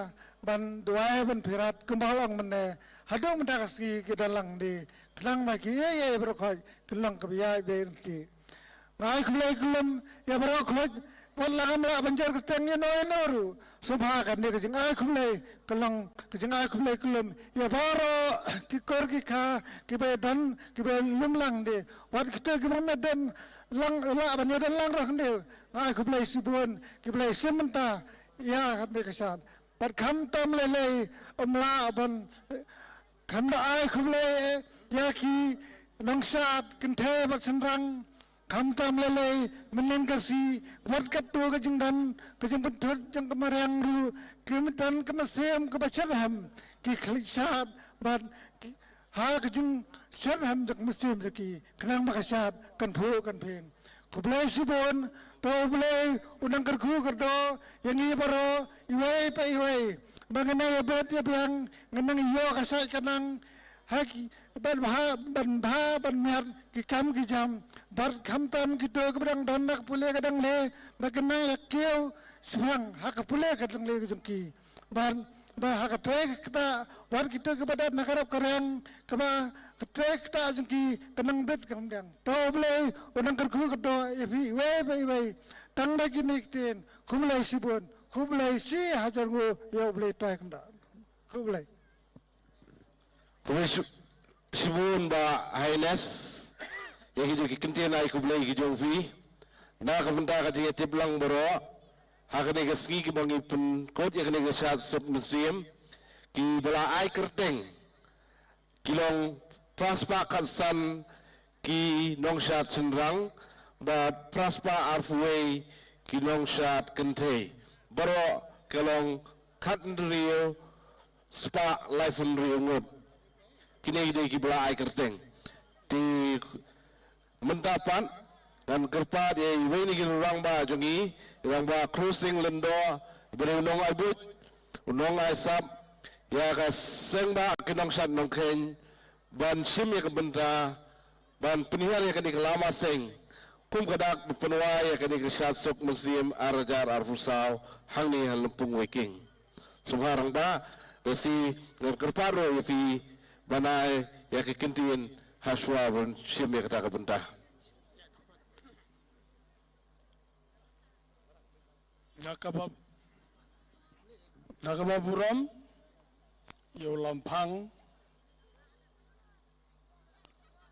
ban duwai ban phirat kumba la ong mynne, haduh mynta ka sngi ki don lang de, khnang ba kiei kiei baroh khoit kin long kaba ïaid beit ryntih. Nga ai khublei khublem ïa baroh khoit, wat la ngam lah ban jer kyrteng ïano ïano ruh, sngewbha kane ka jingai khublei ka long ka jingai khublei khublem ïa baroh ki kur ki kha kiba ïadon kiba lum lang de, wat kito kiba ngam ïadon lang, lah ban ïadon lang ruh de. Nga ai khublei shibun kiba la ïashim bynta ïa kane ka shad. Bad khamtam lei lei ym lah ban, khamtam ai khublei ïa ki nongshad kynthei bad shynrang, khamtam lei lei mynhynnin ka sngi, wat katto ka jingdon ka jingpynthut jong ka mariang ruh, ka mut ka mynsiem kaba shyrkhei, ki khlieh shad bad ki, ha ka jingshyrkhei jong ka mynsiem jong ki, khnang ba ka shad kan phuh kan phieng. Khublei shibun. To U Blei un nang kyrkhu kyrdoh ïa ngi baroh, iwei pa iwei, ba ngin nang ïabit ïabiang, ngin nang ïoh ka shait ka nang ha ki, ban bha, ban bha ban miat ki kam ki jam, bad khamtam kito kiba dang don ha ka pule ka dang leh, ba kin nang ïa kiew shipang ha ka pule ka dang leh ka jong ki. Bad ba ha ka trei ka ktah, wat kito kiba don ha ka rap ka riang, kaba ka trei ka ktah jong ki kan nang bit kan nang biang. To U Blei un nang kyrkhu kyrdoh ïa phi iwei pa iwei, tang da kine ki ktien. Khublei shibun, khublei shihajar nguh, ïa U Blei trai kynda. Khublei. Khublei shi-, shibun Bah Highness. Ïa ki jong ki kyntien ai khublei ki jong phi. Na ka bynta ka jingïatip lang baroh, ha kane ka sngi kaba ngi pynkut ïa kane ka shad suk mynsiem, kiba la ai kyrteng ki long phra spah khatsan ki nongshad shynrang, bad phra spah arphew wei ki nongshad kynthei. Baroh ki long khathynriew spah laiphew hynriew ngut. Kine ki dei kiba la ai kyrteng. Te mynta pat ngan kyrpad ïa iwei na ki rangbah jong ngi, Rangbah Khrusing Lyngdoh, ba dei u nongai buit, u nongai sap ïa ka seng bah ki nongshad nongkheiñ, ban shim ïa ka bynta ban pynhiar ïa kane ka lama seng, kum ka dak ban pynwai ïa kane ka shad suk mynsiem ar hajar arphew saw hangne ha Lympung Weiking. Sngewbha Rangbah, da shi ngan kyrpad ruh ïa phi ban ai ïa ka kyntien hashwa ban shim ïa kata ka bynta. Da kaba, da kaba burom ïa u Lamphang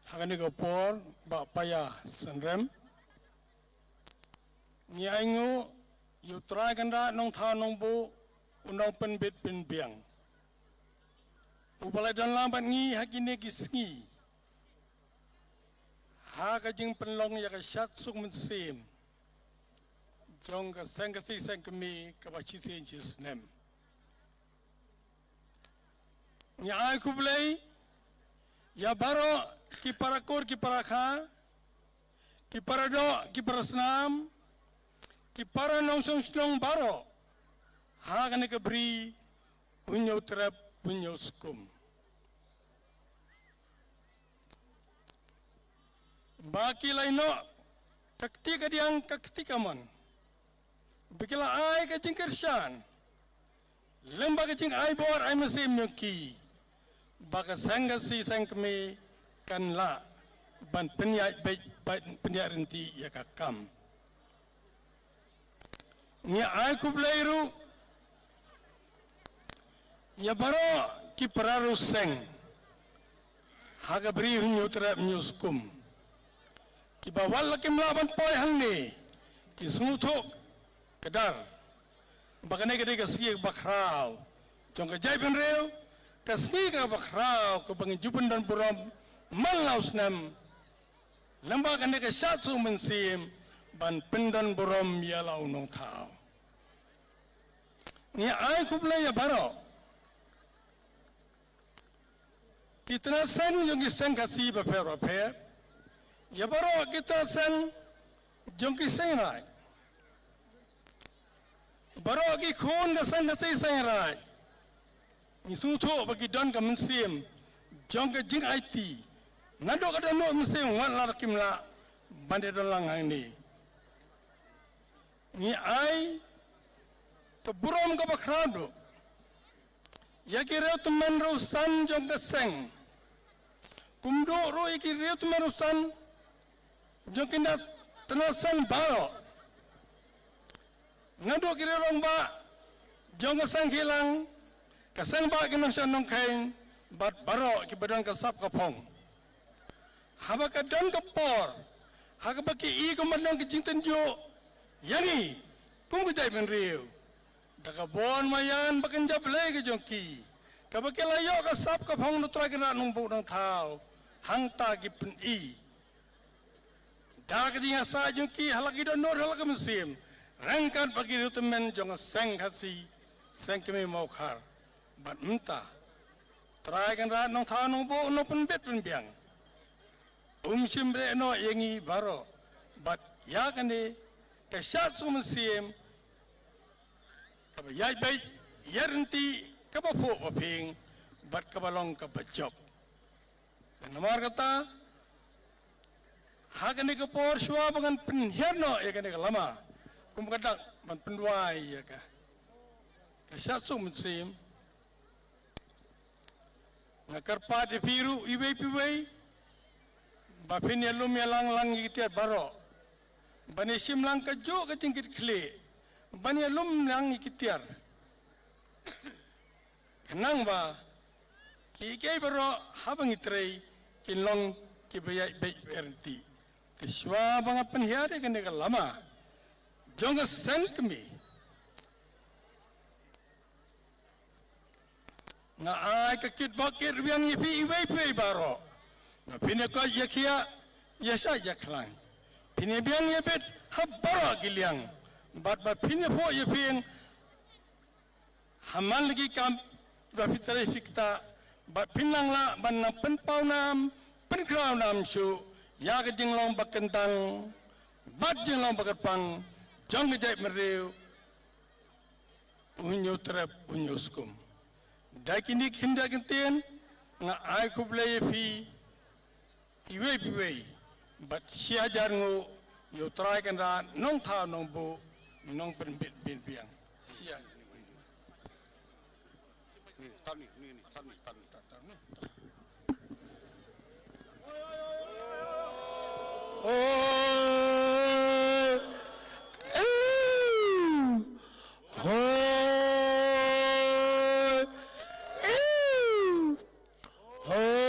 ha kane ka por, Bah Paya Synrem. Ngi ainguh ïa U Trai Kynrad Nongthaw Nongbuh, u nongpynbit pynbiang, uba la don lang bad ngi ha kine ki sngi ha ka jingpynlong ïa ka shad suk mynsiem jong ka seng Khasi seng kmie kaba shisien shisnem. Ngi ai khublei ïa baroh ki para kur ki para kha, ki para doh ki para snam, ki para nongshong shnong baroh ha kane ka Bri Hynñiewtrep Hynñiewskum. Ba ki la ïehnoh ka kti kadiang ka kti kamon, ba ki la ai ka jingkyrshan lyngba ka jingai bor ai mynsiem jong ki, ba ka seng Khasi seng kmie kan lah ban pynïaid beit, ban pynïaid ryntih ïa ka kam. Ngi ai khublei ruh ïa baroh ki para riewseng ha ka Bri Hynñiewtrep Hynñiewskum, kiba wat la kim lah ban poi hangne, ki sngewthuh kdar ba kane ka dei ka sngi kaba khraw jong ka jaitbynriew, ka sngi kaba khraw kaba ngi ju pyndon burom man la u snem, lyngba kane ka shad suk mynsiem ban pyndon burom ïa la u Nongthaw. Ngi ai khublei ïa baroh ki tnat seng jong ki seng Khasi bapher bapher, ïa baroh ki tnat seng jong ki seng raij, baroh ki khun ka seng Khasi seng raij. Ngi sngewthuh ba ki don ka mynsiem jong ka jingaiti naduh ka dohnud mynsiem, wat la kim lah ban ïadon lang hangne. Ngi ai ka burom kaba khraw duh ïa ki riewtymmen riewsan jong ka seng, kumjuh ruh ïa ki riewtymmen riewsan jong ki tnat seng baroh, naduh ki rangbah jong ka seng Khihlang, ka seng bah ki nongshad nongkheiñ, bad baroh kiba don ka sap ka phong. Haba ka don ka por ha kaba ki i kumba don ka jingtynjuh ïa ngi kum ka jaitbynriew, da ka bor maïan bad ka kynja Blei ka jong ki, kaba ki la ïoh ka sap ka phong na U Trai Kynrad Nongbuh Nongthaw, hangta ki pyni da ka jingïasaid jong ki ha la ki dohnud ha la ka mynsiem, ryngkat bad ki riewtymmen jong ka Seng Khasi Seng Kmie Mawkhar. Bad mynta Trai Kynrad Nongthaw Nongbuh u nongpynbit pynbiang, um shym reh noh ïa ngi baroh. Bad ïa kane ka shad suk mynsiem kaba ïaid beit ïaid ryntih, kaba phuh ba phieng bad kaba long kaba jop. Te namar kata, ha kane ka por shuwa ba ngan pynhiar noh ïa kane ka lama kum ka dak ban pynduwai ïa ka, ka shad suk mynsiem, nga kyrpad ïa phi ruh iwei pa iwei ba phin ïalum ïalang lang ïa ki tiar baroh, ban ïashim lang kajuh ka jingkitkhlieh, ban ïalum lang ïa ki tiar, khnang ba kiei kiei baroh haba ngi trei kin long kiba ïaid beit ïaid ryntih. Te shuwa ba nga pynhiar ïa kane ka lama jong ka Seng Kmie, nga ai ka kit bok kit rwiang ïa phi iwei pa iwei baroh. Ba phin ïa koit ïa khiah, ïa shait ïa khlaiñ, phin ïa biang ïa bit ha baroh ki liang, bad ba phin ïa phuh ïa phieng ha man la ki kam ba phi trei phi ktah, bad phin nang lah ban nang pynpaw nam pynkhraw nam shuh ïa ka jinglong ba kyntang bad jinglong ba kyrpang jong ka jaitbynriew, u Hynñiewtrep u Hynñiewskum. Da kine ki khyndiat kyntien nga ai khublei ïa phi iwei pa iwei bad shi hajar nguh ïa u Trai Kynrad Nongthaw Nongbuh nongpynbit pynbiang. Shi hajar nguh. Hoi! Ew! Hoi! Ew! Hoi!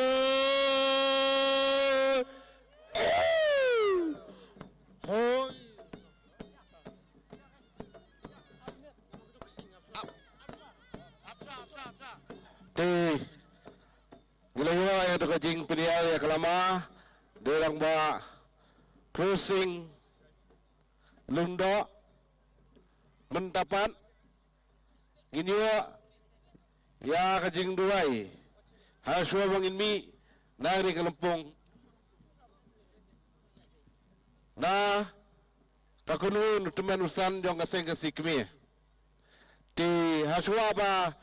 Ew! Hoi! Te ngi la ïoh ïa ka jingpynïar ïa ka lama dei lang ba Crossing Lyngdoh. Mynta pat ngin ïoh ïa ka jingduwai ha shuwa ba ngin mih na kane ka lympung na ka kynhun u tymmen u san jong ka Seng Khasi Kmie. Te ha shuwa ba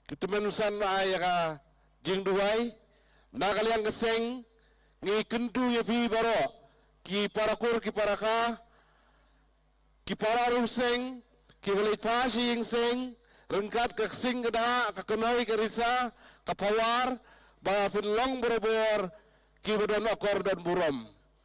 ki tymmen u san ai ïa ka jingduwai, na ka liang ka seng ngi kyntu ïa phi baroh, ki para kur ki para ka, ki para riew seng, kiba leit pha sha ïing seng, ryngkat ka ksing ka dah, ka kynhoi ka risa, ka pawar, ba phin long barabor kiba don akor don burom.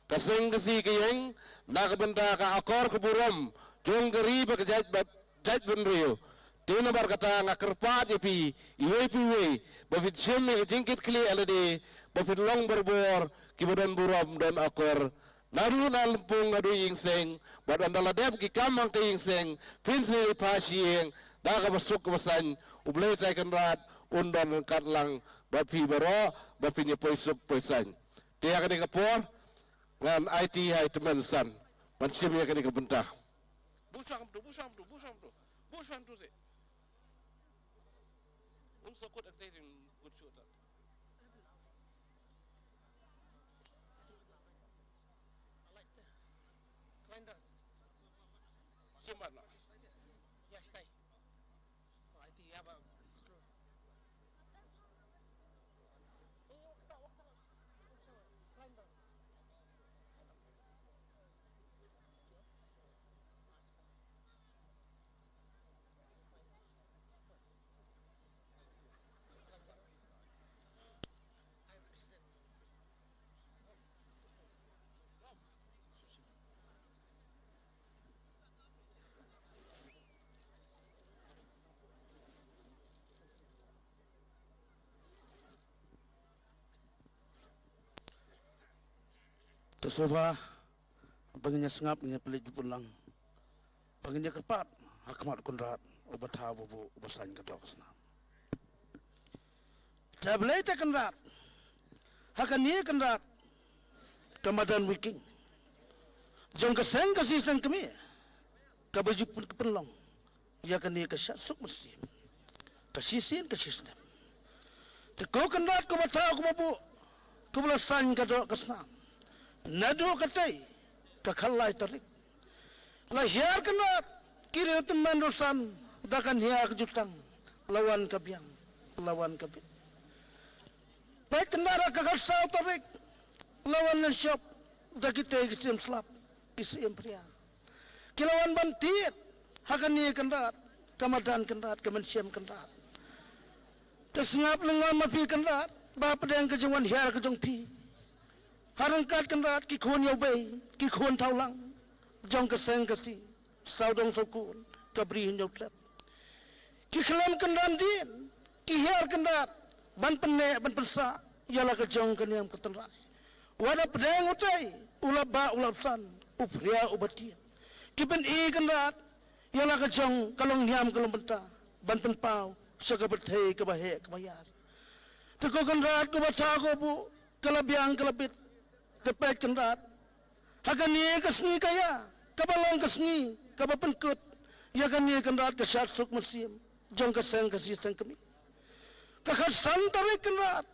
Ka seng ka si ka ïeng na ka bynta ka akor ka burom jong ka ri bad ka jait bad jaitbynriew. Te namar kata nga kyrpad ïa phi iwei pa iwei ba phin shim ïa ka jingkitkhlieh ïa lade, ba phin long barabor kiba don burom don akor. Naduh na lympung haduh ïing seng, bad ynda la dep ki kam hangta ïing seng, phin sa leit pha sha ïing da kaba suk kaba saiñ. U Blei Trai Kynrad un don ryngkat lang bad phi baroh ba phin ïa poi suk poi saiñ. Te ïa kane ka por ngan aiti ha i tymmen san ban shim ïa kane ka bynta. Busam tu, busam tu, busam tu, busam tu se. Un sakut ak dai ring kut shu ta. Shim ban na. Te shuwa ba ngin ïa sngap, ngin ïa pynleit jingpun lang, ba ngin ïa kyrpad ha khmat u Kynrad uba thaw uba buh uba saiñ ka doh ka snam. Te Blei te Kynrad, Ha kane Kynrad, ka madan Wiking jong ka seng Khasi seng kmie, kaba ju pynlong ïa kane ka shad suk mynsiem ka shisien ka shisnem. Te ko Kynrad, ko ba thaw, ko ba buh, ko ba la saiñ ka doh ka snam, naduh katei ka khatlai tarik, la hiar Kynrad ki riew tymmen riew san da ka nia ka jutang, la wan ka biang, la wan ka bit. Peit Kynrad, ha ka khatsaw tarik la wan lynshop da kitei ki siem slap, ki siem phria. Ki la wan ban tied ha kane Kynrad, ka madan Kynrad, ka mynsiem Kynrad. Te sngap lyngngoh ma phi Kynrad, ba pdeng ka jingwan hiar ka jong phi, ha ryngkat Kynrad ki khun Ïawbei, ki khun Thawlang jong ka seng Khasi, sawdong sawkun, ka Bri Hynñiewtrep, ki khlem kynran dien, ki hiar Kynrad ban pynneh ban pynsah ïa la ka jong ka niam ka tynrai. Wat hapdeng utei u lapbah u lapsan, u phria u batied, ki pyni Kynrad ïa la ka jong ka longniam ka longbynta ban pynpaw sha ka pyrthei kaba heh kaba hiar. Te ko Kynrad, ko ba thaw, ko ba buh, ka la biang ka la bit. Te peit Kynrad, ha kane ka sngi ka ïa, kaba long ka sngi kaba pynkut ïa kane Kynrad, ka shad suk mynsiem jong ka seng Khasi seng kmie. Ka khatsan tarik Kynrad,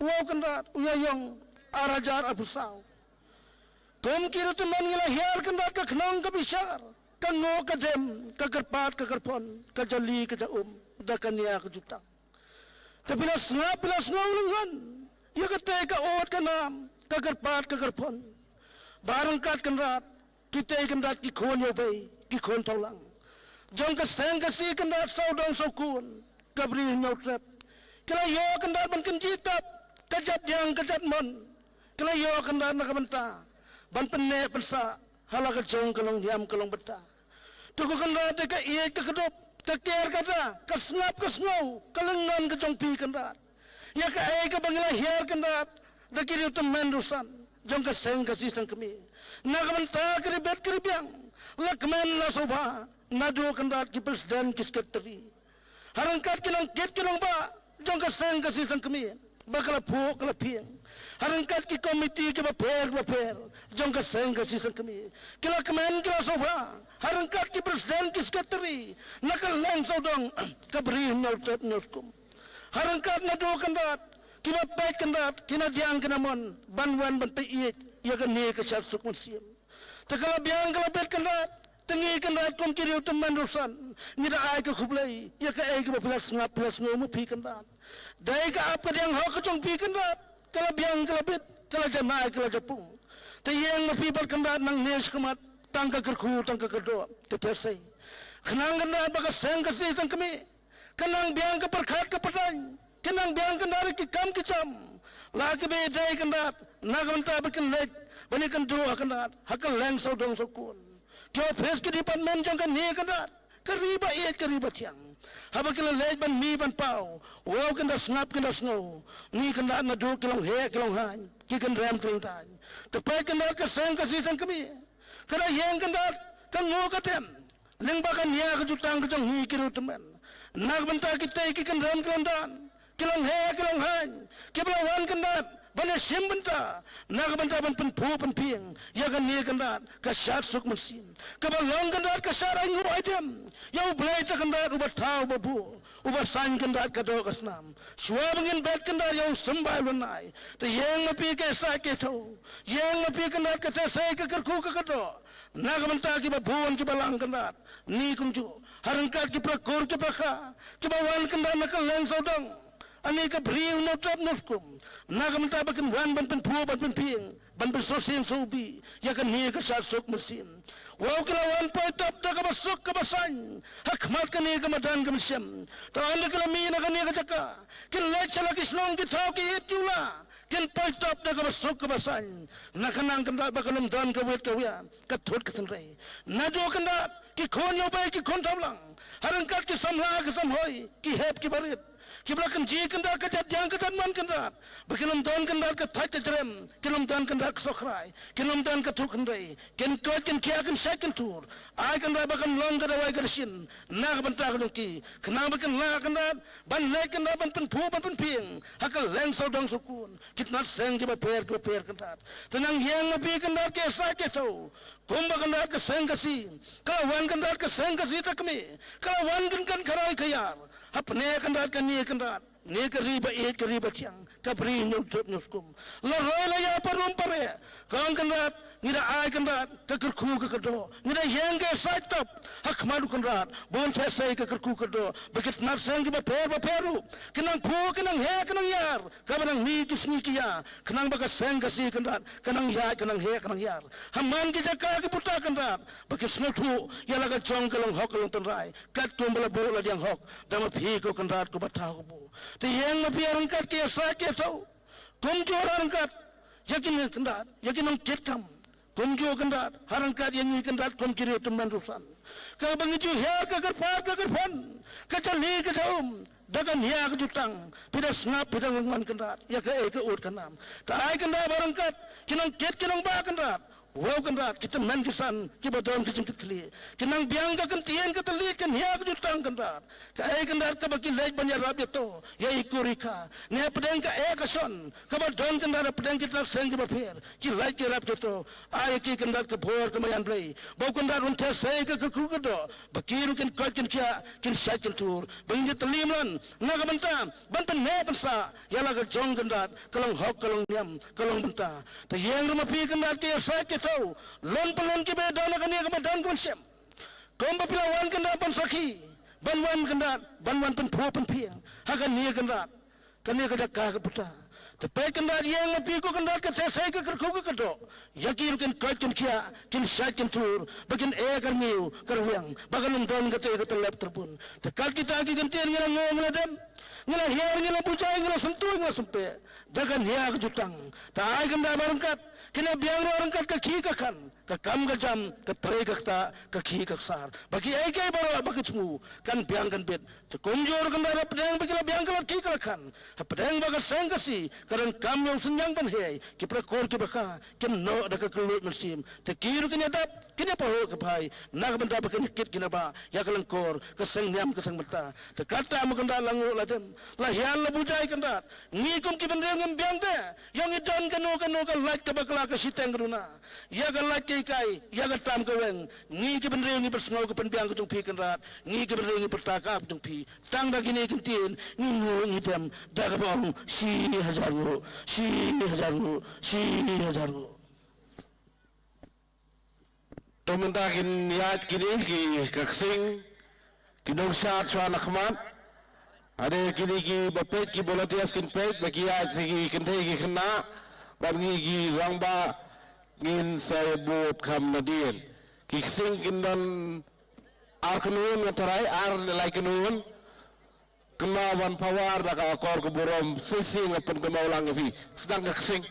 u Kynrad, u Ïaiong ar hajar arphew saw, kum ki riew tymmen ngi la hiar Kynrad ka khnong ka bishar, ka nguh ka dem, ka kyrpad ka kyrphon, ka jali ka jaum da ka nia ka jutang. Te phi la sngap, phi la sngew lyngngoh ïa katei ka ud ka nam, ka kyrpad ka kyrphon, ba ryngkat Kynrad, kitei Kynrad, ki khun Ïawbei, ki khun Thawlang jong ka seng Khasi Kynrad, sawdong sawkun, ka Bri Hynñiewtrep, ki la ïoh Kynrad ban kynjih tap ka jatdiang ka jatmon, ki la ïoh Kynrad na ka bynta ban pynneh pynsah ha la ka jong ka longniam ka longbynta. Te ko Kynrad, dei ka ïeit ka kdup, ka ker ka da, ka sngap ka sngew, ka lyngngoh ka jong phi Kynrad, ïa kaei kaba ngi la hiar Kynrad da ki riew tymmen riew san jong ka seng Khasi seng kmie, na ka bynta ka ri bet ka ri biang, la kmen la sngewbha naduh Kynrad ki president, ki secretary, ha ryngkat ki nongkit ki nongbah jong ka seng Khasi seng kmie, ba ka la phuh ka la phieng, ha ryngkat ki komiti kiba pher kiba pher jong ka seng Khasi seng kmie, ki la kmen ki la sngewbha ha ryngkat ki president, ki secretary na kylleng sawdong ka Bri Hynñiewtrep Hynñiewskum. Ha ryngkat naduh Kynrad, kiba peit Kynrad, ki na diang ki na mon ban wan ban peit ïa kane ka shad suk mynsiem. Te ka la biang ka la bit Kynrad, te ngi Kynrad kum ki riew tymmen riew san ngi da ai ka khublei ïa kaei kaba phi la sngap phi la sngew ma phi Kynrad. Dei ka ap ka diang hok ka jong phi Kynrad, ka la biang ka la bit, ka la janai ka la japung. Te ïeng ma phi bad Kynrad, nangne shakhmat tang ka kyrkhu tang ka kyrdoh, te te sei. Khnang Kynrad ba ka seng Khasi seng kmie, ka nang biang ka pyrkhat ka pyrthei, ka nang biang Kynrad ki kam ki jam, la kiba dei Kynrad, na ka bynta ba kin leit ban ïakynduh ha Kynrad ha kylleng sawdong sawkun, ki ophis ki department jong kane Kynrad, ka ri ba ïeit ka ri ba thiang, haba ki la leit ban mih ban paw, wow, kin da sngap kin da sngew, ngi Kynrad naduh ki longheh ki longhaiñ, ki kynrem ki lyngdaiñ. Te peit Kynrad, ka seng Khasi seng kmie ka da ïeng Kynrad, ka nguh ka dem lyngba ka nia ka jutang ka jong ngi ki riew tymmen, na ka bynta kitei ki kynrem ki lyngdaiñ, ki longheh ki longhaiñ, kiba la wan Kynrad ban ïashim bynta, na ka bynta ban pynphuh pynphieng ïa kane Kynrad, ka shad suk mynsiem, kaba long Kynrad ka shad ainguh aidem ïa U Blei te Kynrad, uba thaw uba buh, uba saiñ Kynrad ka doh ka snam. Shuwa ba ngin bet Kynrad ïa u symbai u lynnai, te ïeng ma phi ka ïasaid ka ïathew, ïeng ma phi Kynrad ka teh sei ka kyrkhu ka kyrdoh, na ka bynta kiba bun kiba lang Kynrad. Ngi kumjuh ha ryngkat ki para kur ki para kha kiba wan Kynrad na kylleng sawdong, ani ka Bri Hynñiewtrep Hynñiewskum, na ka bynta ba kin wan ban pynphuh ban pynphieng, ban pynsngewsih sngewbha ïa kane ka shad suk mynsiem. Wow, ki la wan poi top da kaba suk kaba saiñ ha khmat kane ka madan ka mynsiem. Te ynda ki la mih na kane ka jaka, kin leit sha la ki shnong ki thaw ki ïit ki u la, kin poi top da kaba suk kaba saiñ. Na ka nang Kynrad ba kan ym don ka wit ka wia, ka thut ka tynrai. Naduh Kynrad, ki khun Ïawbei, ki khun Thawlang, ha ryngkat ki samla ki samhoi, ki hep ki barit, Ki ba la kynjih kynrad ka jait jang ka jait mon kynrad, ba kin ym don kynrad ka thait ka jrem, kin ym don kynrad ka sohkhrai, kin ym don ka thuh khynrei, kin koit kin khiah kin shait kin tur. Ai kynrad ba kan long ka dawai ka dashin na ka bynta ka jong ki, khnang ba kin lah kynrad ban leit kynrad ban pynphuh ban pynphieng ha ka leng sawdong sawkun, ki tnat seng ki bapher ki bapher kynrad. Te nang ïeng ma phi kynrad ki ïasaid ki ïathuh, kumba kynrad ka seng Khasi ka la wan kynrad ka seng Khasi ta kmie, ka la wan kynkan kharai ka ïar, hapdeng kynrad kane kynrad, ne ka ri ba ïeit ka ri ba thiang, ka Bri Hynñiewtrep Hynñiewskum, la roi la ïa parum pare. Kong kynrad, ngi da ai kynrad ka kyrkhu ka kyrdoh, ngi da ïeng ka ïasaid top ha khmat u kynrad, bun theh sei ka kyrkhu kyrdoh, ba ki tnat seng ki bapher bapher ruh kin nang phuh kin nang heh kin nang ïar, kaba nang mih ki sngi ki ïa, khnang ba ka seng Khasi kynrad ka nang ïaid ka nang heh ka nang ïar ha man ki jaka ki puta kynrad, ba kin sngewthuh ïa la ka jong ka long hok ka long tynrai, katkum ba la buh la diang hok da ma phi ko kynrad ko ba thaw ko bu. Te ïeng ma phi ha ryngkat ki ïasaid ki ïathuh, kumjuh ha ryngkat ïa kine kynrad, ïa ki nongkitkam, kumjuh kynrad ha ryngkat ïa ngi kynrad kum ki riew tymmen riew san, kaba ngi ju hiar ka kyrpad ka kyrphan, ka jali ka jaum, da ka nia ka jutang, phi da sngap phi da ngon kynrad ïa kaei ka ud ka nam. Te ai kynrad ba ryngkat ki nongkit ki nongbah kynrad, wow kynrad, ki tymmen ki san ki ba don ki jingkitkhlieh, ki nang biang ka kyntien ka tylli ka nia ka jutang kynrad. Kaei kynrad kaba ki leit ban ïarap ïato ïa i kur i kha, ne hapdeng kaei ka shon kaba don kynrad hapdeng ki tnat seng ki bapher, ki leit ki ïarap ïato. Ai ki kynrad ka bor ka maïan Blei, ba u kynrad un theh sei ka kyrkhu kyrdoh, ba ki ruh kin koit kin khiah kin shait kin tur, ba ngin ïatylli ïamlong na ka bynta ban pynneh pynsah ïa la ka jong kynrad, ka long hok ka long niam ka long bynta. Te ïeng ruh ma phi kynrad ki ïasaid ki ïathuh, lon pa lon ki ba don ha kane kaba don ka mynsiem, kumba phi la wan kynrad ban sakhi, ban wan kynrad ban wan pynphuh pynphieng ha kane kynrad, kane ka jaka ka puta. Te peit kynrad, ïeng ma phi ko kynrad, ka theh sei ka kyrkhu ka kyrdoh, ïa ki ruh kin koit kin khiah kin shait kin tur, ba kin eh ka rngiew ka rwiang, ba kan ym don katei ka tyllep tyrbun. Te kat kita ki kyntien ngi la nguh ngi la dem, ngi la hiar ngi la bujai, ngi la syntu ngi la sympe da ka nia ka jutang. Te ai kynrad ba ryngkat kin ïa biang ruh ryngkat ka khih ka khan, ka kam ka jam, ka trei ka ktah, ka khih ka ksar, ba kiei kiei baroh ba ki thmu kan biang kan bit. Te kumjuh ruh kynrad hapdeng ba ki la biang ka la khih ka la khan, hapdeng ba ka seng Khasi ka donkam ïa u synñiang ban hei, ki para kur ki ba kha kim noh da ka kylluid mynsiem. Te ki ruh kin ïa dap kin ïa pahuh ka phai na ka bynta ba kin ïa kit kin ïa bah ïa ka lyngkor ka seng niam ka seng bynta. Te kata mo kynrad la nguh la dem, la hiar la bujai kynrad, ngi kum ki bynriew ngim biang de ïa ngi don kano kano ka lait ka bakla ka shiteng ka duna, ïa ka lait ka ikai, ïa ka tam ka weng. Ngi ki bynriew ngi pynsngew ka pynbiang ka jong phi kynrad, ngi ki bynriew ngi pyrta ka ap jong phi. Tang da kine ki kyntien ngi nguh ngi dem da kaba ong shi hajar nguh, shi hajar nguh, shi hajar nguh. To mynta kin ïaid kine ki ka ksing, ki nongshad shuwa na khmat. Hade kine ki ba peit, ki volunteers kin peit ba ki ïaid sha ki kynthei ki khynnah, bad ngi ki rangbah ngin sa ïa bud kham nadien. Ki ksing kin don ar kynhun, ngan tharai ar ne lai kynhun. Kynmaw ban pawar da ka akor ka burom, shisien nga pynkynmaw lang ïa phi. Sdang ka ksing.